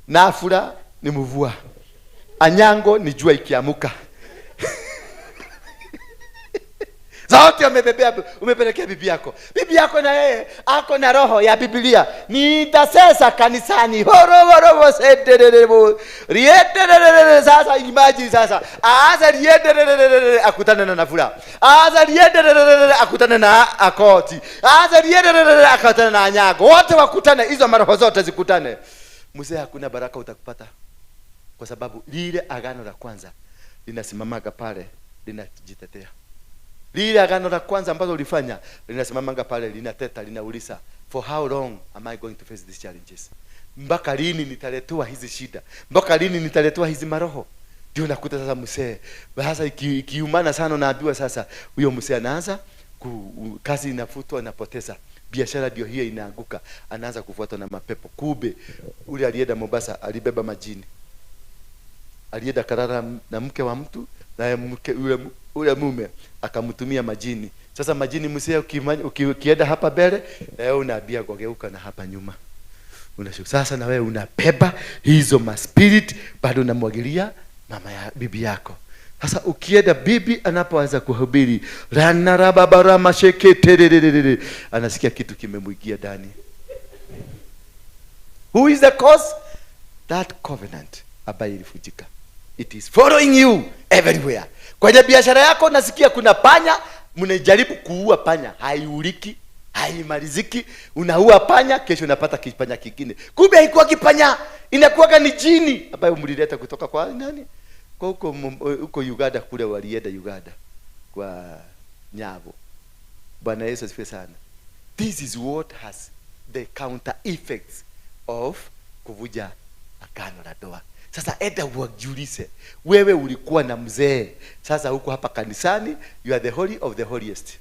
Nafura ni mvua. Anyango ni jua ikiamuka. Zote umepelekea bibi yako. Bibi yako na yeye ako na roho ya Biblia. Nitasesa kanisani. Horo senderebo. Rienderere. Sasa imagine sasa. Aaza rienderere akutane na Nafura. Aaza rienderere akutane na Akoti. Aaza rienderere akutane na Anyago. Wote wakutane, hizo maroho zote zikutane. Mzee, hakuna baraka utakupata. Kwa sababu lile agano la kwanza linasimamaga pale, linajitetea. Lile agano la kwanza ambalo ulifanya linasimamanga pale, linateta, linauliza, for how long am I going to face these challenges? Mpaka lini nitaletewa hizi shida? Mpaka lini nitaletewa hizi maroho? Ndio nakuta sasa mzee, sasa ikiumana sana unaambiwa sasa huyo mzee anaanza kazi inafutwa, anapoteza. Biashara ndio hiyo inaanguka, anaanza kufuatwa na mapepo. Kube ule alienda Mombasa alibeba majini. Alienda karara na mke wa mtu, na mke ule mume akamtumia majini. Sasa majini mzee ukienda hapa mbele, na wewe unaambia geuka na hapa nyuma. Unashuka. Sasa na wewe unabeba hizo ma spirit bado unamwagilia mama ya bibi yako. Sasa ukienda bibi anapoanza kuhubiri, rana rababara masheke tererere, anasikia kitu kimemwigia ndani. Who is the cause? That covenant ambayo ilifujika. It is following you everywhere. Kwenye biashara yako nasikia kuna panya, mnajaribu kuua panya, haiuliki, haimaliziki. Unaua panya, kesho unapata kipanya kingine. Kumbe haikuwa kipanya, inakuwa ni jini ambayo mlileta kutoka kwa nani? Kwa huko Uganda kule, walienda Uganda kwa Nyabo. Bwana Yesu asifiwe sana. This is what has the counter effects of kuvuja agano la ndoa. Sasa enda ujiulize, wewe ulikuwa na mzee, sasa huko hapa kanisani, you are the holy of the holiest.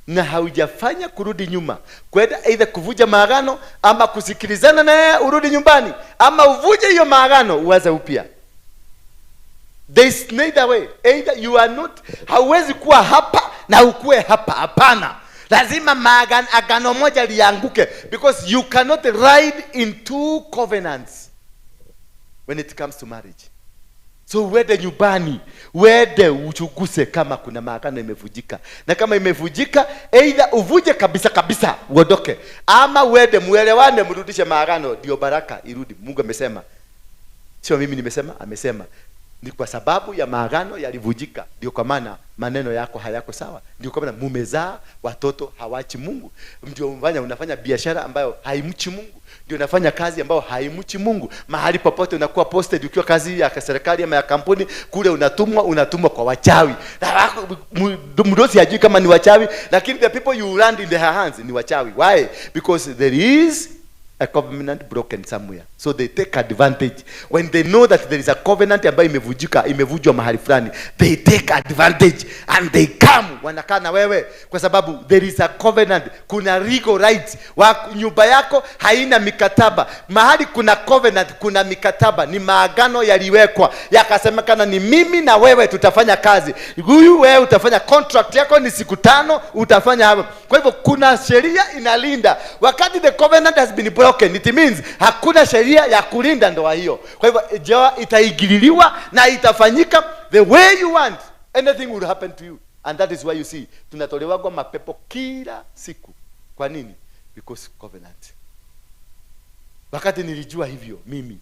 Na haujafanya kurudi nyuma, kwenda either kuvuja maagano ama kusikilizana na yeye urudi nyumbani, ama uvuje hiyo maagano uanze upya. There is neither way. Either you are not, hauwezi kuwa hapa na ukue hapa, hapana. Lazima agano moja lianguke, because you cannot ride in two covenants when it comes to marriage. So uende nyumbani, uende uchunguse kama kuna maagano imevujika. Na kama imevujika, either uvuje kabisa kabisa uondoke, ama uende muelewane, mrudishe maagano, ndio baraka irudi. Mungu amesema. Sio mimi nimesema, amesema. Ni kwa sababu ya maagano yalivujika, ndio kwa maana maneno yako hayako sawa. Ndio kwa maana mumezaa watoto hawachi Mungu. Ndio unafanya biashara ambayo haimchi Mungu. Ndio unafanya kazi ambayo haimchi Mungu. Mahali popote unakuwa posted ukiwa kazi ya serikali ama ya kampuni, kule unatumwa kwa wachawi. Na mdosi hajui kama ni wachawi, lakini the people you land in their hands ni wachawi. Why? Because there is a covenant broken somewhere. So they take advantage. When they know that there is a covenant ambayo imevujika, imevujwa mahali fulani, they take advantage and they come. Wanakaa na wewe kwa sababu there is a covenant. Kuna legal rights. Nyumba yako haina mikataba. Mahali kuna covenant, kuna mikataba. Ni maagano yaliwekwa, yakasemekana ni mimi na wewe tutafanya kazi. Huyu wewe utafanya contract yako ni siku 5 utafanya hapo. Kwa hivyo kuna sheria inalinda. Wakati the covenant has been broken, it means hakuna sheria ya kulinda ndoa hiyo. Kwa hivyo ndoa itaingililiwa na itafanyika the way you want. Anything will happen to you. And that is why you see tunatolewa kwa mapepo kila siku. Kwa nini? Because covenant. Wakati nilijua hivyo mimi,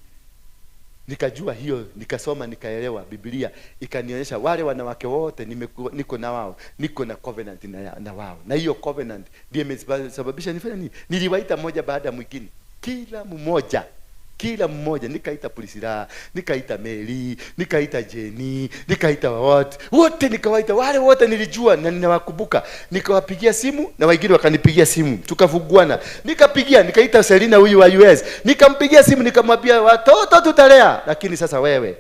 nikajua hiyo, nikasoma, nikaelewa Biblia ikanionyesha wale wanawake wote niko na wao, niko na covenant na wao. Na hiyo covenant ndiyo imesababisha nifanye nini? Niliwaita moja baada ya mwingine. Kila mmoja Kila mmoja nikaita Priscilla, nikaita Mary, nikaita Jenny, nikaita wote. Wote nikawaita, wale wote nilijua na ninawakumbuka. Nikawapigia simu na wengine wakanipigia simu. Tukavuguana. Nikapigia, nikaita Selina huyu wa US. Nikampigia simu nikamwambia watoto tutalea, lakini sasa wewe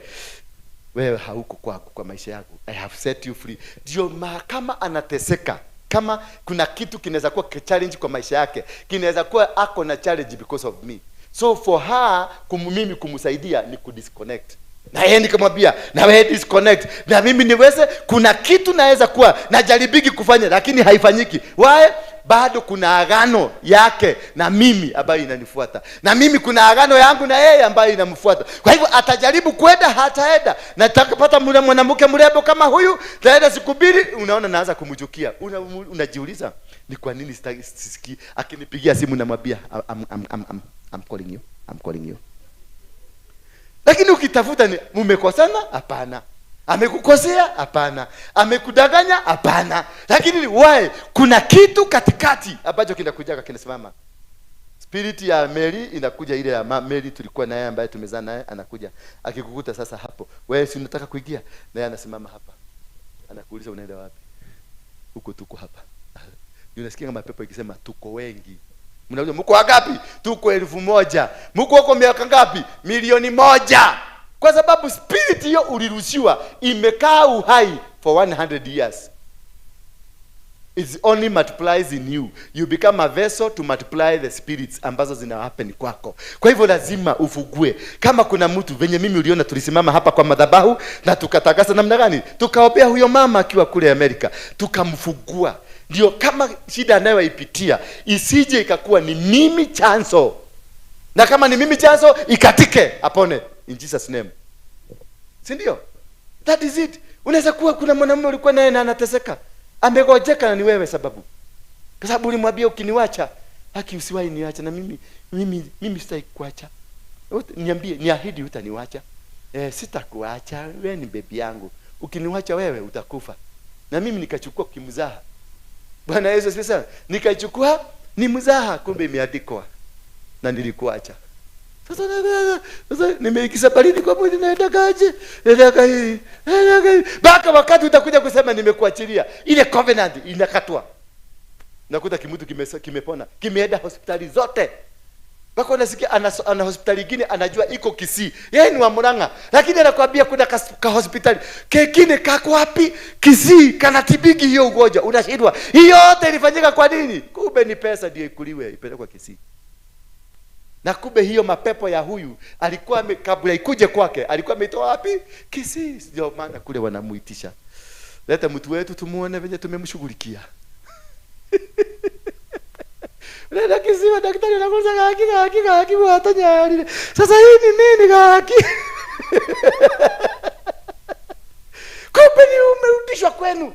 hauko kwako kwa maisha yako. I have set you free. Ndio kama anateseka, kama kuna kitu kinaweza kuwa challenge kwa maisha yake, kinaweza kuwa ako na challenge because of me. So for her, mimi kumsaidia ni kudisconnect. Na yeye nikamwambia, na wewe disconnect. Na mimi niweze, kuna kitu naweza kuwa najaribiki kufanya lakini haifanyiki. Why? Bado kuna agano yake na mimi ambayo inanifuata. Na mimi kuna agano yangu na yeye ambayo inamfuata. Kwa hivyo atajaribu kwenda, hataenda. Nataka mwanamke mrembo kama huyu, taenda siku mbili, unaona naanza kumchukia. Unajiuliza ni kwa nini sisikii. Akinipigia simu namwambia I'm calling you. I'm calling you. Lakini ukitafuta ni mmekosana? Hapana. Amekukosea? Hapana. Amekudanganya? Hapana. Lakini why? Kuna kitu katikati ambacho kinakuja kinasimama. Spirit ya Mary inakuja, ile ya Mary tulikuwa naye ambaye tumezaa naye, anakuja. Akikukuta sasa hapo, wewe si unataka kuingia? Na yeye anasimama hapa. Anakuuliza unaenda wapi? Huko tuko hapa. Unasikia kama pepo ikisema tuko wengi. Mnauliza mko wangapi? Tuko 1,000. Mko huko miaka ngapi? 1,000,000. Kwa sababu spirit hiyo ulirushiwa imekaa uhai for 100 years. It only multiplies in you. You become a vessel to multiply the spirits ambazo zina happen kwako. Kwa hivyo lazima ufugue. Kama kuna mtu venye mimi uliona tulisimama hapa kwa madhabahu na tukatakasa namna gani? Tukaombea huyo mama akiwa kule Amerika, tukamfugua. Ndio kama shida anayoipitia isije ikakuwa ni mimi chanzo. Na kama ni mimi chanzo ikatike, apone in Jesus name. Si ndio? That is it. Unaweza kuwa kuna mwanamume ulikuwa naye na anateseka, amegojeka na ni wewe sababu. Kwa sababu ulimwambia ukiniacha, haki usiwahi niacha, na mimi sitaki kuacha. Niambie, niahidi utaniacha. Sitakuacha, wewe ni baby yangu. Ukiniacha wewe utakufa. Na mimi nikachukua kimzaha. Bwana Yesu asifiwe sana. Nikaichukua ni mzaha, kumbe imeandikwa. Na nilikuacha. Sasa nimeikisa baridi kwa mwili, naenda kaje? Naenda hii. Naenda hii. Baka wakati utakuja kusema nimekuachilia, ile covenant inakatwa. Nakuta kimutu kimepona, kimeenda hospitali zote. Baka unasikia ana hospitali nyingine anajua iko Kisii. Yeye ni wa Murang'a, lakini anakuambia kuna ka hospitali kengine kako wapi? Kisii, kanatibiki hiyo ugonjwa. Unashindwa. Hiyo yote ilifanyika kwa nini? Kumbe ni pesa ndio ikuliwe ipelekwa Kisii. Na kumbe hiyo mapepo ya huyu alikuwa kabla ikuje kwake alikuwa ameitoa wapi? Kisii. Ndio maana kule wanamuitisha. Leta mtu wetu tumuone venye tumemshughulikia. Leta Kisii, daktari anakuuliza haki haki haki watanyari. Sasa hii ni nini haki? Kumbe ni umerudishwa kwenu.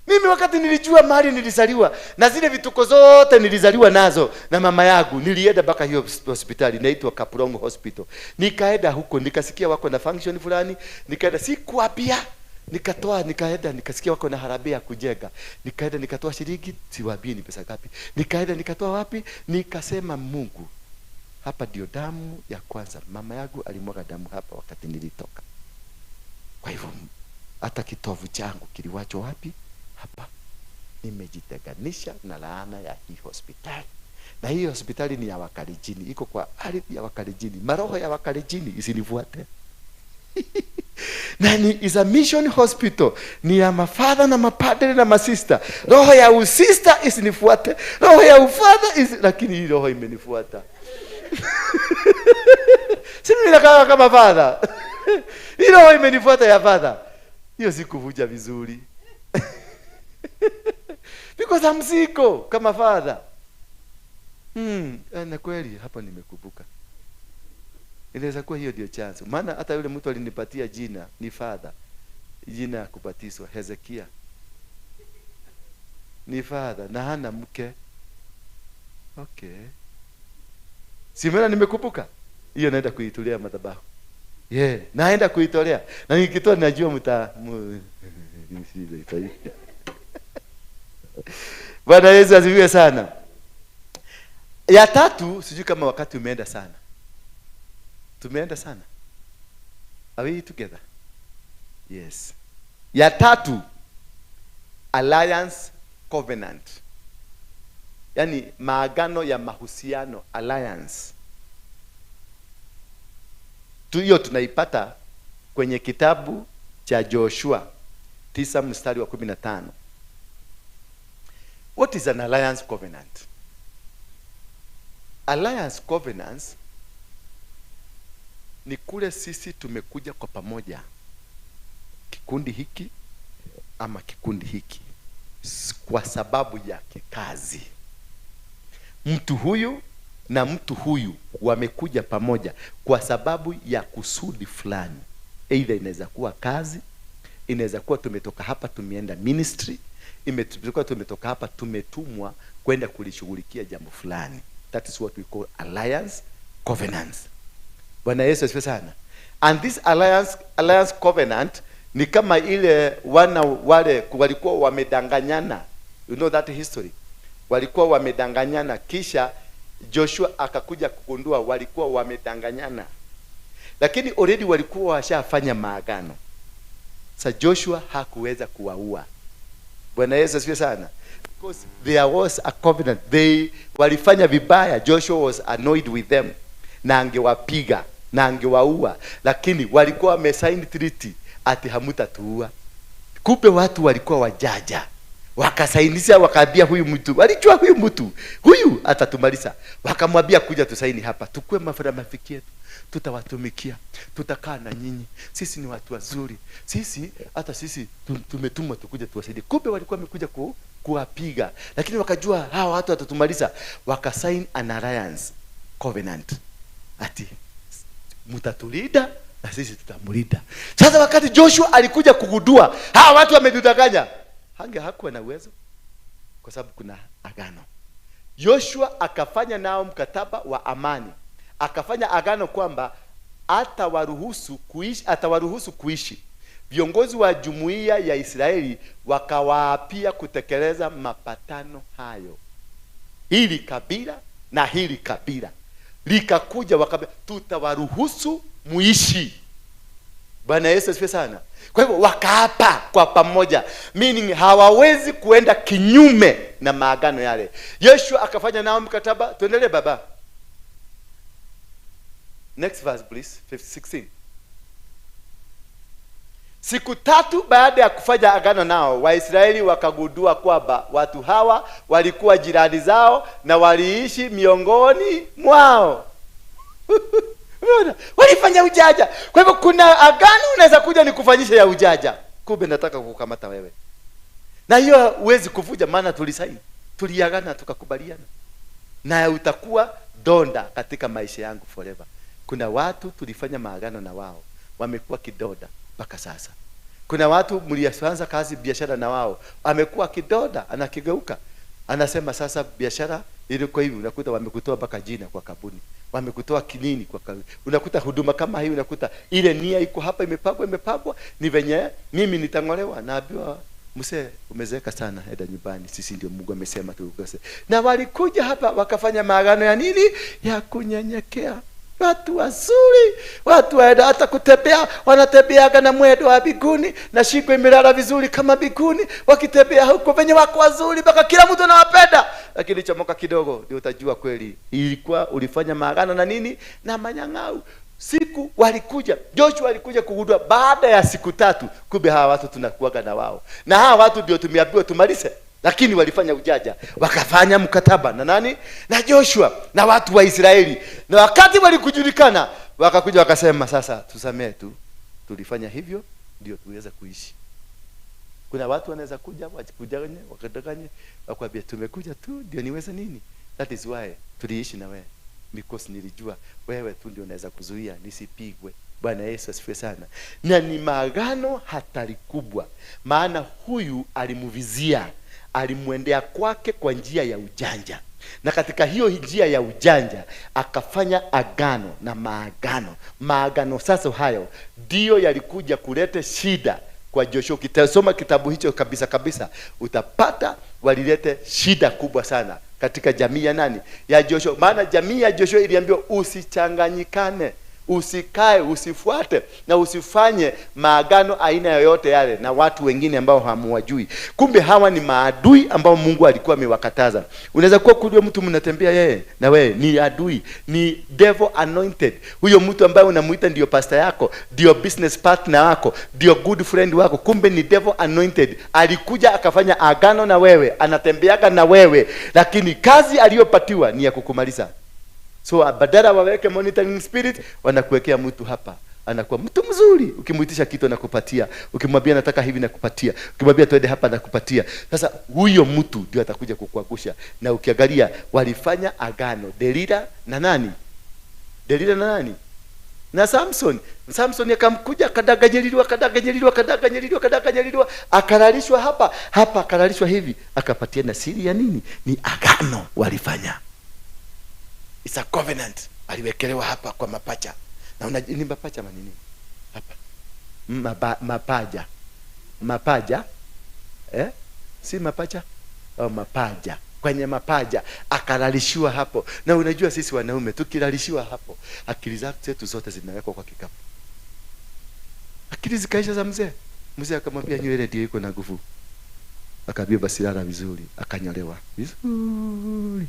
Mimi wakati nilijua mahali nilizaliwa na zile vituko zote nilizaliwa nazo na mama yangu, nilienda mpaka hiyo hospitali inaitwa Kapurongo Hospital. Nikaenda huko nikasikia wako na function fulani, nikaenda sikuambia, nikatoa, nikaenda nikasikia wako na harambee ya kujenga. Nikaenda nikatoa shilingi, siwaambii ni pesa ngapi. Nikaenda nikatoa wapi? Nikasema Mungu, hapa ndio damu ya kwanza. Mama yangu alimwaga damu hapa wakati nilitoka. Kwa hivyo hata kitovu changu kiliwachwa wapi? Hapa. Nimejitenganisha na laana ya hii hospitali. Na hii hospitali ni ya Wakalenjini, iko kwa ardhi ya Wakalenjini. Maroho ya Wakalenjini isinifuate. Na ni is a mission hospital, ni ya mafadha na mapadre na masista. Roho ya usista isinifuate, roho ya ufadha lakini hii roho imenifuata. Si mimi nakaa kama father. Hii roho imenifuata ya father. Hiyo sikuvuja vizuri. Because I'm siko kama father. Na kweli hapa nimekumbuka. Inaweza kuwa hiyo ndio chanzo. Maana hata yule mtu alinipatia jina ni father. Jina kubatizwa Hezekia. Ni father na hana mke. Okay. Si mimi nimekumbuka. Hiyo naenda kuitolea madhabahu. Yeah, naenda kuitolea. Na nikitoa najua mta Bwana Yesu asifiwe sana. Ya tatu, sijui kama wakati umeenda sana. Tumeenda sana. Are we together? Yes. Ya tatu, alliance covenant, yaani maagano ya mahusiano, alliance. Hiyo tunaipata kwenye kitabu cha Joshua 9 mstari wa 15. What is an alliance covenant? Alliance covenants ni kule sisi tumekuja kwa pamoja, kikundi hiki ama kikundi hiki, kwa sababu ya kikazi. Mtu huyu na mtu huyu wamekuja pamoja kwa sababu ya kusudi fulani. Either inaweza kuwa kazi, inaweza kuwa tumetoka hapa tumeenda ministry, imetoka tumetoka hapa tumetumwa kwenda kulishughulikia jambo fulani. That is what we call alliance covenants. Bwana Yesu asifiwe sana. And this alliance covenant ni kama ile wana wale walikuwa wamedanganyana. You know that history. Walikuwa wamedanganyana, kisha Joshua akakuja kugundua walikuwa wamedanganyana. Lakini already walikuwa washafanya maagano. Sa Joshua hakuweza kuwaua. Bwana Yesu asifiwe sana. Because there was a covenant. They walifanya vibaya. Joshua was annoyed with them. Na angewapiga, na angewaua. Lakini walikuwa wamesign treaty ati hamutatuua. Kumbe watu walikuwa wajaja. Wakasainisha, wakaambia huyu mtu, walijua huyu mtu, huyu atatumaliza. Wakamwambia kuja tusaini hapa, tukue marafiki yetu, tutawatumikia, tutakaa na nyinyi. Sisi ni watu wazuri. Sisi hata sisi tumetumwa tukuja tuwasaidie. Kumbe walikuwa wamekuja kuwapiga. Lakini wakajua hawa watu watatumaliza. Wakasign an alliance covenant. Ati mtatulinda na sisi tutamlinda. Sasa wakati Joshua alikuja kugundua hawa watu wametudanganya, hange hakuwa na uwezo kwa sababu kuna agano. Joshua akafanya nao mkataba wa amani. Akafanya agano kwamba atawaruhusu kuishi. Viongozi wa jumuiya ya Israeli wakawaapia kutekeleza mapatano hayo. Hili kabila na hili kabila likakuja wakabila, tutawaruhusu muishi. Bwana Yesu asifiwe sana. Kwa hivyo wakaapa kwa pamoja, meaning hawawezi kuenda kinyume na maagano yale. Yeshua akafanya nao mkataba. Tuendelee baba. Next verse please, 16. Siku tatu baada ya kufanya agano nao, Waisraeli wakagundua kwamba watu hawa walikuwa jirani zao na waliishi miongoni mwao. Umeona? Walifanya ujaja. Kwa hivyo kuna agano unaweza kuja nikufanyisha ya ujaja. Kumbe nataka kukukamata wewe. Na hiyo huwezi kuvuja, maana tulisaini, tuliagana, tukakubaliana. Na utakuwa donda katika maisha yangu forever. Kuna watu tulifanya maagano na wao, wamekuwa kidoda mpaka sasa. Kuna watu mlianza kazi biashara na wao, amekuwa kidoda, anakigeuka. Anasema sasa biashara ilikuwa hivi, unakuta wamekutoa mpaka jina kwa kabuni. Wamekutoa kinini kwa kabuni. Unakuta huduma kama hii, unakuta ile nia iko hapa imepagwa, ni venye mimi nitangolewa, naambiwa mzee umezeeka sana, enda nyumbani, sisi ndio Mungu amesema tukose. Na walikuja hapa wakafanya maagano ya nini? Ya kunyenyekea. Watu wazuri, watu waenda hata kutembea, wanatembeaga na mwendo wa biguni na shingo imelala vizuri kama biguni, wakitembea huko venye wako wazuri mpaka kila mtu anawapenda. Lakini chomoka kidogo ndio utajua kweli ilikuwa ulifanya maagano na nini? Na manyang'au. Siku walikuja, Joshua alikuja kugundua baada ya siku tatu, kumbe hawa watu tunakuaga na wao. Na hawa watu ndio tumeambiwa tumalize. Lakini walifanya ujaja, wakafanya mkataba na nani? Na Joshua na watu wa Israeli. Na wakati walikujulikana, wakakuja wakasema sasa tusamee tu. Tulifanya hivyo ndio tuweze kuishi. Kuna watu wanaweza kuja wakujanye, wakadanganye, wakwambia tumekuja tu ndio niweze nini? That is why tuliishi na wewe. Because nilijua wewe tu ndio unaweza kuzuia nisipigwe. Bwana Yesu asifiwe sana. Na ni maagano hatari kubwa. Maana huyu alimuvizia, alimwendea kwake kwa njia ya ujanja. Na katika hiyo njia ya ujanja akafanya agano na maagano. Maagano sasa hayo ndio yalikuja kuleta shida kwa Joshua. Ukisoma kitabu hicho kabisa kabisa utapata walilete shida kubwa sana katika jamii ya nani? Ya Joshua. Maana jamii ya Joshua iliambiwa usichanganyikane, Usikae, usifuate na usifanye maagano aina yoyote yale na watu wengine ambao hamuwajui. Kumbe hawa ni maadui ambao Mungu alikuwa amewakataza. Unaweza kuwa kujua mtu mnatembea yeye na wewe ni adui, ni devil anointed. Huyo mtu ambaye unamuita ndio pastor yako, ndio business partner wako, ndio good friend wako, kumbe ni devil anointed. Alikuja akafanya agano na wewe, anatembeaga na wewe, lakini kazi aliyopatiwa ni ya kukumaliza. So badala waweke monitoring spirit, wanakuwekea mtu hapa. Anakuwa mtu mzuri, ukimuitisha kitu anakupatia, ukimwambia nataka hivi nakupatia, ukimwambia twende hapa nakupatia. Sasa huyo mtu ndio atakuja kukuangusha. Na ukiangalia walifanya agano Delila na nani? Delila na nani? Na Samson. Samson akamkuja akadanganyiliwa, akadanganyiliwa, akadanganyiliwa, akadanganyiliwa, akalalishwa hapa, hapa akalalishwa hivi, akapatia na siri ya nini? Ni agano walifanya. It's a covenant. Aliwekelewa hapa kwa mapacha. Na una, ni mapacha manini? Hapa. Mapaja. Mapaja. Eh? Si mapacha? Oh, mapaja. Kwenye mapaja akalalishiwa hapo. Na unajua sisi wanaume tukilalishiwa hapo, akili zetu zote zinawekwa kwa kikapu. Akili zikaisha za mzee. Mzee akamwambia nywele ndio iko na nguvu. Akaambia basi lala vizuri, akanyolewa vizuri.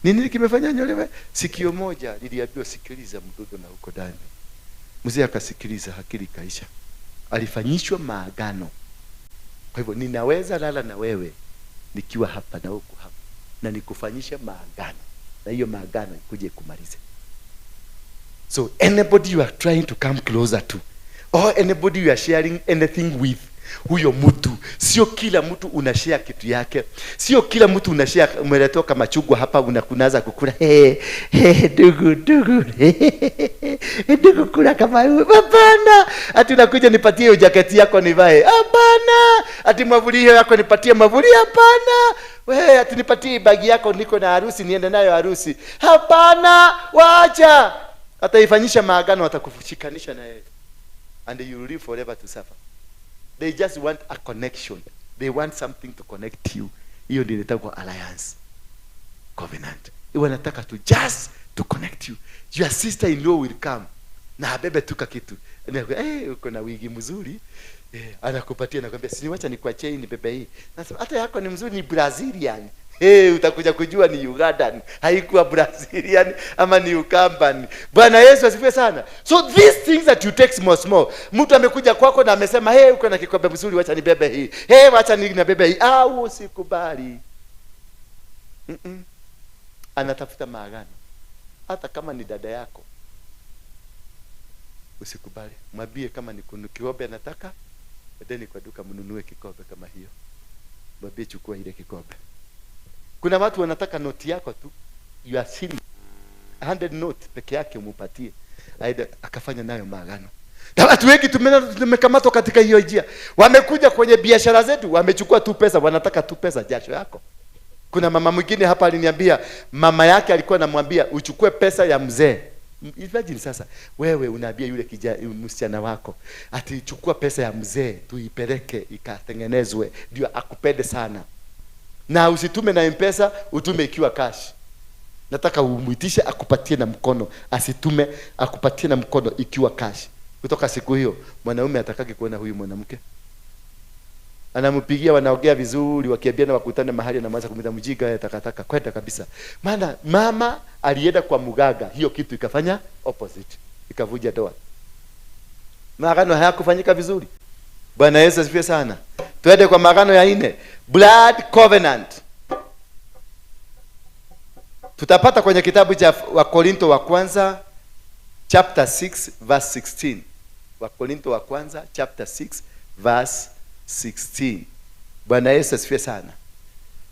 Nini kimefanya nyolewe? Sikio moja liliambiwa sikiliza mdudu na huko ndani. Mzee akasikiliza, akili kaisha. Alifanyishwa maagano. Kwa hivyo ninaweza lala na wewe nikiwa hapa na huko hapa, na nikufanyisha maagano, na hiyo maagano ikuje kumalize. So anybody you are trying to come closer to, or anybody you are sharing anything with, huyo mtu, sio kila mtu unashare kitu yake, sio kila mtu unashare. Umeletoka machungwa hapa unakunaza kukula, hey, hey, ndugu ndugu, hey, ndugu kula kama wewe. Hapana, ati unakuja nipatie hiyo jaketi yako nivae. Hapana, ati mwavuli hiyo yako nipatie mwavuli. Hapana, wewe ati nipatie bagi yako, niko na harusi niende nayo harusi. Hapana, wacha. Ataifanyisha maagano, atakushikanisha na yeye, and you will live forever to suffer. They just want a connection. They want something to connect you. Hiyo ndio inaitwa alliance. Covenant. Wanataka to just to connect you. Your sister-in-law will come. Na abebe tuka kitu. Anakuambia, uko na wigi mzuri. Anakupatia, anakuambia, si niwacha nikuachie hii nibebe hii. Nasema hata yako ni mzuri, ni Brazilian. Hey, utakuja kujua ni Ugandan, haikuwa Brazilian ama ni Ukamban. Bwana Yesu asifiwe sana. So these things that you take small small. Mtu amekuja kwako na amesema, hey, uko na kikombe mzuri, wacha nibebe hii. Hey, wacha nibebe hii. Ah, usikubali. Anatafuta maagano. Hata kama ni dada yako, usikubali. Mwambie kama ni kikombe anataka, endeni kwa duka mnunue kikombe kama hiyo. Mwambie chukua ile kikombe. Kuna watu wanataka noti yako tu, you are silly. 100 note peke yake umupatie, aende akafanya nayo maagano. Na watu wengi tumekamatwa katika hiyo njia. Wamekuja kwenye biashara zetu, wamechukua tu pesa, wanataka tu pesa, jasho yako. Kuna mama mwingine hapa aliniambia, mama yake alikuwa anamwambia uchukue pesa ya mzee. Imagine sasa, wewe unaambia yule kijana msichana wako ati chukua pesa ya mzee tuipeleke ikatengenezwe ndio akupende sana. Na usitume na M-Pesa, utume ikiwa cash. Nataka umuitishe akupatie na mkono, asitume, akupatie na mkono ikiwa cash. Kutoka siku hiyo mwanaume atakaki kuona huyu mwanamke. Anampigia, wanaongea vizuri, wakiambiana wakutane mahali, anaanza kumwita mjinga ya takataka, kwenda kabisa. Maana mama alienda kwa mganga, hiyo kitu ikafanya opposite, ikavuja doa. Maagano hayakufanyika vizuri. Bwana Yesu asifiwe sana. Tuende kwa maagano ya 4, blood covenant. Tutapata kwenye kitabu cha Wakorinto wa kwanza chapter 6 verse 16. Wakorinto wa kwanza chapter 6 verse 16. Bwana Yesu asifiwe sana.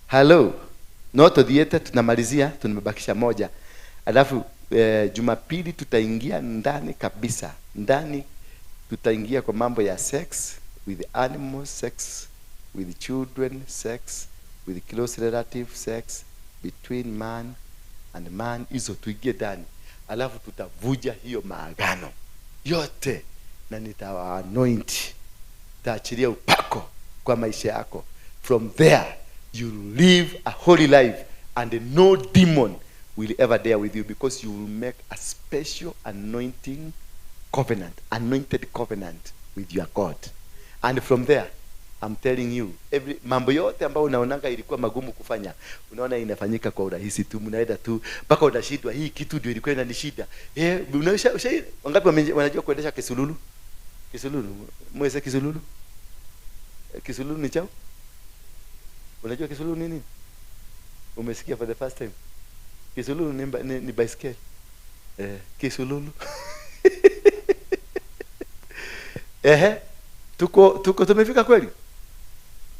Hello. Noto dieta tunamalizia, tumebakisha moja. Alafu Jumapili tutaingia ndani kabisa. Ndani tutaingia kwa mambo ya sex with animals, sex with children, sex with close relative, sex between man and man. Hizo tuingie ndani. Alafu tutavuja hiyo maagano yote na nitawa anoint. Taachilia upako kwa maisha yako. From there you live a holy life and no demon will ever dare with you, because you will make a special anointing Covenant, anointed covenant with your God. And from there, I'm telling you, every mambo yote ambayo unaonanga ilikuwa magumu kufanya, unaona inafanyika kwa urahisi tu, mnaenda tu mpaka unashindwa, hii kitu ndio ilikuwa inanishida. Eh, unaisha usha, wangapi wanajua kuendesha kisululu? Kisululu, mwese kisululu? Kisululu ni chao? Unajua kisululu ni nini? Umesikia for the first time? Kisululu ni baiskeli. Kisululu. Ehe, tuko tumefika kweli?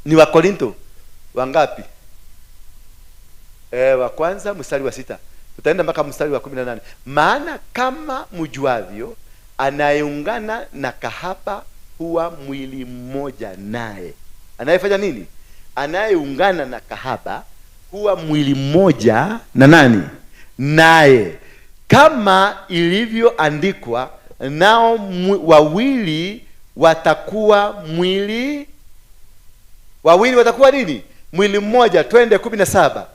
Ni wa Korinto wangapi? Wa kwanza mstari wa 6. Tutaenda mpaka mstari wa 18. Maana kama mjuavyo, anayeungana na kahaba huwa mwili mmoja naye. Anayefanya nini? Anayeungana na kahaba huwa mwili mmoja na nani? Naye. Kama ilivyoandikwa, nao wawili watakuwa mwili. Wawili watakuwa nini? Mwili mmoja. Twende 17.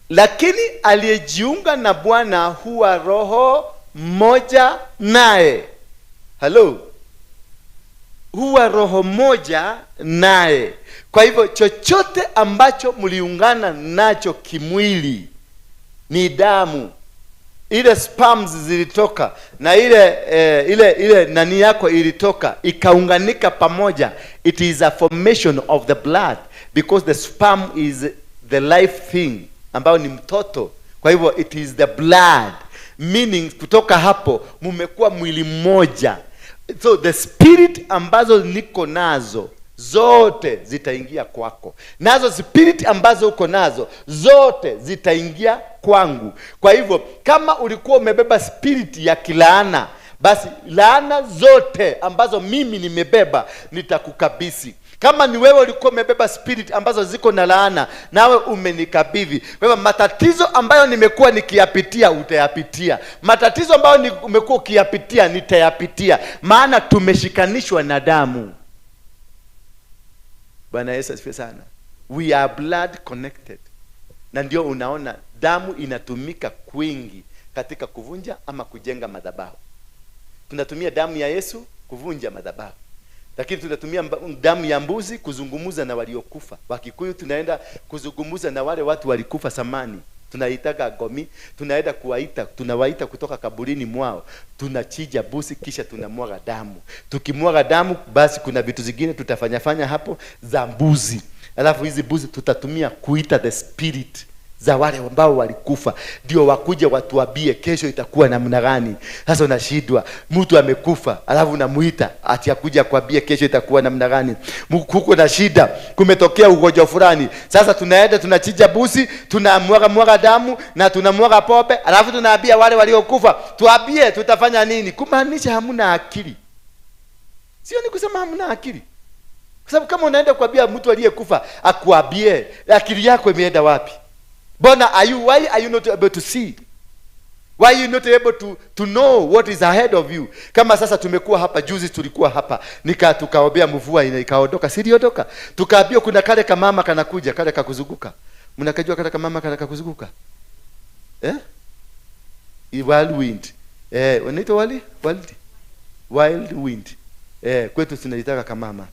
Lakini aliyejiunga na Bwana huwa roho moja naye. Hello. Huwa roho moja naye. Kwa hivyo chochote ambacho mliungana nacho kimwili ni damu. Ile spams zilitoka na ile nani yako ilitoka ikaunganika pamoja. It is a formation of the blood because the sperm is the life thing ambayo ni mtoto. Kwa hivyo it is the blood, meaning kutoka hapo mumekuwa mwili mmoja. So the spirit ambazo niko nazo zote zitaingia kwako, nazo spirit ambazo uko nazo zote zitaingia kwangu. Kwa hivyo kama ulikuwa umebeba spirit ya kilaana, basi laana zote ambazo mimi nimebeba nitakukabidhi. Kama ni wewe ulikuwa umebeba spirit ambazo ziko na laana, nawe umenikabidhi. Kwa hivyo matatizo ambayo nimekuwa nikiyapitia utayapitia. Matatizo ambayo umekuwa ukiyapitia nitayapitia, maana tumeshikanishwa na damu. Bwana Yesu asifiwe sana. We are blood connected. Na ndio unaona damu inatumika kwingi katika kuvunja ama kujenga madhabahu. Tunatumia damu ya Yesu kuvunja madhabahu. Lakini tunatumia damu ya mbuzi kuzungumuza na waliokufa. Wakikuyu tunaenda kuzungumuza na wale watu walikufa samani. Tunaitaga gomi, tunaenda kuwaita, tunawaita kutoka kaburini mwao. Tunachija busi kisha tunamwaga damu. Tukimwaga damu basi kuna vitu zingine tutafanya hapo za mbuzi. Alafu hizi mbuzi tutatumia kuita the spirit za wale ambao walikufa, ndio wakuje watuambie kesho itakuwa namna gani. Sasa unashindwa, mtu amekufa alafu unamuita ati akuja kuambie kesho itakuwa namna gani. Huko na shida, kumetokea ugonjwa fulani. Sasa tunaenda tunachinja busi, tunamwaga mwaga damu na tunamwaga pope, alafu tunaambia wale waliokufa tuambie tutafanya nini. Kumaanisha hamuna akili. Sio ni kusema hamuna akili. Kwa sababu kama unaenda kuambia mtu aliyekufa akuambie, akili yako imeenda wapi? Bona, why are you not able to see? Why are you not able to know what is ahead of you? Kama sasa tumekuwa hapa, juzi tulikuwa hapa, tukaombea mvua ikaondoka, si iliondoka? Tukaambiwa kuna kale kamama kanakuja, kale kakuzunguka. Mnakajua kale kamama kale kakuzunguka? Eh? Wild wind. Unaitwa wali? Wild wind. Kwetu tunaitaka kamama.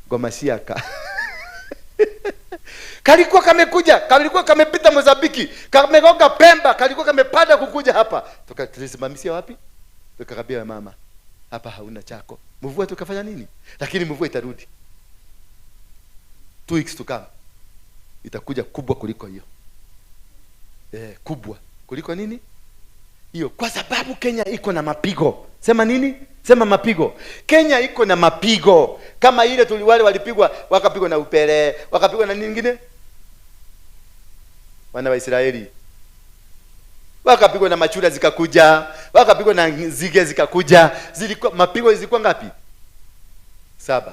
Gomashiaka. Kalikuwa kamekuja, kalikuwa kamepita Mozambiki, kamegonga Pemba, kalikuwa kamepanda kukuja hapa. Tukasimamisia wapi? Tukakabia mama, hapa hauna chako. Mvua tukafanya nini? Lakini mvua itarudi. 2 weeks to come. Itakuja kubwa kuliko hiyo. Kubwa kuliko nini? Hiyo. Kwa sababu Kenya iko na mapigo. Sema nini? Sema mapigo. Kenya iko na mapigo. Kama ile tuliwale walipigwa, wakapigwa na upele, wakapigwa na nini nyingine? Wana wa Israeli. Wakapigwa na machura zikakuja, wakapigwa na nzige zikakuja. Zilikuwa mapigo zilikuwa ngapi? 7.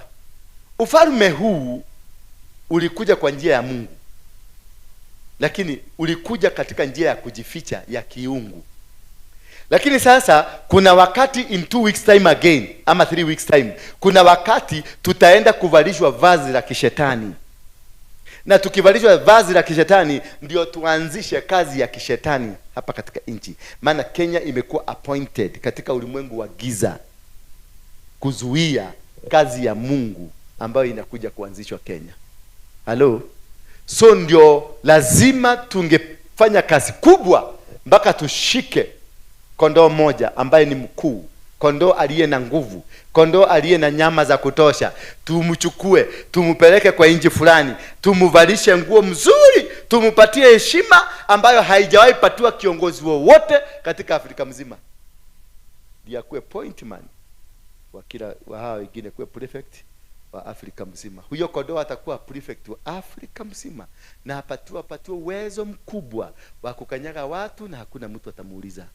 Ufalme huu ulikuja kwa njia ya Mungu. Lakini ulikuja katika njia ya kujificha ya kiungu. Lakini sasa kuna wakati in 2 weeks time again ama 3 weeks time, kuna wakati tutaenda kuvalishwa vazi la kishetani. Na tukivalishwa vazi la kishetani ndio tuanzishe kazi ya kishetani hapa katika nchi. Maana Kenya imekuwa appointed katika ulimwengu wa giza kuzuia kazi ya Mungu ambayo inakuja kuanzishwa Kenya. Hello? So ndio lazima tungefanya kazi kubwa mpaka tushike kondoo moja ambaye ni mkuu, kondoo aliye na nguvu, kondoo aliye na nyama za kutosha. Tumchukue, tumpeleke kwa nchi fulani, tumvalishe nguo mzuri, tumupatie heshima ambayo haijawahi patiwa kiongozi wowote katika Afrika mzima. Ndiye akuwe point man wa kila wa hawa wengine, kuwe prefect wa Afrika mzima. Huyo kondoo atakuwa prefect wa Afrika mzima na apatiwe uwezo mkubwa wa kukanyaga watu na hakuna mtu atamuuliza.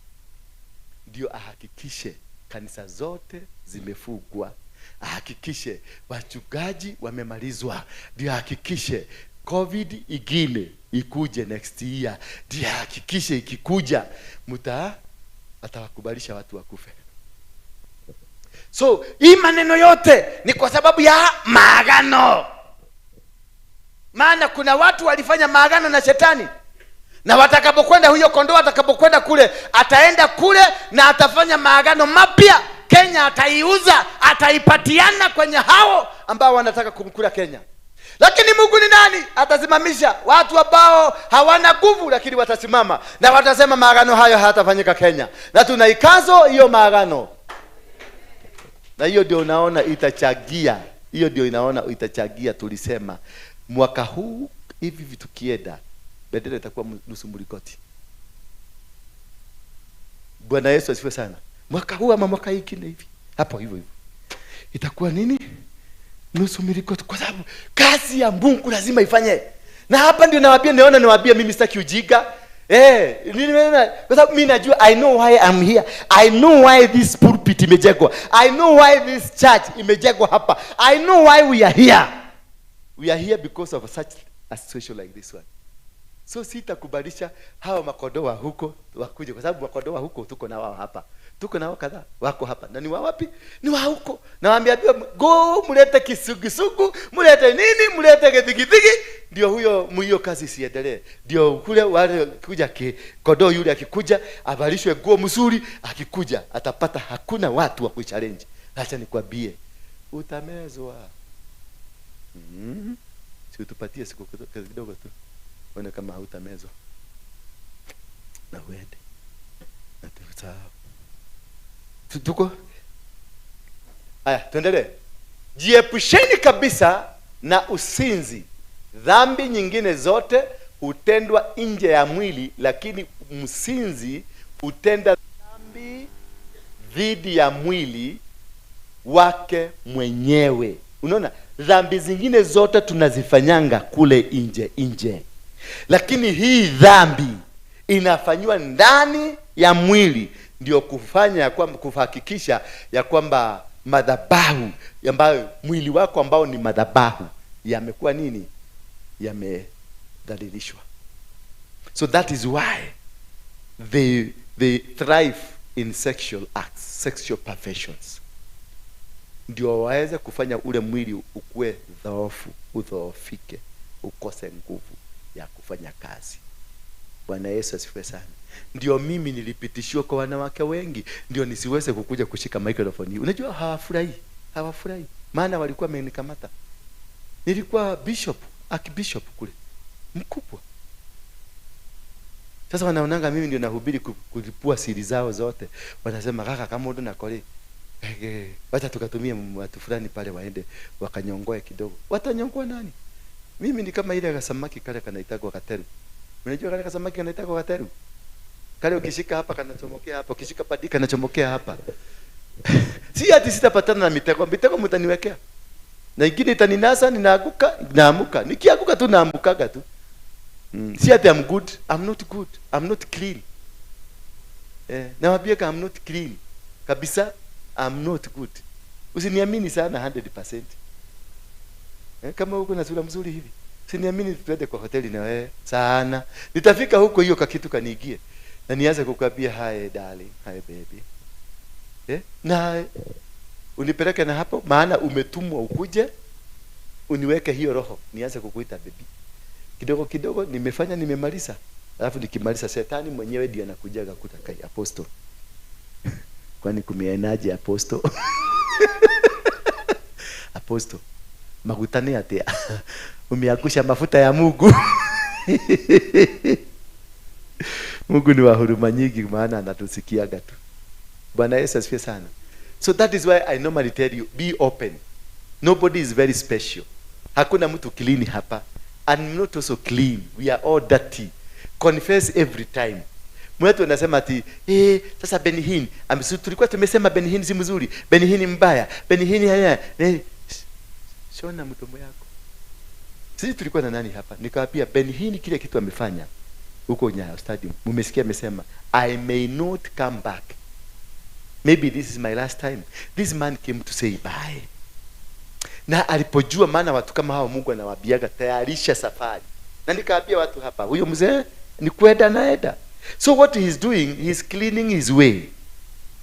Ndio ahakikishe kanisa zote zimefugwa, ahakikishe wachungaji wamemalizwa, ndio ahakikishe COVID ingine ikuje next year, ndio ahakikishe ikikuja atawakubalisha watu wakufe. So hii maneno yote ni kwa sababu ya maagano. Maana kuna watu walifanya maagano na shetani. Na watakapokwenda, huyo kondoo atakapokwenda kule, ataenda kule na atafanya maagano mapya. Kenya ataiuza, ataipatiana kwenye hao ambao wanataka kumkula Kenya. Lakini Mungu ni nani? Atasimamisha watu ambao hawana nguvu, lakini watasimama na watasema maagano hayo hayatafanyika Kenya. Na tunaikazo hiyo maagano. Na hiyo ndio unaona itachagia. Hiyo ndio inaona itachagia. Tulisema mwaka huu hivi vitu kienda, bendera itakuwa nusu mlingoti. Bwana Yesu asifiwe sana. Mwaka huu ama mwaka ingine hivi, hapo hivyo hivyo itakuwa nini? Nusu mlingoti. Kwa sababu kazi ya Mungu lazima ifanye. Na hapa ndio nawaambia, naona nawaambia mimi sitaki ujinga. Kwa sababu mimi najua, I know why I'm here. I know why this pulpit imejengwa. I know why this church imejengwa hapa. I know why we are here. We are here because of such a situation like this one. So sitakubalisha hawa makodoa huko wakuje, kwa sababu makodoa huko tuko na wao hapa. Tuko na wao kadhaa wako hapa. Na ni wa wapi? Ni wa huko. Nawaambia go mlete kisugusugu, mlete nini, mlete githigithigi, ndio huyo hiyo kazi isiendelee. Ndio kule wale kuja kondoo yule akikuja avalishwe nguo mzuri, akikuja atapata hakuna watu wa kuchallenge. Acha nikwambie, utamezwa. Si utupatie siku kidogo tu. Uone kama hautamezwa. Na uende. Na tutasahau. Tuko? Haya, tuendelee. Jiepusheni kabisa na usinzi. Dhambi nyingine zote hutendwa nje ya mwili, lakini msinzi hutenda dhambi dhidi ya mwili wake mwenyewe. Unaona, dhambi zingine zote tunazifanyanga kule nje nje, lakini hii dhambi inafanywa ndani ya mwili, ndio kufanya kwamba, kuhakikisha ya kwamba madhabahu ambayo mwili wako ambao ni madhabahu yamekuwa nini? Yamedhalilishwa. So that is why they thrive in sexual acts, sexual perversions. Ndio waweze kufanya ule mwili ukue dhoofu, udhoofike, ukose nguvu ya kufanya kazi. Bwana Yesu asifiwe sana. Ndio mimi nilipitishiwa kwa wanawake wengi, ndio nisiweze kukuja kushika microphone hii. Unajua hawafurahi, hawafurahi. Maana walikuwa wamenikamata. Nilikuwa bishop, archbishop kule, mkubwa. Sasa wanaonanga mimi ndio nahubiri kulipua siri zao zote. Wanasema kaka kama ndo na kole, wacha tukatumie watu fulani pale waende wakanyongoe kidogo. Watanyongoa nani? Mimi ni kama ile kasamaki kale kanaitagwa kateru. Unajua kale kasamaki kanaitagwa kateru? Kale ukishika hapa kanachomokea hapa, ukishika padi kanachomokea hapa. Si ati sitapatana na mitego, mitego mtaniwekea. Na ingine itaninasa, ninaaguka, naamuka. Nikianguka tu naamukaga tu. Si ati I'm good, I'm not good, I'm not clean. Nawaambia I'm not clean. Kabisa I'm not good. Usiniamini sana 100%. Kama uko na sura mzuri hivi, usiniamini tuende kwa hoteli na wewe sana. Nitafika huko hiyo kakitu kaniingie. Na nianze kukwambia hi darling, hi baby. Na unipeleke na hapo, maana umetumwa ukuje uniweke hiyo roho, nianze kukuita baby. Kidogo kidogo nimefanya, nimemaliza. Alafu nikimaliza shetani mwenyewe ndiye anakujaga kutaka apostle. Kwani kumeenaje apostle? Apostle, makutani atia. Umeangusha mafuta ya Mungu. Mungu ni wa huruma nyingi, maana anatusikiaga tu. Bwana Yesu asifiwe sana. So that is why I normally tell you, be open. Nobody is very special. Hakuna mtu clean hapa. And not also clean. We are all dirty. Confess every time. Mtu anasema ati, sasa Benhin, tulikuwa tumesema Benhin si mzuri, Benhin ni mbaya, Benhin haya. Shona mdomo yako. Sisi tulikuwa na nani hapa? Nikawaambia Benhin kile kitu amefanya huko Nyayo Stadium. Mmesikia amesema, I may not come back. Maybe this is my last time. This man came to say bye. Na alipojua, maana watu kama hao Mungu anawaambiaga tayarisha safari. Na nikaambia watu hapa, huyo mzee ni kwenda naenda. So what he is doing, he is cleaning his way.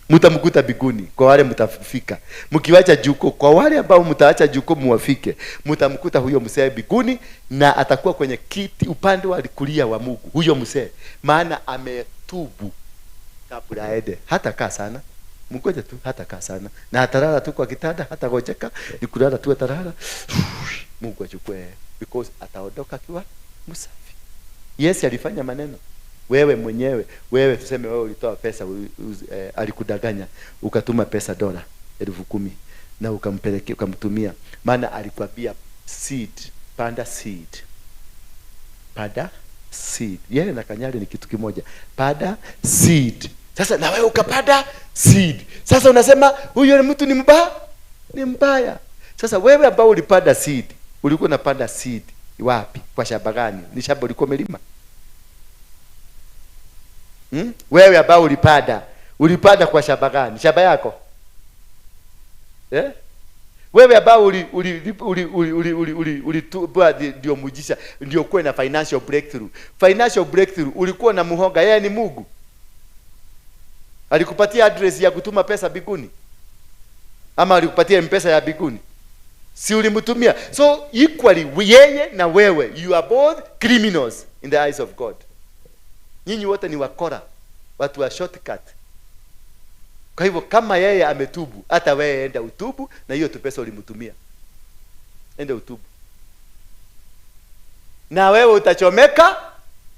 Mtamkuta biguni kwa wale mtafika. Mkiwacha juko, kwa wale ambao mtaacha juko muwafike, mtamkuta huyo mzee biguni, na atakuwa kwenye kiti upande wa kulia wa Mungu. Huyo mzee maana ametubu kabla aende. Hata kaa sana. Mngoje tu, hata kaa sana. Na atalala tu kwa kitanda, hata gojeka, ni kulala tu atalala. Mungu achukue, because ataondoka akiwa msafi. Yesu alifanya maneno. Wewe mwenyewe, wewe tuseme wewe ulitoa pesa, alikudanganya, ukatuma pesa dola 10,000 na ukampelekea, ukamtumia. Maana alikwambia seed, panda seed. Panda seed. Yeye na kanyari ni kitu kimoja. Panda seed. Sasa na wewe ukapanda seed. Sasa unasema huyo mtu ni mbaya, ni mbaya. Sasa wewe ambao ulipanda seed, ulikuwa unapanda seed wapi? Kwa shamba gani? Ni shamba ulikuwa umelima? Wewe ambao ulipanda kwa shamba gani? Shamba yako? Eh? Wewe ambao uli ndio mujisha, ndio kuwe na financial breakthrough. Financial breakthrough ulikuwa na muhonga, yeye ni Mungu. Alikupatia address ya kutuma pesa biguni? Ama alikupatia mpesa ya biguni? Si ulimtumia? So equally yeye na wewe, you are both criminals in the eyes of God. Nyinyi wote ni wakora, watu wa shortcut. Kwa hivyo kama yeye ametubu, hata wewe enda utubu na hiyo tu pesa ulimtumia. Enda utubu. Na wewe utachomeka,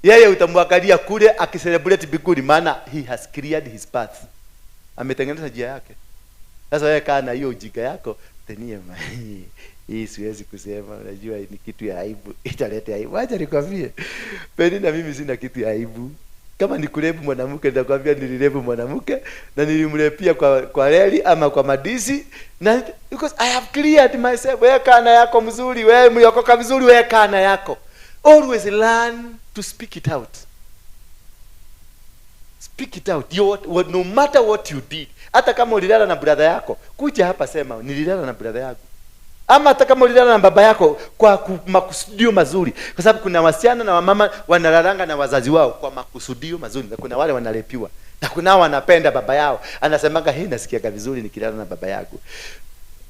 yeye utamwangalia kule akicelebrate biguni, maana he has cleared his path. Ametengeneza njia yake. Sasa wewe kaa na hiyo ujinga yako, tenie hii siwezi kusema, unajua ni kitu ya aibu, italeta aibu. Acha nikwambie. Peni na mimi sina kitu ya aibu. Kama nikurebu mwanamke nitakwambia nilirebu mwanamke na nilimrepia kwa reli ama kwa madisi, na because I have cleared myself. Wewe kana yako mzuri, wewe mliokoka vizuri, wewe kana yako. Always learn to speak it out. Speak it out. No matter what you did. Hata kama ulilala na brother yako, kuja hapa sema nililala na brother yako. Ama hata kama ulilala na baba yako kwa makusudio mazuri. Kwa sababu kuna wasichana na wamama wanalalanga na wazazi wao kwa makusudio mazuri. Na kuna wale wanalepiwa. Na kuna wanapenda baba yao. Anasemaga hii nasikiaga vizuri nikilala na baba yangu.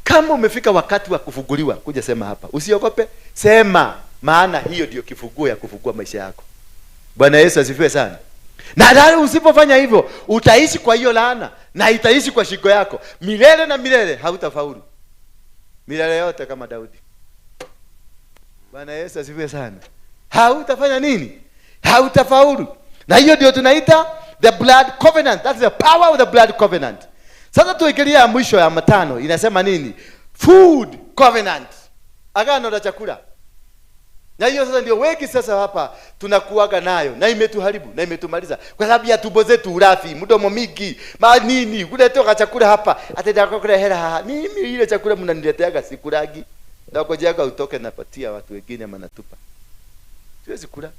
Kama umefika wakati wa kufunguliwa, kuja sema hapa. Usiogope, sema, maana hiyo ndio kifunguo ya kufungua maisha yako. Bwana Yesu asifiwe sana. Na leo usipofanya hivyo, utaishi kwa hiyo laana na itaishi kwa shingo yako milele na milele, hautafaulu. Milele yote kama Daudi. Bwana Yesu asifiwe sana. Hautafanya nini? Hautafaulu. Na hiyo ndio tunaita the blood covenant. That's the power of the blood covenant. Sasa tuikilia ya mwisho ya matano inasema nini? Food covenant. Agano la chakula. Na hiyo sasa ndio wengi sasa hapa tunakuaga nayo, na imetuharibu na imetumaliza kwa sababu ya tumbo zetu, urafi, mdomo mingi, ma nini, kuletoka chakula hapa, atenda kula hela. Mimi ile chakula mnanileteaga sikulagi. Ndakojeaga utoke napatia watu wengine manatupa. Siwezi kula.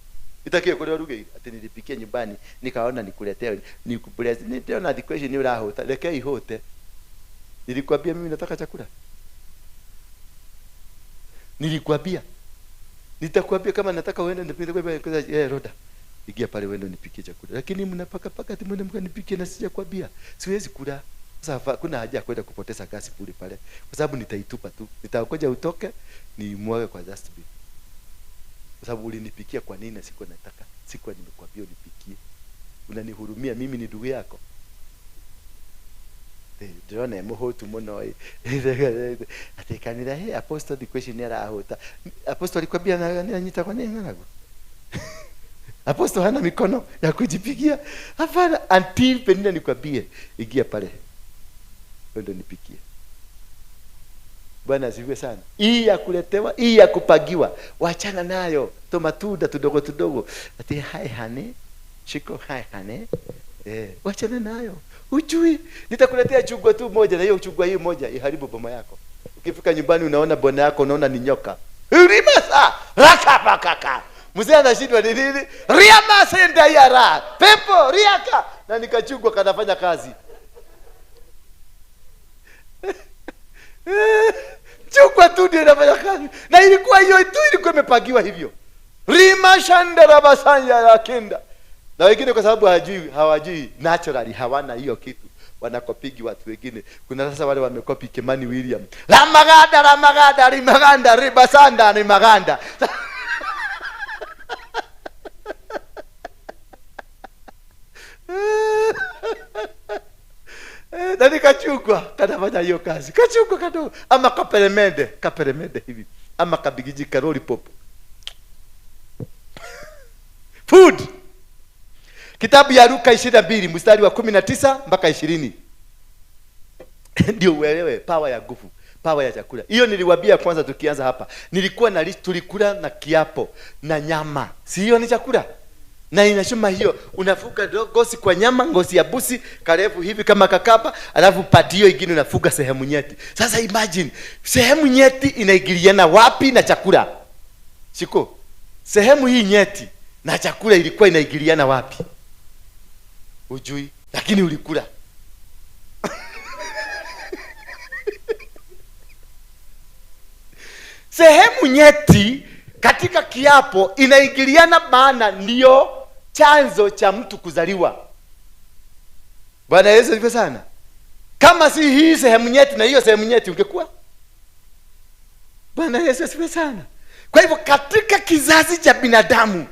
Itakiwe kula ruge ati nilipikia nyumbani nikaona nikuletea nikubless. Ndio the question ni urahota, leke ihote. Nilikwambia mimi nataka chakula. Nilikwambia. Nitakwambia kama nataka uende nipite kwa roda. Ingia pale uende nipikie chakula. Lakini mnapaka paka ati mwende mkanipikie na sijakwambia. Siwezi kula. Sasa kuna haja kwenda kupoteza gasi bure pale. Kwa sababu nitaitupa tu. Nitakoja utoke ni mwage kwa dustbin. Kwa sababu ulinipikia kwa nini na sikuwa nataka, sikuwa nimekuambia unipikie. Unanihurumia, mimi ni ndugu yako. Ndĩrona mũhũtu mũno ĩ. Atĩ kanitha, hey, apostle thikũ ici nĩ arahũta. Apostle alikwambia nanyitagwo nĩ ng'aragu. Apostle hana mikono ya kujipikia. Hapana, until Penina nikwambie, ingia pale. Wewe ndio nipikie. Bwana asifiwe sana. Hii ya kuletewa, hii ya kupagiwa, wachana nayo. To matunda tudogo tudogo. Ati hi honey, shiko hi honey. Wachana nayo. Hujui, nitakuletea chungwa tu moja, na hiyo chungwa hii moja iharibu boma yako. Ukifika nyumbani unaona bwana yako, unaona ni nyoka. Rimasa raka bakaka. Mzee anashindwa ni nini? Riama senda yara. Pepo riaka, na nikachungwa kanafanya kazi. Chungwa tu ndio inafanya kazi. Na ilikuwa hiyo tu, ilikuwa imepagiwa hivyo. Rima shandara basanya ya kenda. Na wengine kwa sababu hawajui naturally, hawana hiyo kitu, wanakopigi watu wengine. Kuna sasa wale wamekopi Kimani William. Ramaganda ramaganda rimaganda ribasanda rimaganda. Na nikachukua kanafanya hiyo kazi. Kachukua kadogo ama kaperemende, kaperemende hivi ama kabigiji ka lollipop. Food. Kitabu ya Luka 22 mstari wa 19 mpaka 20. Ndio uelewe power ya nguvu, power ya chakula. Hiyo niliwaambia kwanza tukianza hapa. Nilikuwa na tulikula na kiapo na nyama. Si hiyo ni chakula? Na inasema hiyo unafuga ngozi kwa nyama, ngozi ya busi karefu hivi kama kakapa, alafu pati hiyo ingine unafuga sehemu nyeti. Sasa imagine sehemu nyeti inaingiliana wapi na chakula? Shiko. Sehemu hii nyeti na chakula ilikuwa inaingiliana wapi? Ujui, lakini ulikula. Sehemu nyeti katika kiapo inaingiliana, maana ndio chanzo cha mtu kuzaliwa. Bwana Yesu asifiwe sana. Kama si hii sehemu nyeti na hiyo sehemu nyeti ungekuwa. Bwana Yesu asifiwe sana. Kwa hivyo katika kizazi cha binadamu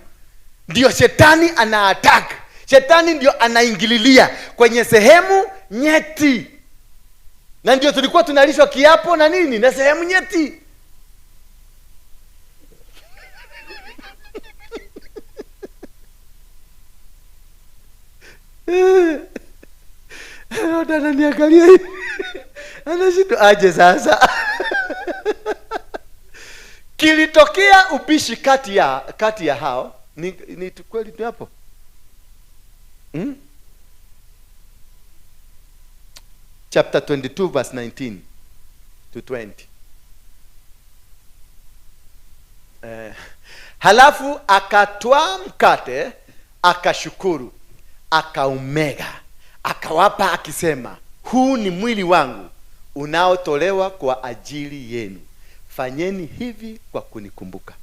ndio shetani ana attack. Shetani ndio anaingililia kwenye sehemu nyeti. Na ndio tulikuwa tunalishwa kiapo na nini? Na sehemu nyeti. Ananiangalia hivi. Anashindwa aje sasa. Kilitokea ubishi kati ya hao. Ni kweli ni hapo? Chapter 22 verse 19 to 20. Halafu akatwaa mkate, akashukuru, akaumega, akawapa akisema, huu ni mwili wangu unaotolewa kwa ajili yenu. Fanyeni hivi kwa kunikumbuka.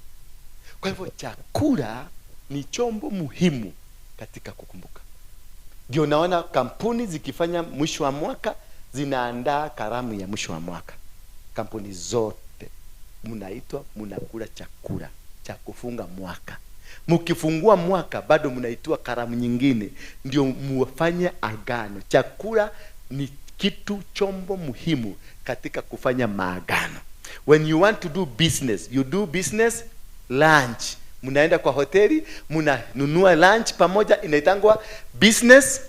Kwa hivyo chakula ni chombo muhimu katika kukumbuka. Ndio naona kampuni zikifanya mwisho wa mwaka zinaandaa karamu ya mwisho wa mwaka. Kampuni zote mnaitwa, mnakula chakula cha kufunga mwaka. Mkifungua mwaka bado mnaitwa karamu nyingine, ndio muwafanye agano. Chakula ni kitu, chombo muhimu katika kufanya maagano. When you want to do business, you do business lunch. Mnaenda kwa hoteli, mnanunua lunch pamoja, inaitangwa business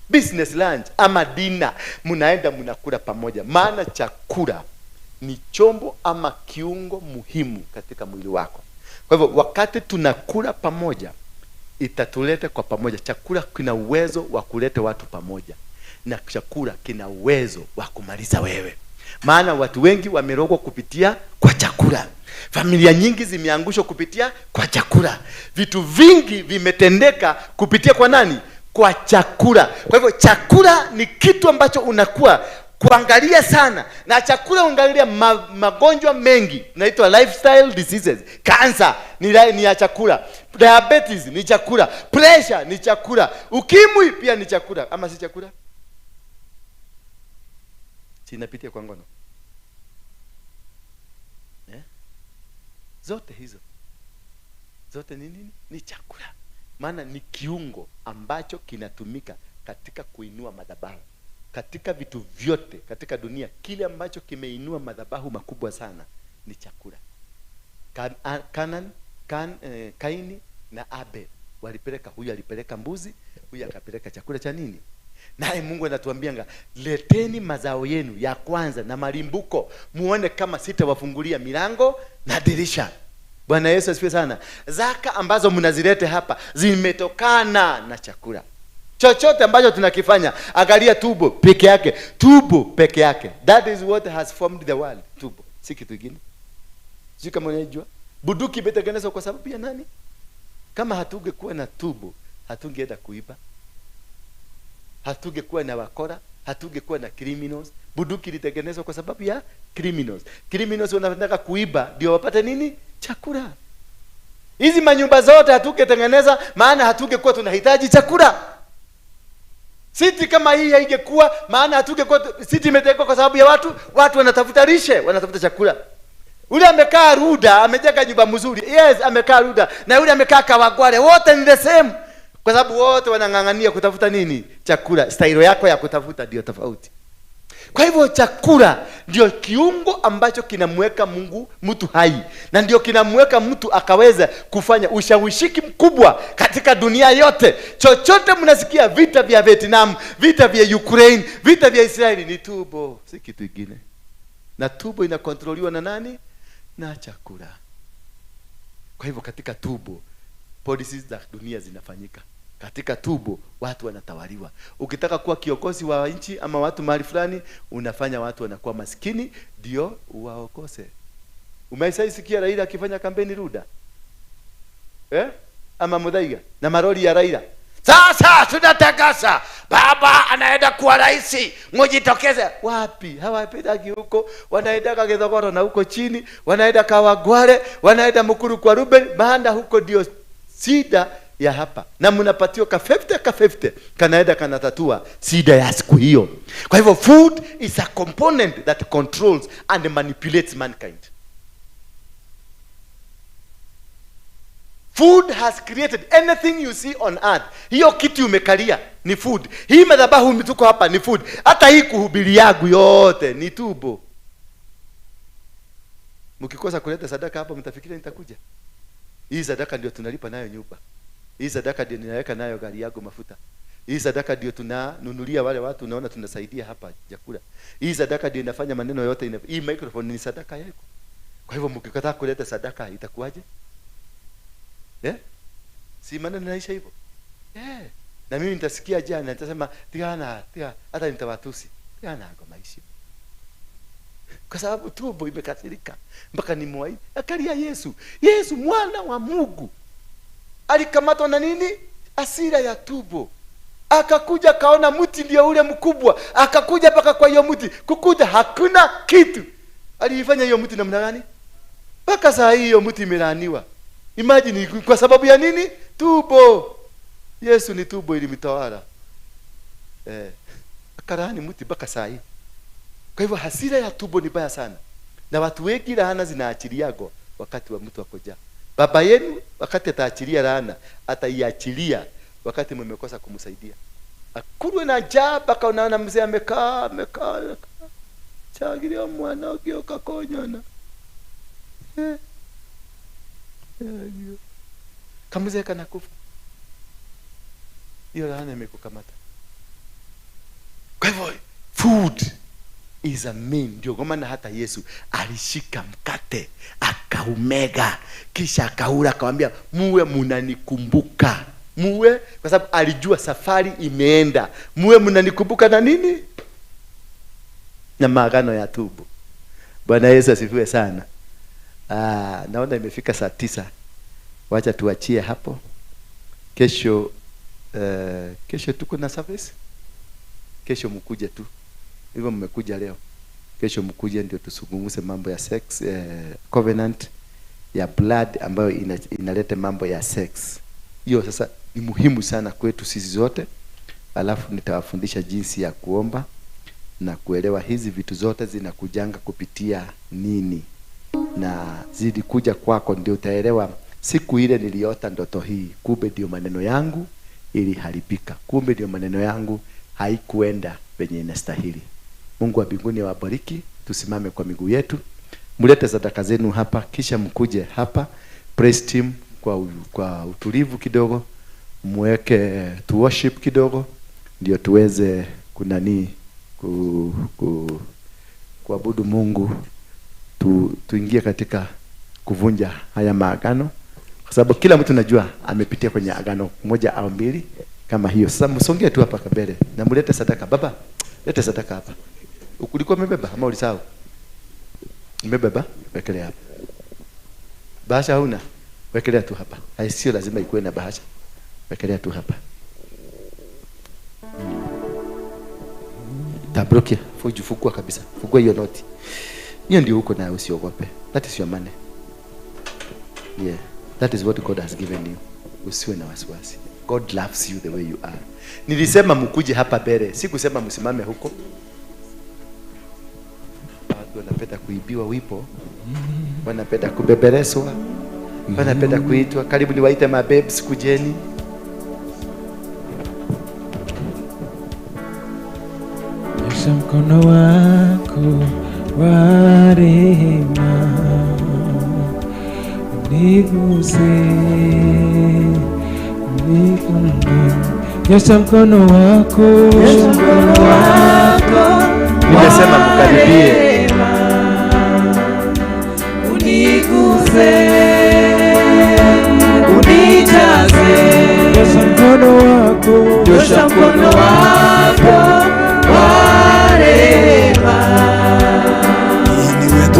business lunch ama dinner. Mnaenda mnakula pamoja. Maana chakula ni chombo ama kiungo muhimu katika mwili wako. Kwa hivyo wakati tunakula pamoja, itatuleta kwa pamoja. Chakula kina uwezo wa kuleta watu pamoja, na chakula kina uwezo wa kumaliza wewe. Maana watu wengi wamerogwa kupitia kwa chakula. Familia nyingi zimeangushwa kupitia kwa chakula. Vitu vingi vimetendeka kupitia kwa nani? Kwa chakula. Kwa hivyo chakula ni kitu ambacho unakuwa kuangalia sana. Na chakula uangalia magonjwa mengi, inaitwa lifestyle diseases. Cancer ni ya chakula, diabetes ni chakula, pressure ni chakula, ukimwi pia ni chakula. Ama si chakula? Sinapitia kwa ngono. Zote hizo. Zote ni nini? Ni chakula. Maana ni kiungo ambacho kinatumika katika kuinua madhabahu. Katika vitu vyote katika dunia, kile ambacho kimeinua madhabahu makubwa sana ni chakula. Kaini na Abel walipeleka, huyu alipeleka mbuzi, huyu akapeleka chakula cha nini? Naye Mungu anatuambianga, leteni mazao yenu ya kwanza na malimbuko, muone kama sitawafungulia milango na dirisha. Bwana Yesu asifiwe sana. Zaka ambazo mnazilete hapa zimetokana na chakula. Chochote ambacho tunakifanya, angalia tubo peke yake, tubo peke yake. That is what has formed the world. Tubo, si kitu kingine. Sio kama unajua, bunduki imetengenezwa kwa sababu ya nani? Kama hatungekuwa na tubo, hatungeenda kuiba. Hatungekuwa na wakora, hatungekuwa na criminals. Bunduki ilitengenezwa kwa sababu ya criminals. Criminals wanataka kuiba ndio wapate nini? Chakula. Hizi manyumba zote hatungetengeneza, maana hatungekuwa tunahitaji chakula. City kama hii haingekuwa, maana hatungekuwa. City imetengwa kwa sababu ya watu, watu wanatafuta lishe, wanatafuta chakula. Ule amekaa Ruda, amejenga nyumba mzuri. Yes, amekaa Ruda. Na yule amekaa Kawangware, wote ni the same. Kwa sababu wote wanang'ang'ania kutafuta nini? Chakula. Stailo yako ya kutafuta ndio tofauti. Kwa hivyo chakula ndio kiungo ambacho kinamweka Mungu mtu hai, na ndio kinamweka mtu akaweza kufanya ushawishiki mkubwa katika dunia yote. Chochote mnasikia vita vya Vietnam, vita vya Ukraine, vita vya Israeli, ni tubo, si kitu kingine. Na tubo inakontroliwa na nani? Na chakula. Kwa hivyo katika tubo policies za dunia zinafanyika. Katika tubo watu wanatawaliwa. Ukitaka kuwa kiongozi wa nchi ama watu mahali fulani, unafanya watu wanakuwa maskini ndio uwaokose. Umesaisikia Raila akifanya kampeni Ruda? Ama Muthaiga na maroli ya Raila. Sasa tunatangaza baba anaenda kuwa rais, mjitokeze. Wapi? Hawapendagi huko, wanaenda Githogoro na huko chini, wanaenda Kawangware, wanaenda Mukuru kwa Ruben, maana huko ndio shida ya hapa. Na mnapatiwa ka 50 ka 50 kanaenda kanatatua shida ya siku hiyo. Kwa hivyo food is a component that controls and manipulates mankind. Food has created anything you see on earth. Hiyo kitu umekalia ni food. Hii madhabahu tuko hapa ni food. Hata hii kuhubiri yangu yote ni tubo. Mkikosa kuleta sadaka hapa mtafikiria nitakuja. Hii sadaka ndio tunalipa nayo nyumba. Hii sadaka ndio ninaweka nayo gari yangu mafuta. Hii sadaka ndio tunanunulia wale watu unaona tunasaidia hapa chakula. Hii sadaka ndio inafanya maneno yote hii microphone ni sadaka yako. Kwa hivyo mkikataa kuleta sadaka itakuwaje? Si maneno naisha hivyo. Na mimi nitasikia jana nitasema tigana hata nitawatusi. Tigana kwa maisha. Kwa sababu tumbo imekasirika mpaka nimwai. Akalia Yesu. Yesu mwana wa Mungu. Alikamatwa na nini? Hasira ya tumbo. Akakuja kaona mti ndio ule mkubwa. Akakuja mpaka kwa hiyo mti. Kukuja hakuna kitu. Aliifanya hiyo mti namna gani? Mpaka saa hii hiyo mti imelaaniwa. Imagine, kwa sababu ya nini? Tumbo. Yesu ni tumbo ilimtawala. Akalaani mti mpaka saa hii. Kwa hivyo hasira ya tumbo ni baya sana. Na watu wengi laana zinaachiliago wakati wa mtu akoja. Baba yenu wakati ataachilia laana, ataiachilia wakati mmekosa kumsaidia. Akurwe na njaa mpaka unaona mzee amekaa. Chagiria mwana ogioka konyona. Kamzee kanakufa. Hiyo laana imekukamata. Kwa hivyo food is a mean. Ndio kwa maana hata Yesu alishika mkate akaumega kisha akaula akamwambia muwe mnanikumbuka. Muwe, kwa sababu alijua safari imeenda. Muwe mnanikumbuka na nini? Na maagano ya tubu. Bwana Yesu asifiwe sana. Naona imefika saa 9. Wacha tuachie hapo. Kesho kesho tuko na service. Kesho mkuje tu. Hivyo mmekuja leo. Kesho mkuje ndio tusungumze mambo ya sex, covenant ya blood ambayo inaleta mambo ya sex. Hiyo sasa ni muhimu sana kwetu sisi zote. Alafu nitawafundisha jinsi ya kuomba na kuelewa hizi vitu zote zinakujanga kupitia nini. Na zidi kuja kwako ndio utaelewa siku ile niliota ndoto hii, kumbe ndio maneno yangu iliharibika, kumbe ndio maneno yangu haikuenda penye inastahili. Mungu wa mbinguni awabariki. Tusimame kwa miguu yetu, mlete sadaka zenu hapa, kisha mkuje hapa praise team kwa utulivu kidogo, mweke tu worship kidogo, ndio tuweze kunani kuabudu Mungu, tuingie katika kuvunja haya maagano, kwa sababu kila mtu najua amepitia kwenye agano moja au mbili kama hiyo. Sasa msongee tu hapa mbele na mlete sadaka. Baba, lete sadaka hapa. Ulikuwa umebeba ama ulisahau? Umebeba? Wekelea hapa. Bahasha huna? Wekelea tu hapa. Hai, sio lazima ikuwe na bahasha. Wekelea tu hapa. Tabrokia, fungua kabisa. Fungua hiyo noti. Hiyo ndio uko nayo, usiogope. That is your money. Yeah, that is what God has given you. Usiwe na wasiwasi. God loves you the way you are. Nilisema mkuje hapa mbele, sikusema msimame huko. Watu wanapenda kuibiwa wipo, wanapenda kubebereswa, wanapenda kuitwa. Karibu niwaite mababes, kujeni. Nyosha mkono wako wa rehema, uniguse, uniguse. Nyosha mkono wako, nyosha mkono wako. Nimesema mkaribie. Uniguse, unijaze. Nyosha mkono wako, nyosha mkono wako wa rehema,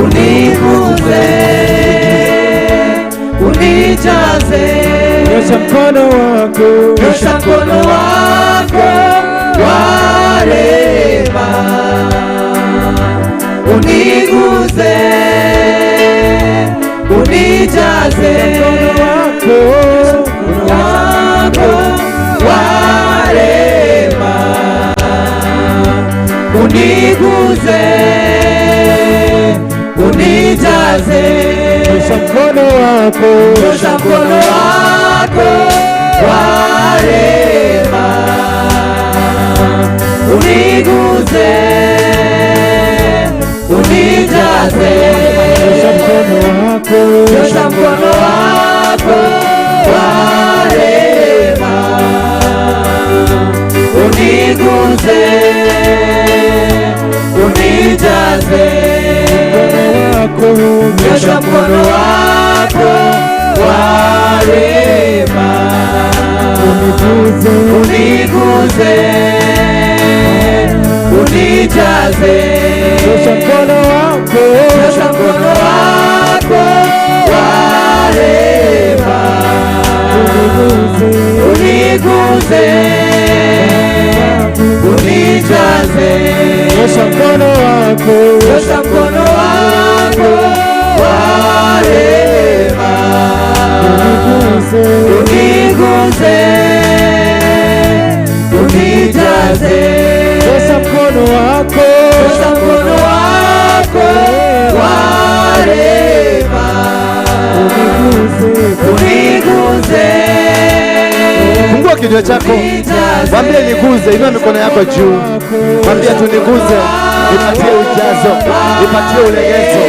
uniguse, unijaze. Nyosha mkono wako, nyosha mkono wako wa rehema, uniguse, unijaze. Mkono wako wa rehema, uniguse, unijaze. Nyosha mkono wako, nyosha mkono wako wa rehema, uniguse, unijaze. Nyosha mkono wako, nyosha mkono wako wa rehema, uniguse, unijaze. Nyosha mkono wako wa rehema, uniguse, uniguse, unijaze. Nyosha mkono wako, nyosha mkono wako wa rehema, uniguse, uniguse, unijaze. Nyosha mkono wako, nyosha mkono wako wa rehema, uniguse, uniguse, unijaze. Nyosha mkono wako, nyosha mkono wako wa rehema, uniguse, uniguse. Fungua kinywa chako, mwambie niguze. Inua mikono yako juu, mwambie tu niguze, nipatie ujazo, nipatie ulegezo,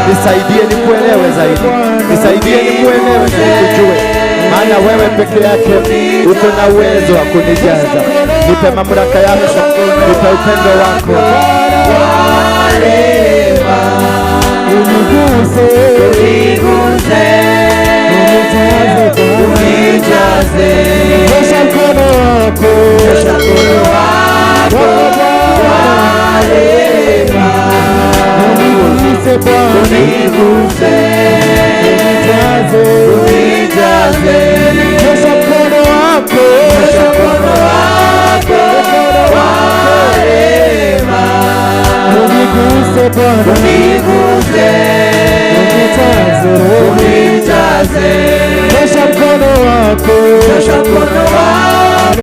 nisaidie nikuelewe zaidi, nisaidie nikuelewe na nikujue, maana wewe peke yake uko na uwezo wa kunijaza. Nipe mamlaka yako, nipe upendo wako. Uniguse, uniguse, unijaze. Nyosha mkono wako, nyosha mkono wako wa rehema, uniguse Bwana, uniguse, unijaze, unijaze. Nyosha mkono wako, nyosha mkono wako wa rehema, uniguse Bwana, uniguse, unijaze, unijaze. Nyosha mkono wako, nyosha mkono wako.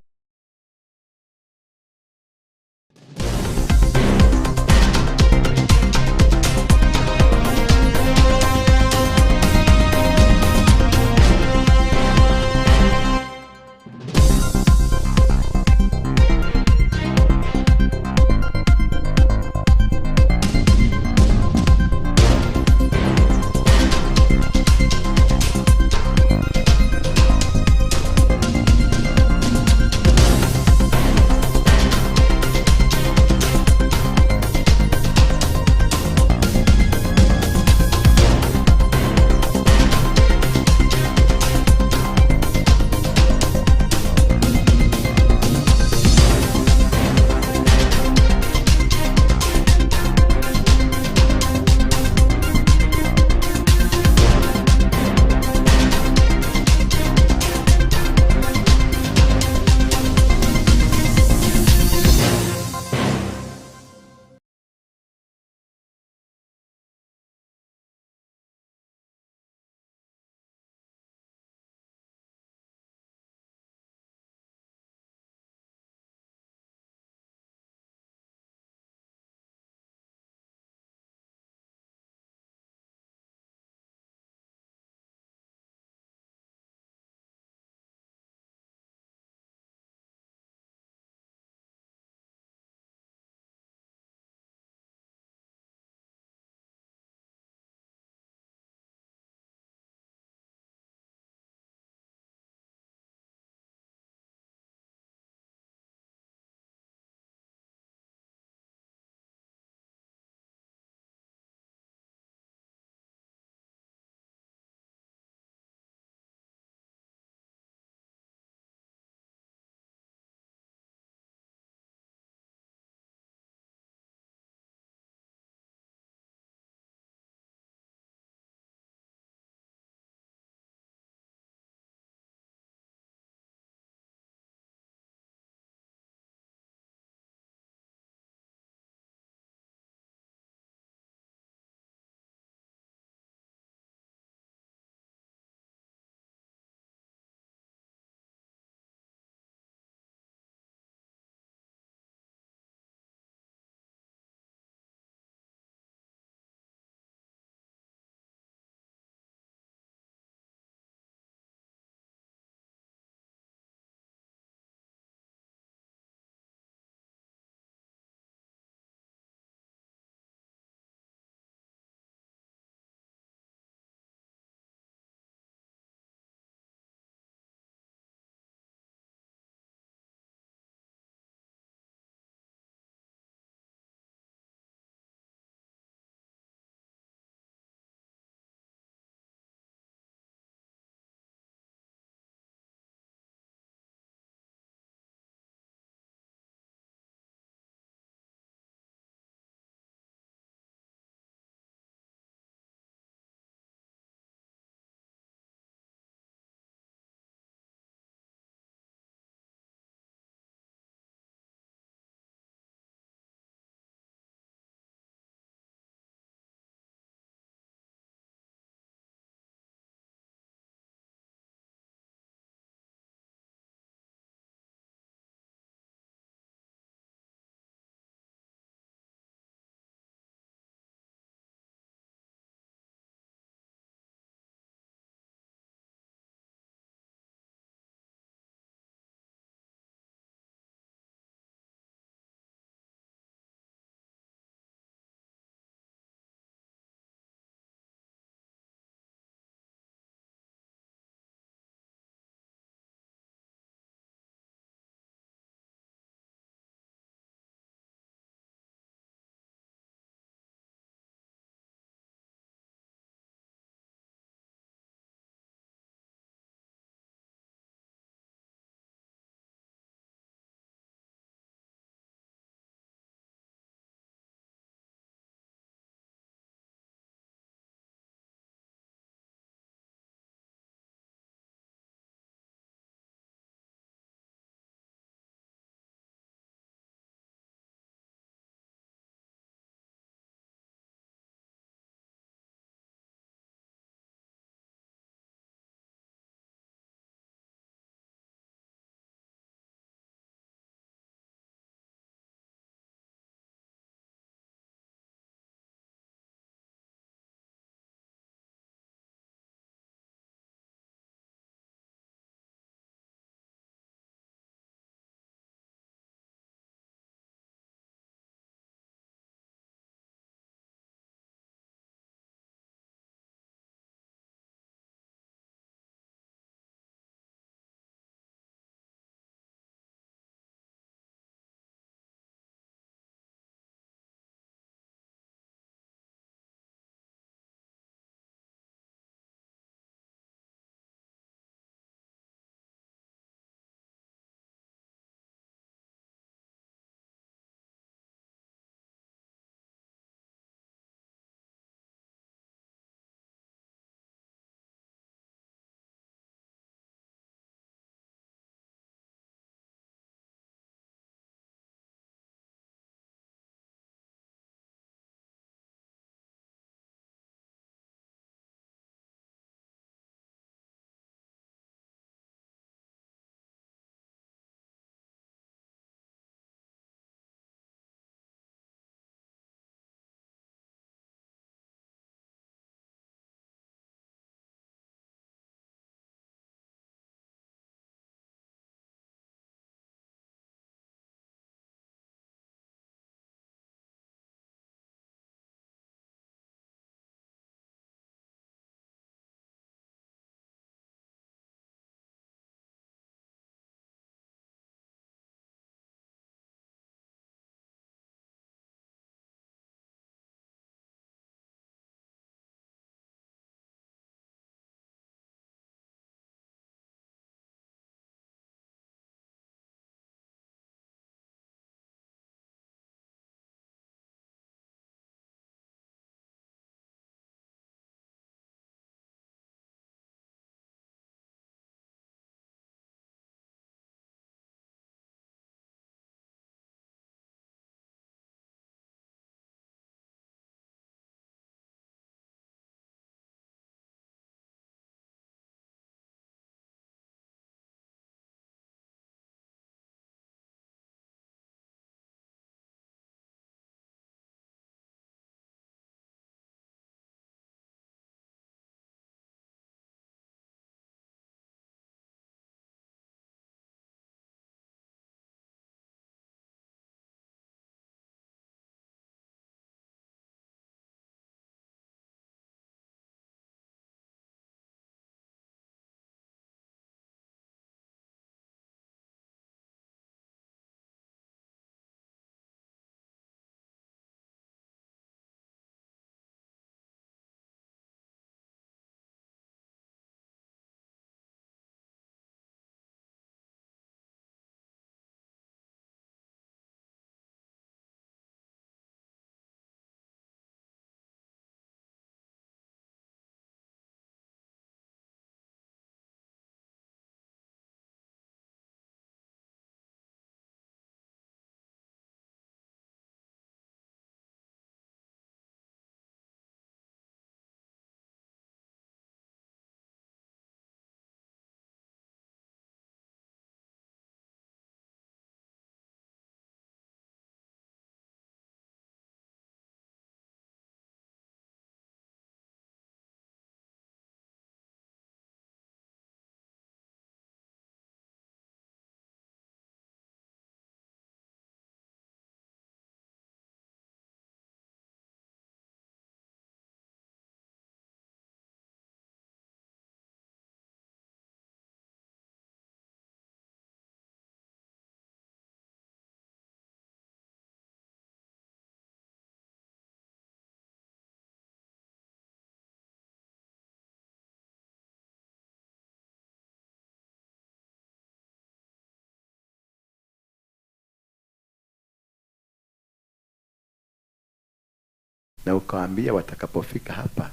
na ukawaambia watakapofika hapa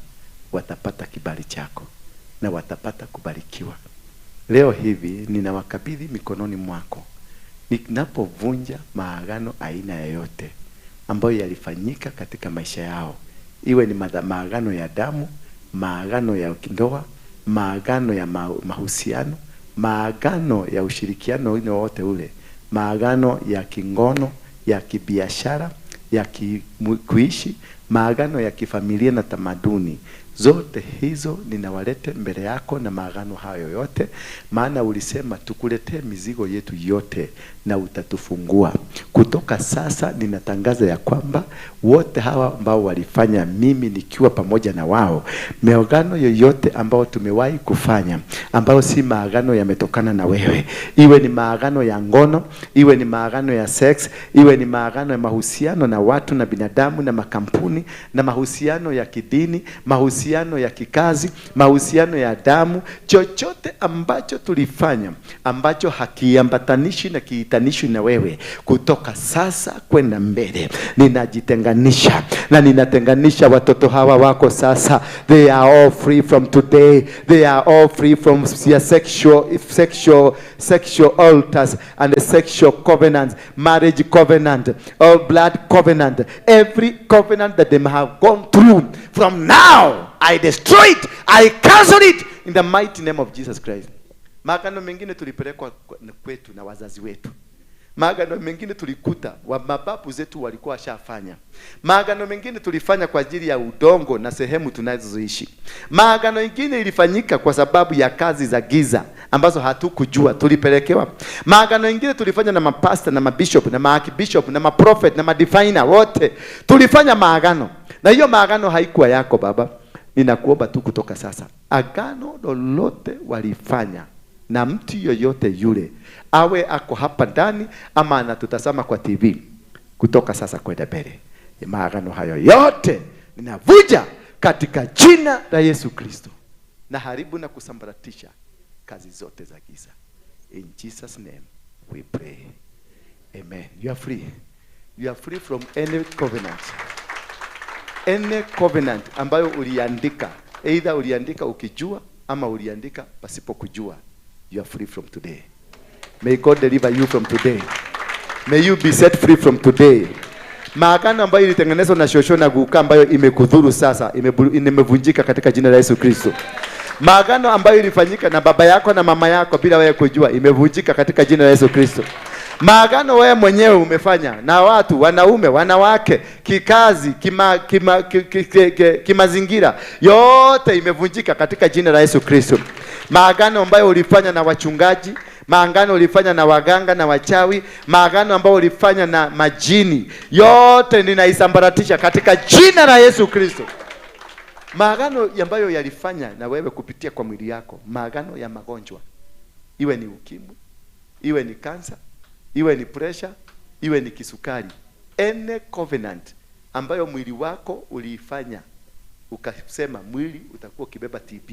watapata kibali chako na watapata kubarikiwa. Leo hivi ninawakabidhi mikononi mwako. Ninapovunja maagano aina yoyote ambayo yalifanyika katika maisha yao, iwe ni maagano ya damu, maagano ya ndoa, maagano ya mahusiano, maagano ya ushirikiano wote ule, maagano ya kingono, ya kibiashara, ya kuishi, maagano ya kifamilia na tamaduni, zote hizo ninawalete mbele yako na maagano hayo yote, maana ulisema tukuletee mizigo yetu yote na utatufungua. Kutoka sasa ninatangaza ya kwamba wote hawa ambao walifanya, mimi nikiwa pamoja na wao, maagano yoyote ambao tumewahi kufanya ambao si maagano yametokana na wewe, iwe ni maagano ya ngono, iwe ni maagano ya sex, iwe ni maagano ya mahusiano na watu na binadamu na makampuni, na mahusiano ya kidini, mahusiano ya kikazi, mahusiano ya damu, chochote ambacho tulifanya ambacho hakiambatanishi na kiitanishi na wewe, kutoka sasa kwenda mbele ninajitenganisha na ninatenganisha watoto hawa wako sasa. They are all free from today. They are all free from sexual altars and the sexual covenants, marriage covenant, all blood covenant, every covenant that they have gone through. From now I destroy it, I cancel it in the mighty name of Jesus Christ. Maagano mengine tulipelekwa kwetu na wazazi wetu. Maagano mengine tulikuta wa mababu zetu walikuwa washafanya. Maagano mengine tulifanya kwa ajili ya udongo na sehemu tunazoishi. Maagano mengine ilifanyika kwa sababu ya kazi za giza ambazo hatukujua, tulipelekewa. Maagano mengine tulifanya na mapasta na mabishop na maarchbishop na maprophet na madiviner, wote tulifanya maagano. Na hiyo maagano haikuwa yako Baba. Ninakuomba tu kutoka sasa, agano lolote walifanya na mtu yoyote yule, awe ako hapa ndani ama anatutazama kwa TV, kutoka sasa kwenda mbele, maagano hayo yote ninavunja katika jina la Yesu Kristo, na haribu na kusambaratisha kazi zote za giza. In Jesus name we pray. Amen. You are free. You are free from any covenant. Any covenant ambayo uliandika, either uliandika ukijua ama uliandika pasipo kujua, you are free from today. May God deliver you from today. May you be set free from today. Maagano ambayo ilitengenezwa na shosho na guka ambayo imekudhuru sasa imevunjika katika jina la Yesu Kristo. Maagano ambayo ilifanyika na baba yako na mama yako bila wewe kujua imevunjika katika jina la Yesu Kristo. Maagano wewe mwenyewe umefanya na watu, wanaume, wanawake, kikazi, kimazingira, yote imevunjika katika jina la Yesu Kristo. Maagano ambayo ulifanya na wachungaji, maagano ulifanya na waganga na wachawi, maagano ambayo ulifanya na majini, yote ninaisambaratisha katika jina la Yesu Kristo. Maagano ambayo yalifanya na wewe kupitia kwa mwili yako, maagano ya magonjwa, iwe ni ukimwi, iwe ni kansa, iwe ni pressure, iwe ni kisukari, any covenant ambayo mwili wako uliifanya ukasema mwili utakuwa ukibeba TB,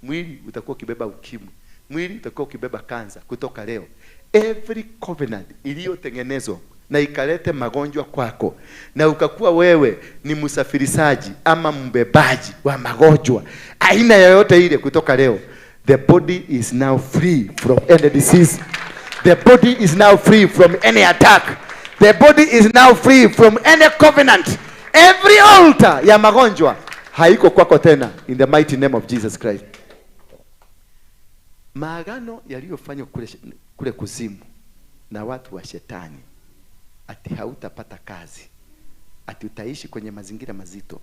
mwili utakuwa ukibeba ukimwi, mwili utakuwa ukibeba kansa, kutoka leo every covenant iliyotengenezwa na ikalete magonjwa kwako, na ukakuwa wewe ni msafirishaji ama mbebaji wa magonjwa aina yoyote ile, kutoka leo the body is now free from any disease. The body is now free from any attack. The body is now free from any covenant. Every altar ya magonjwa haiko kwako tena, in the mighty name of Jesus Christ. Maagano yaliyofanywa kule kuzimu na watu wa shetani, ati hautapata kazi, ati utaishi kwenye mazingira mazito,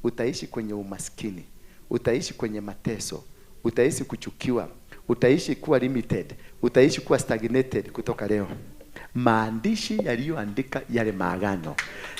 utaishi kwenye umaskini, utaishi kwenye mateso, utaishi kuchukiwa, utaishi kuwa limited, utaishi kuwa stagnated, kutoka leo maandishi yaliyoandika yale maagano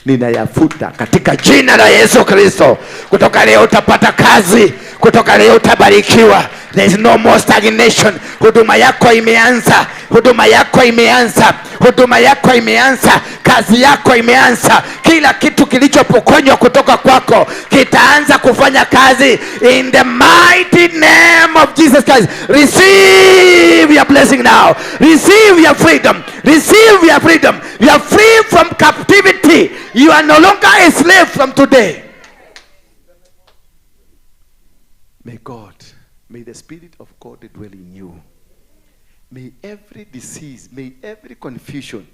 ninayafuta katika jina la Yesu Kristo. Kutoka leo utapata kazi, kutoka leo utabarikiwa. There is no more stagnation. Huduma yako imeanza, huduma yako imeanza, huduma yako imeanza, kazi yako imeanza. Kila kitu kilichopokonywa kutoka kwako kitaanza kufanya kazi in the mighty name of Jesus Christ. Receive your blessing now. Receive your freedom. Receive your freedom. You are free from captivity. You are no longer a slave from today. May God, may the Spirit of God dwell in you. May every disease, may every confusion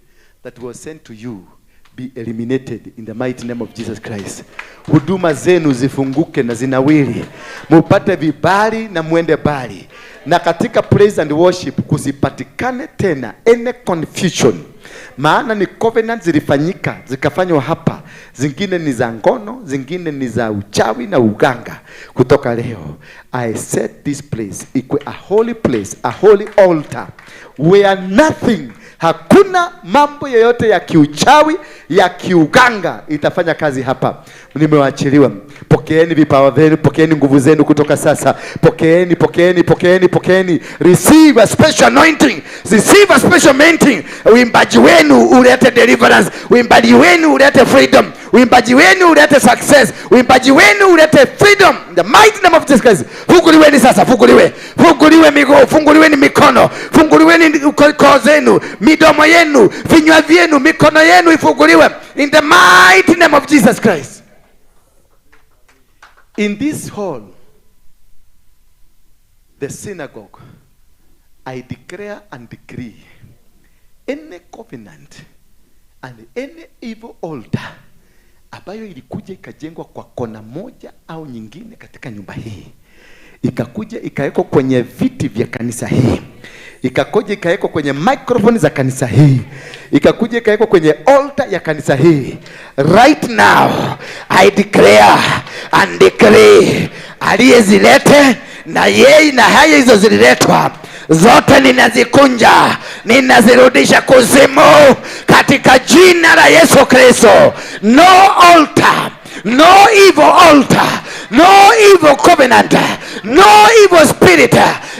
that was sent to you be eliminated in the mighty name of Jesus Christ. Huduma zenu zifunguke na zinawiri, mupate vibali na muende bali, na katika praise and worship kusipatikane tena any confusion. Maana ni covenant zilifanyika zikafanywa hapa, zingine ni za ngono, zingine ni za uchawi na uganga. Kutoka leo, I set this place ikwe a holy place, a holy altar where nothing, hakuna mambo yoyote ya kiuchawi, ya kiuganga itafanya kazi hapa. Nimewaachiliwa. Pokeeni vipawa vyenu, pokeeni nguvu zenu kutoka sasa. Pokeeni, pokeeni, pokeeni, pokeeni. Receive a special anointing. Receive a special anointing. Uimbaji wenu ulete deliverance. Uimbaji wenu ulete freedom. Uimbaji wenu ulete success. Uimbaji wenu ulete freedom. In the mighty name of Jesus Christ. Funguliweni sasa, funguliwe. Funguliwe miguu, funguliweni mikono, funguliweni koo zenu, midomo yenu, vinywa vyenu, mikono yenu ifunguliwe. In the mighty name of Jesus Christ. In this hall, the synagogue, I declare and decree any covenant and any evil altar ambayo ilikuja ikajengwa kwa kona moja au nyingine katika nyumba hii, ikakuja ikawekwa kwenye viti vya kanisa hii, ikakuja ikawekwa kwenye microphone za kanisa hii, ikakuja ikawekwa kwenye altar ya kanisa hii. Right now I declare and decree, aliyezilete na yeye na haya hizo zililetwa zote ninazikunja, ninazirudisha kuzimu katika jina la Yesu Kristo. No altar, no evil altar, no evil covenant, no evil spirit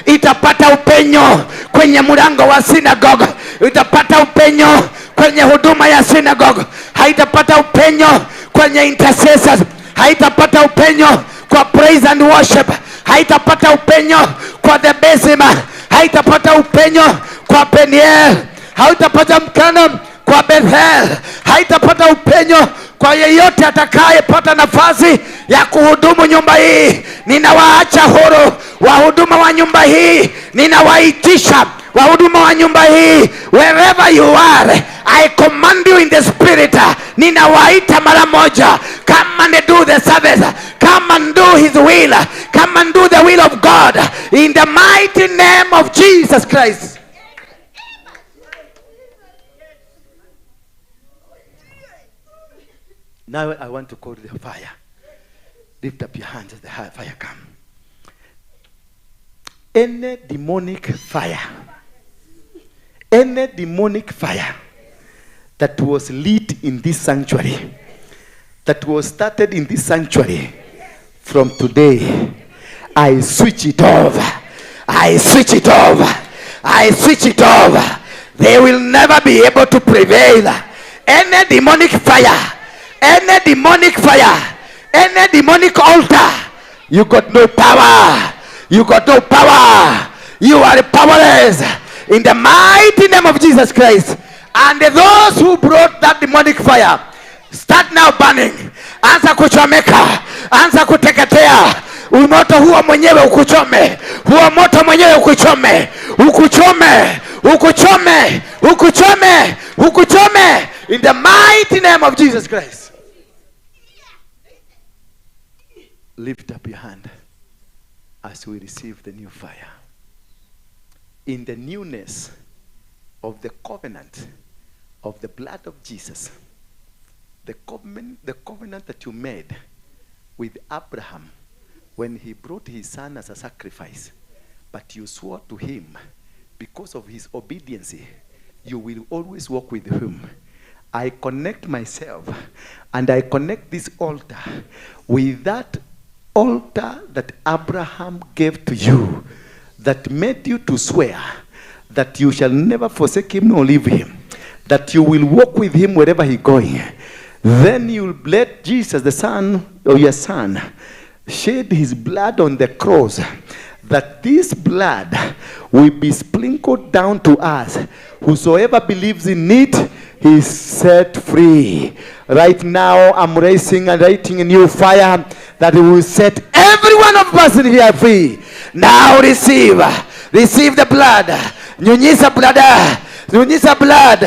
itapata upenyo kwenye mlango wa synagogue, itapata upenyo kwenye huduma ya synagogue, haitapata upenyo kwenye intercessors, haitapata upenyo kwa praise and worship, haitapata upenyo kwa the Besima, haitapata upenyo kwa Peniel, haitapata mkano kwa Bethel, haitapata upenyo kwa yeyote atakayepata nafasi ya kuhudumu nyumba hii. Ninawaacha huru wahuduma wa nyumba hii, ninawaitisha wahuduma wa nyumba hii, wherever you are, I command you in the spirit. Ninawaita mara moja, come and do the service, come and do his will, come and do the will of God in the mighty name of Jesus Christ. Now I want to call the fire. Lift up your hands as the fire comes. Any demonic fire, any demonic fire that was lit in this sanctuary, that was started in this sanctuary, from today, I switch it off. I switch it off. I switch it off. They will never be able to prevail. Any demonic fire, any demonic fire, any demonic altar, you got no power. You got no power. You are powerless in the mighty name of Jesus Christ. And those who brought that demonic fire, start now burning. Anza kuchomeka, anza kuteketea. Moto huo mwenyewe ukuchome, huo moto mwenyewe ukuchome, ukuchome, ukuchome, ukuchome, ukuchome, in the mighty name of Jesus Christ. Lift up your hand as we receive the new fire. In the newness of the covenant of the blood of Jesus, the covenant that you made with Abraham when he brought his son as a sacrifice, but you swore to him because of his obedience, you will always walk with him. I connect myself and I connect this altar with that altar that Abraham gave to you, that made you to swear that you shall never forsake him nor leave him, that you will walk with him wherever he going. Then you will let Jesus, the son of your son, shed his blood on the cross, that this blood will be sprinkled down to us. Whosoever believes in it, he is set free. Right now, I'm raising and writing a new fire. that will set every one of us in here free. Now receive. Receive the blood. Nyunyiza blood. Nyunyiza blood.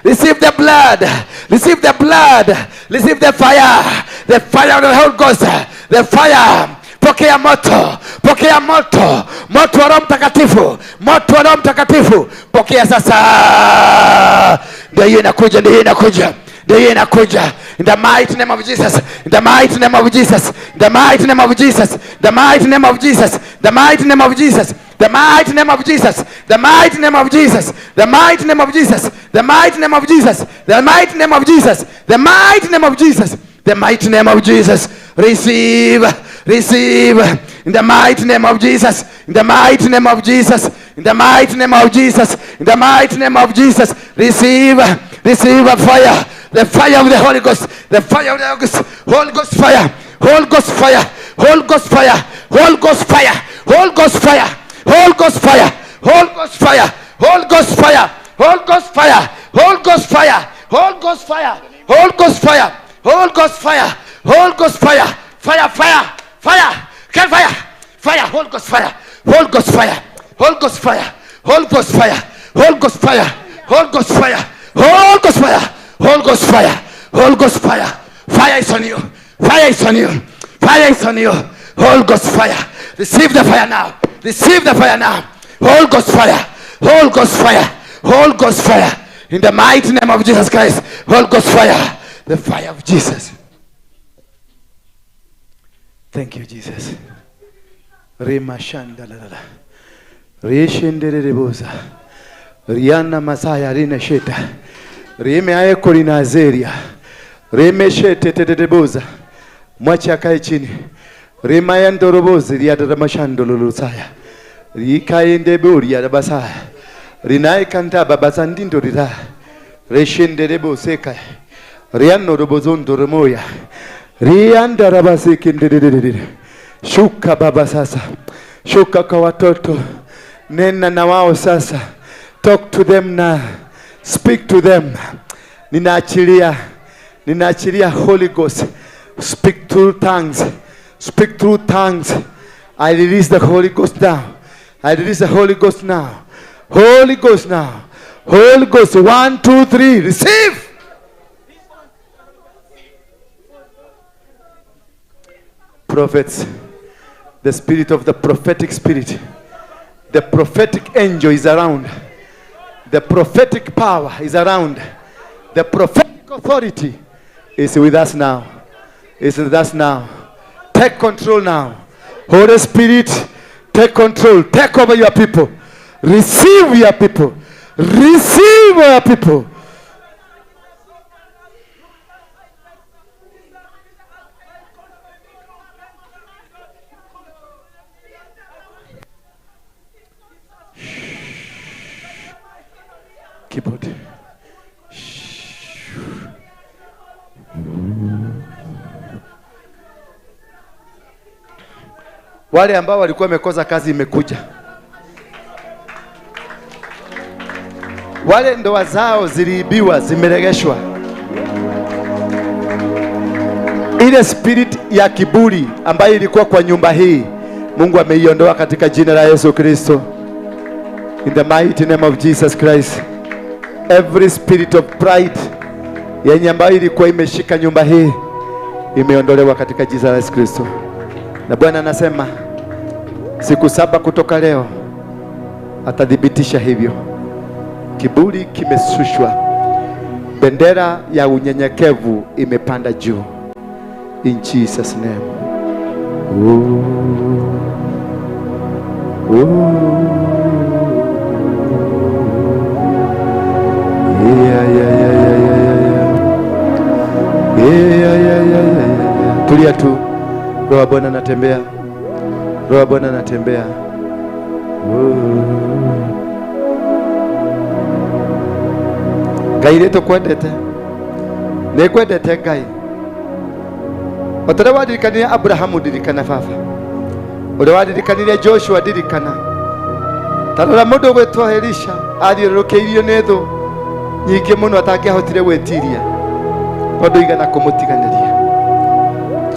Receive the blood. Receive the blood. Receive the fire. The fire of the Holy Ghost. The fire. Pokea moto. Pokea moto. Moto wa Roho Mtakatifu. Moto wa Roho Mtakatifu. Pokea sasa. Ndio hiyo inakuja, ndio hiyo inakuja. Ndio hiyo inakuja. In the mighty name of Jesus. In the mighty name of Jesus. In the mighty name of Jesus. The mighty name of Jesus. The mighty name of Jesus. The mighty name of Jesus. The mighty name of Jesus. The mighty name of Jesus. The mighty name of Jesus. The mighty name of Jesus. The mighty name of Jesus. The mighty name of Jesus. Receive. Receive. In the mighty name of Jesus. In the mighty name of Jesus. In the mighty name of Jesus. In the mighty name of Jesus. Receive. Receive a fire. The fire of the Holy Ghost. The fire of the Holy Ghost. Holy Ghost fire. Holy Ghost fire. Holy Ghost fire. Holy Ghost fire. Holy Ghost fire. Holy Ghost fire. Holy Ghost fire. Holy Ghost fire. Holy Ghost fire. Holy Ghost fire. Holy Ghost fire. Holy Ghost fire. Holy Ghost fire. Holy Ghost fire. Fire, fire, fire. Get fire. Fire. Holy Ghost fire. Holy Ghost fire. Holy Ghost fire. Holy Ghost fire. Holy Ghost fire. Holy Ghost fire. Holy Ghost fire. Holy Ghost fire. Holy Ghost fire. Fire is on you. Fire is on you. Fire is on you. Holy Ghost fire. Receive the fire now. Receive the fire now. Holy Ghost fire. Holy Ghost fire. Holy Ghost fire. In the mighty name of Jesus Christ. Holy Ghost fire. The fire of Jesus. Thank you, Jesus. Rima shandalala. Rishendereboza. Riana Masaya rina sheta. Rime aeko linazeria. Rime shete teteboza. Mwache akae chini. Rima yandorobozi riadamashandololosaya. Rikaendebori yadabasaya. Rinai kanta babazandindo rira. Reshenderebo seka. Riano robozondo remoya. Rianda rabasikindididididi. Shuka baba sasa. Shuka kwa watoto. Nena na wao sasa. Talk to them now. Speak to them. Ninaachilia. Ninaachilia Holy Ghost. Speak through tongues. Speak through tongues. I release the Holy Ghost now. I release the Holy Ghost now. Holy Ghost now. Holy Ghost. 1, 2, 3. Receive. Prophets. The spirit of the prophetic spirit. The prophetic angel is around. The prophetic power is around. The prophetic authority is with us now. Is with us now. Take control now. Holy Spirit, take control. Take over your people. Receive your people. Receive your people. Keyboard. Wale ambao walikuwa wamekosa kazi imekuja. Wale ndoa zao ziliibiwa zimeregeshwa. Ile spirit ya kiburi ambayo ilikuwa kwa nyumba hii, Mungu ameiondoa katika jina la Yesu Kristo. In the mighty name of Jesus Christ. Every spirit of pride yenye ambayo ilikuwa imeshika nyumba hii imeondolewa katika jina la Yesu Kristo. Na Bwana anasema siku 7 kutoka leo atathibitisha hivyo. Kiburi kimeshushwa. Bendera ya unyenyekevu imepanda juu. In Jesus name. Oh. Oh. Yeah, yeah, yeah, yeah, yeah, yeah. Yeah, yeah, yeah, yeah. Tulia tu. Roho Bwana anatembea. Roho Bwana anatembea. Ngai rĩ tũkwendete. Nĩ kwendete Ngai. O ta ũrĩa waririkanire Abrahamu ndirikana baba. Ũrĩa waririkanire Joshua ndirikana. Ta rora mũndũ ũgwĩtwo Elisha athiũrũrũkĩirio nĩ thũ nyingĩ mũno atangĩahotire gwĩtiria. No ndũigana kũmũtiganĩria.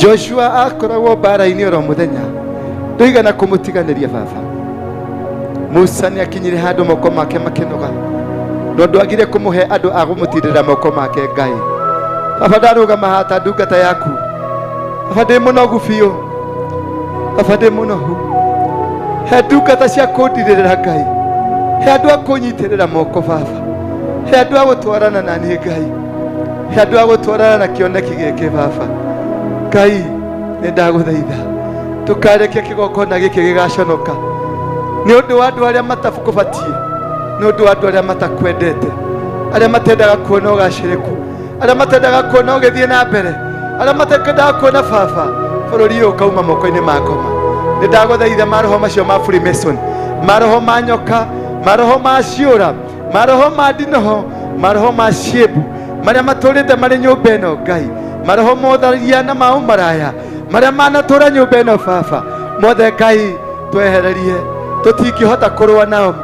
Joshua akoragwo mbara-inĩ oro mũthenya, ndũigana kũmũtiganĩria baba. Musa nĩ akinyire handũ moko make makĩnoga, no ndwagire kũmũhe andũ a kũmũtirĩra moko make Ngai. Baba, ndarũgama haha ta ndungata yaku. Baba, ndĩ mũnogu biũ. Baba, ndĩ mũnogu. He ndungata cia kũndirĩrĩra Ngai, he andũ a kũnyitĩrĩra moko baba, he andũ a gũtwarana na niĩ Ngai, he andũ a gũtwarana na kĩoneki gĩkĩ baba. Ngai, nĩ ndagũthaitha ndũkareke kĩgongona gĩkĩ gĩgaconoka nĩ ũndũ wa andũ arĩa matakũbatiĩ, nĩ ũndũ wa andũ arĩa matakwendete, arĩa matendaga kuona ũgacĩrĩku, arĩa matendaga kuona ũgĩthiĩ na mbere, arĩa matendaga kuona baba bũrũri ũyũ ũkauma moko-inĩ ma ngoma. Nĩ ndagũthaitha maroho macio ma Freemason, maroho ma nyoka, maroho ma ciũra, maroho ma ndinoho, maroho ma ciĩmbu, marĩa matũrĩte marĩ nyũmba ĩno Ngai, maroho motharia na ma ũmaraya marĩa manatũra nyũmba ĩno baba, mothe Ngai twehererie, tũtingĩhota kũrũa nao,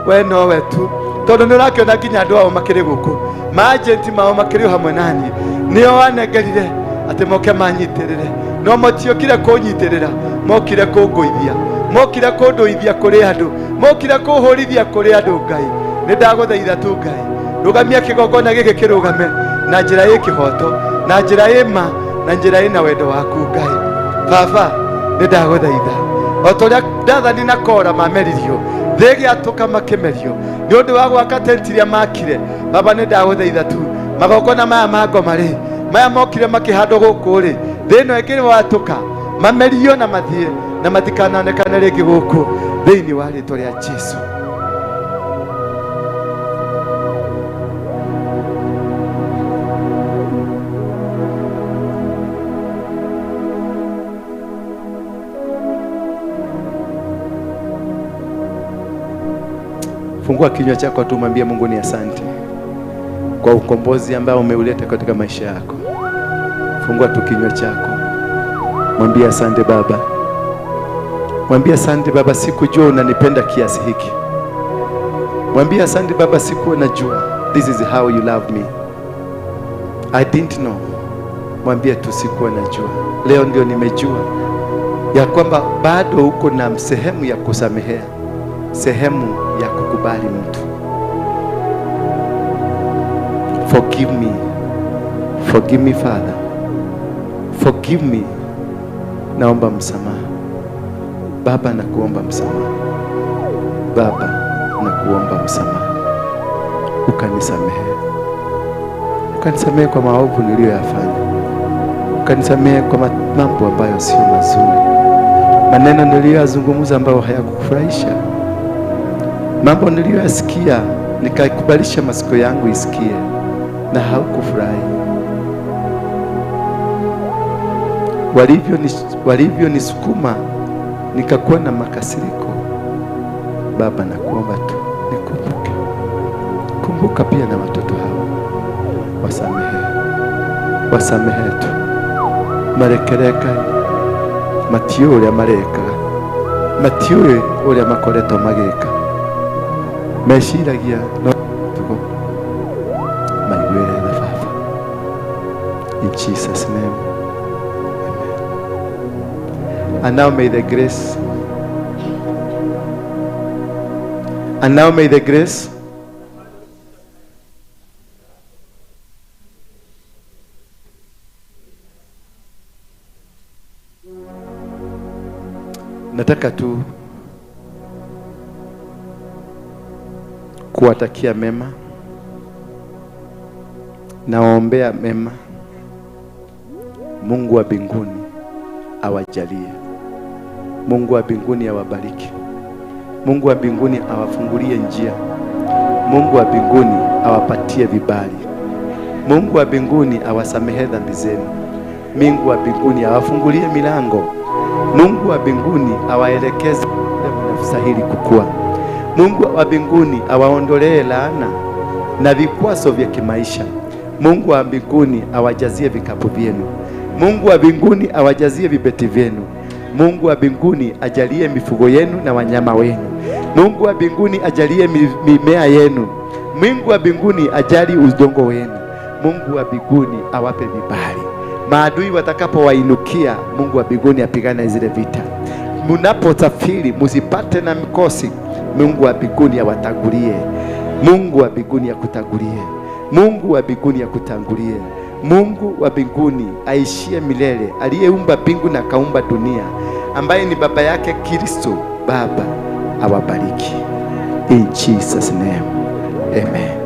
we nowe tu, tondũ nĩ ũrakĩona nginya andũ ao makĩrĩ gũkũ, maajenti mao makĩrĩ o hamwe naniĩ, nĩo wanengerire atĩ moke manyitĩrĩre, no matiokire kũnyitĩrĩra, mokire kũngũithia, mokire kũndũithia kũrĩ andũ, mokire kũhũrithia kũrĩ andũ Ngai. Nĩ ndagũthaitha tu Ngai, rũgamia kĩgongona gĩkĩ kĩrũgame na njĩra ĩ kĩhoto, na njĩra ĩ ma, na njĩra ĩ na wendo waku Ngai. Baba, nĩ ndagũthaitha o ta ũrĩa Dathani na Kora mameririo, thĩ ĩgĩatũka makĩmerio nĩ ũndũ wa gwaka tenti iria makire. Baba, nĩ ndagũthaitha tu magongona maya ma ngoma rĩ, maya mokire makĩhandwo gũkũ rĩ, thĩ ĩno ĩngĩwatũka mamerio na mathiĩ na matikanonekane rĩngĩ gũkũ thĩinĩ wa rĩtwa rĩa Jesu. Fungua kinywa chako tu, mwambie Mungu ni asante kwa ukombozi ambao umeuleta katika maisha yako. Fungua tu kinywa chako, mwambie asante Baba. Mwambie asante Baba, sikujua unanipenda kiasi hiki. Mwambie asante Baba, sikuwa najua this is how you love me. I didn't know. Mwambie tu sikuwa najua, leo ndio nimejua ya kwamba bado uko na sehemu ya kusamehea, sehemu ya kukubali mtu. Forgive me. Forgive me Father. Forgive me. Naomba msamaha. Baba, nakuomba msamaha. Baba, nakuomba msamaha. Ukanisamehe. Ukanisamehe kwa maovu niliyoyafanya. Ukanisamehe kwa mambo ambayo sio mazuri. Maneno niliyoyazungumza ambayo hayakukufurahisha. Mambo niliyoyasikia nikakubalisha masikio yangu isikie na haukufurahi. Walivyo nisukuma nikakuwa na makasiriko. Baba, nakuomba tu nikumbuke. Kumbuka pia na watoto hao. Wasamehe. Wasamehe tu. Marekereka matiũ ũrĩa marekaga, matiũĩ ũrĩa makoretwo magĩka, meciragia no tugo, maiguĩre tha Baba. In Jesus name, amen. And now may the grace, and now may the grace nataka tu kuwatakia mema, naombea mema. Mungu wa mbinguni awajalie, Mungu wa mbinguni awabariki, Mungu wa mbinguni awafungulie njia, Mungu wa mbinguni awapatie vibali, Mungu wa mbinguni awasamehe dhambi zenu, Mungu wa mbinguni awafungulie milango, Mungu wa mbinguni awaelekeze mnastahili kukua, Mungu wa mbinguni awaondolee laana na vikwazo vya kimaisha, Mungu wa mbinguni awajazie vikapu vyenu, Mungu wa mbinguni awajazie vibeti vyenu, Mungu wa mbinguni ajalie mifugo yenu na wanyama wenu, Mungu wa mbinguni ajalie mimea yenu, Mungu wa mbinguni ajali udongo wenu, Mungu wa mbinguni awape vibali, Maadui watakapowainukia, Mungu wa mbinguni apigane zile vita. Mnaposafiri msipate na mikosi, Mungu wa mbinguni awatangulie. Mungu wa mbinguni akutangulie. Mungu wa mbinguni akutangulie. Mungu wa mbinguni aishie milele, aliyeumba mbingu na akaumba dunia, ambaye ni baba yake Kristo, Baba awabariki. In Jesus name. Amen.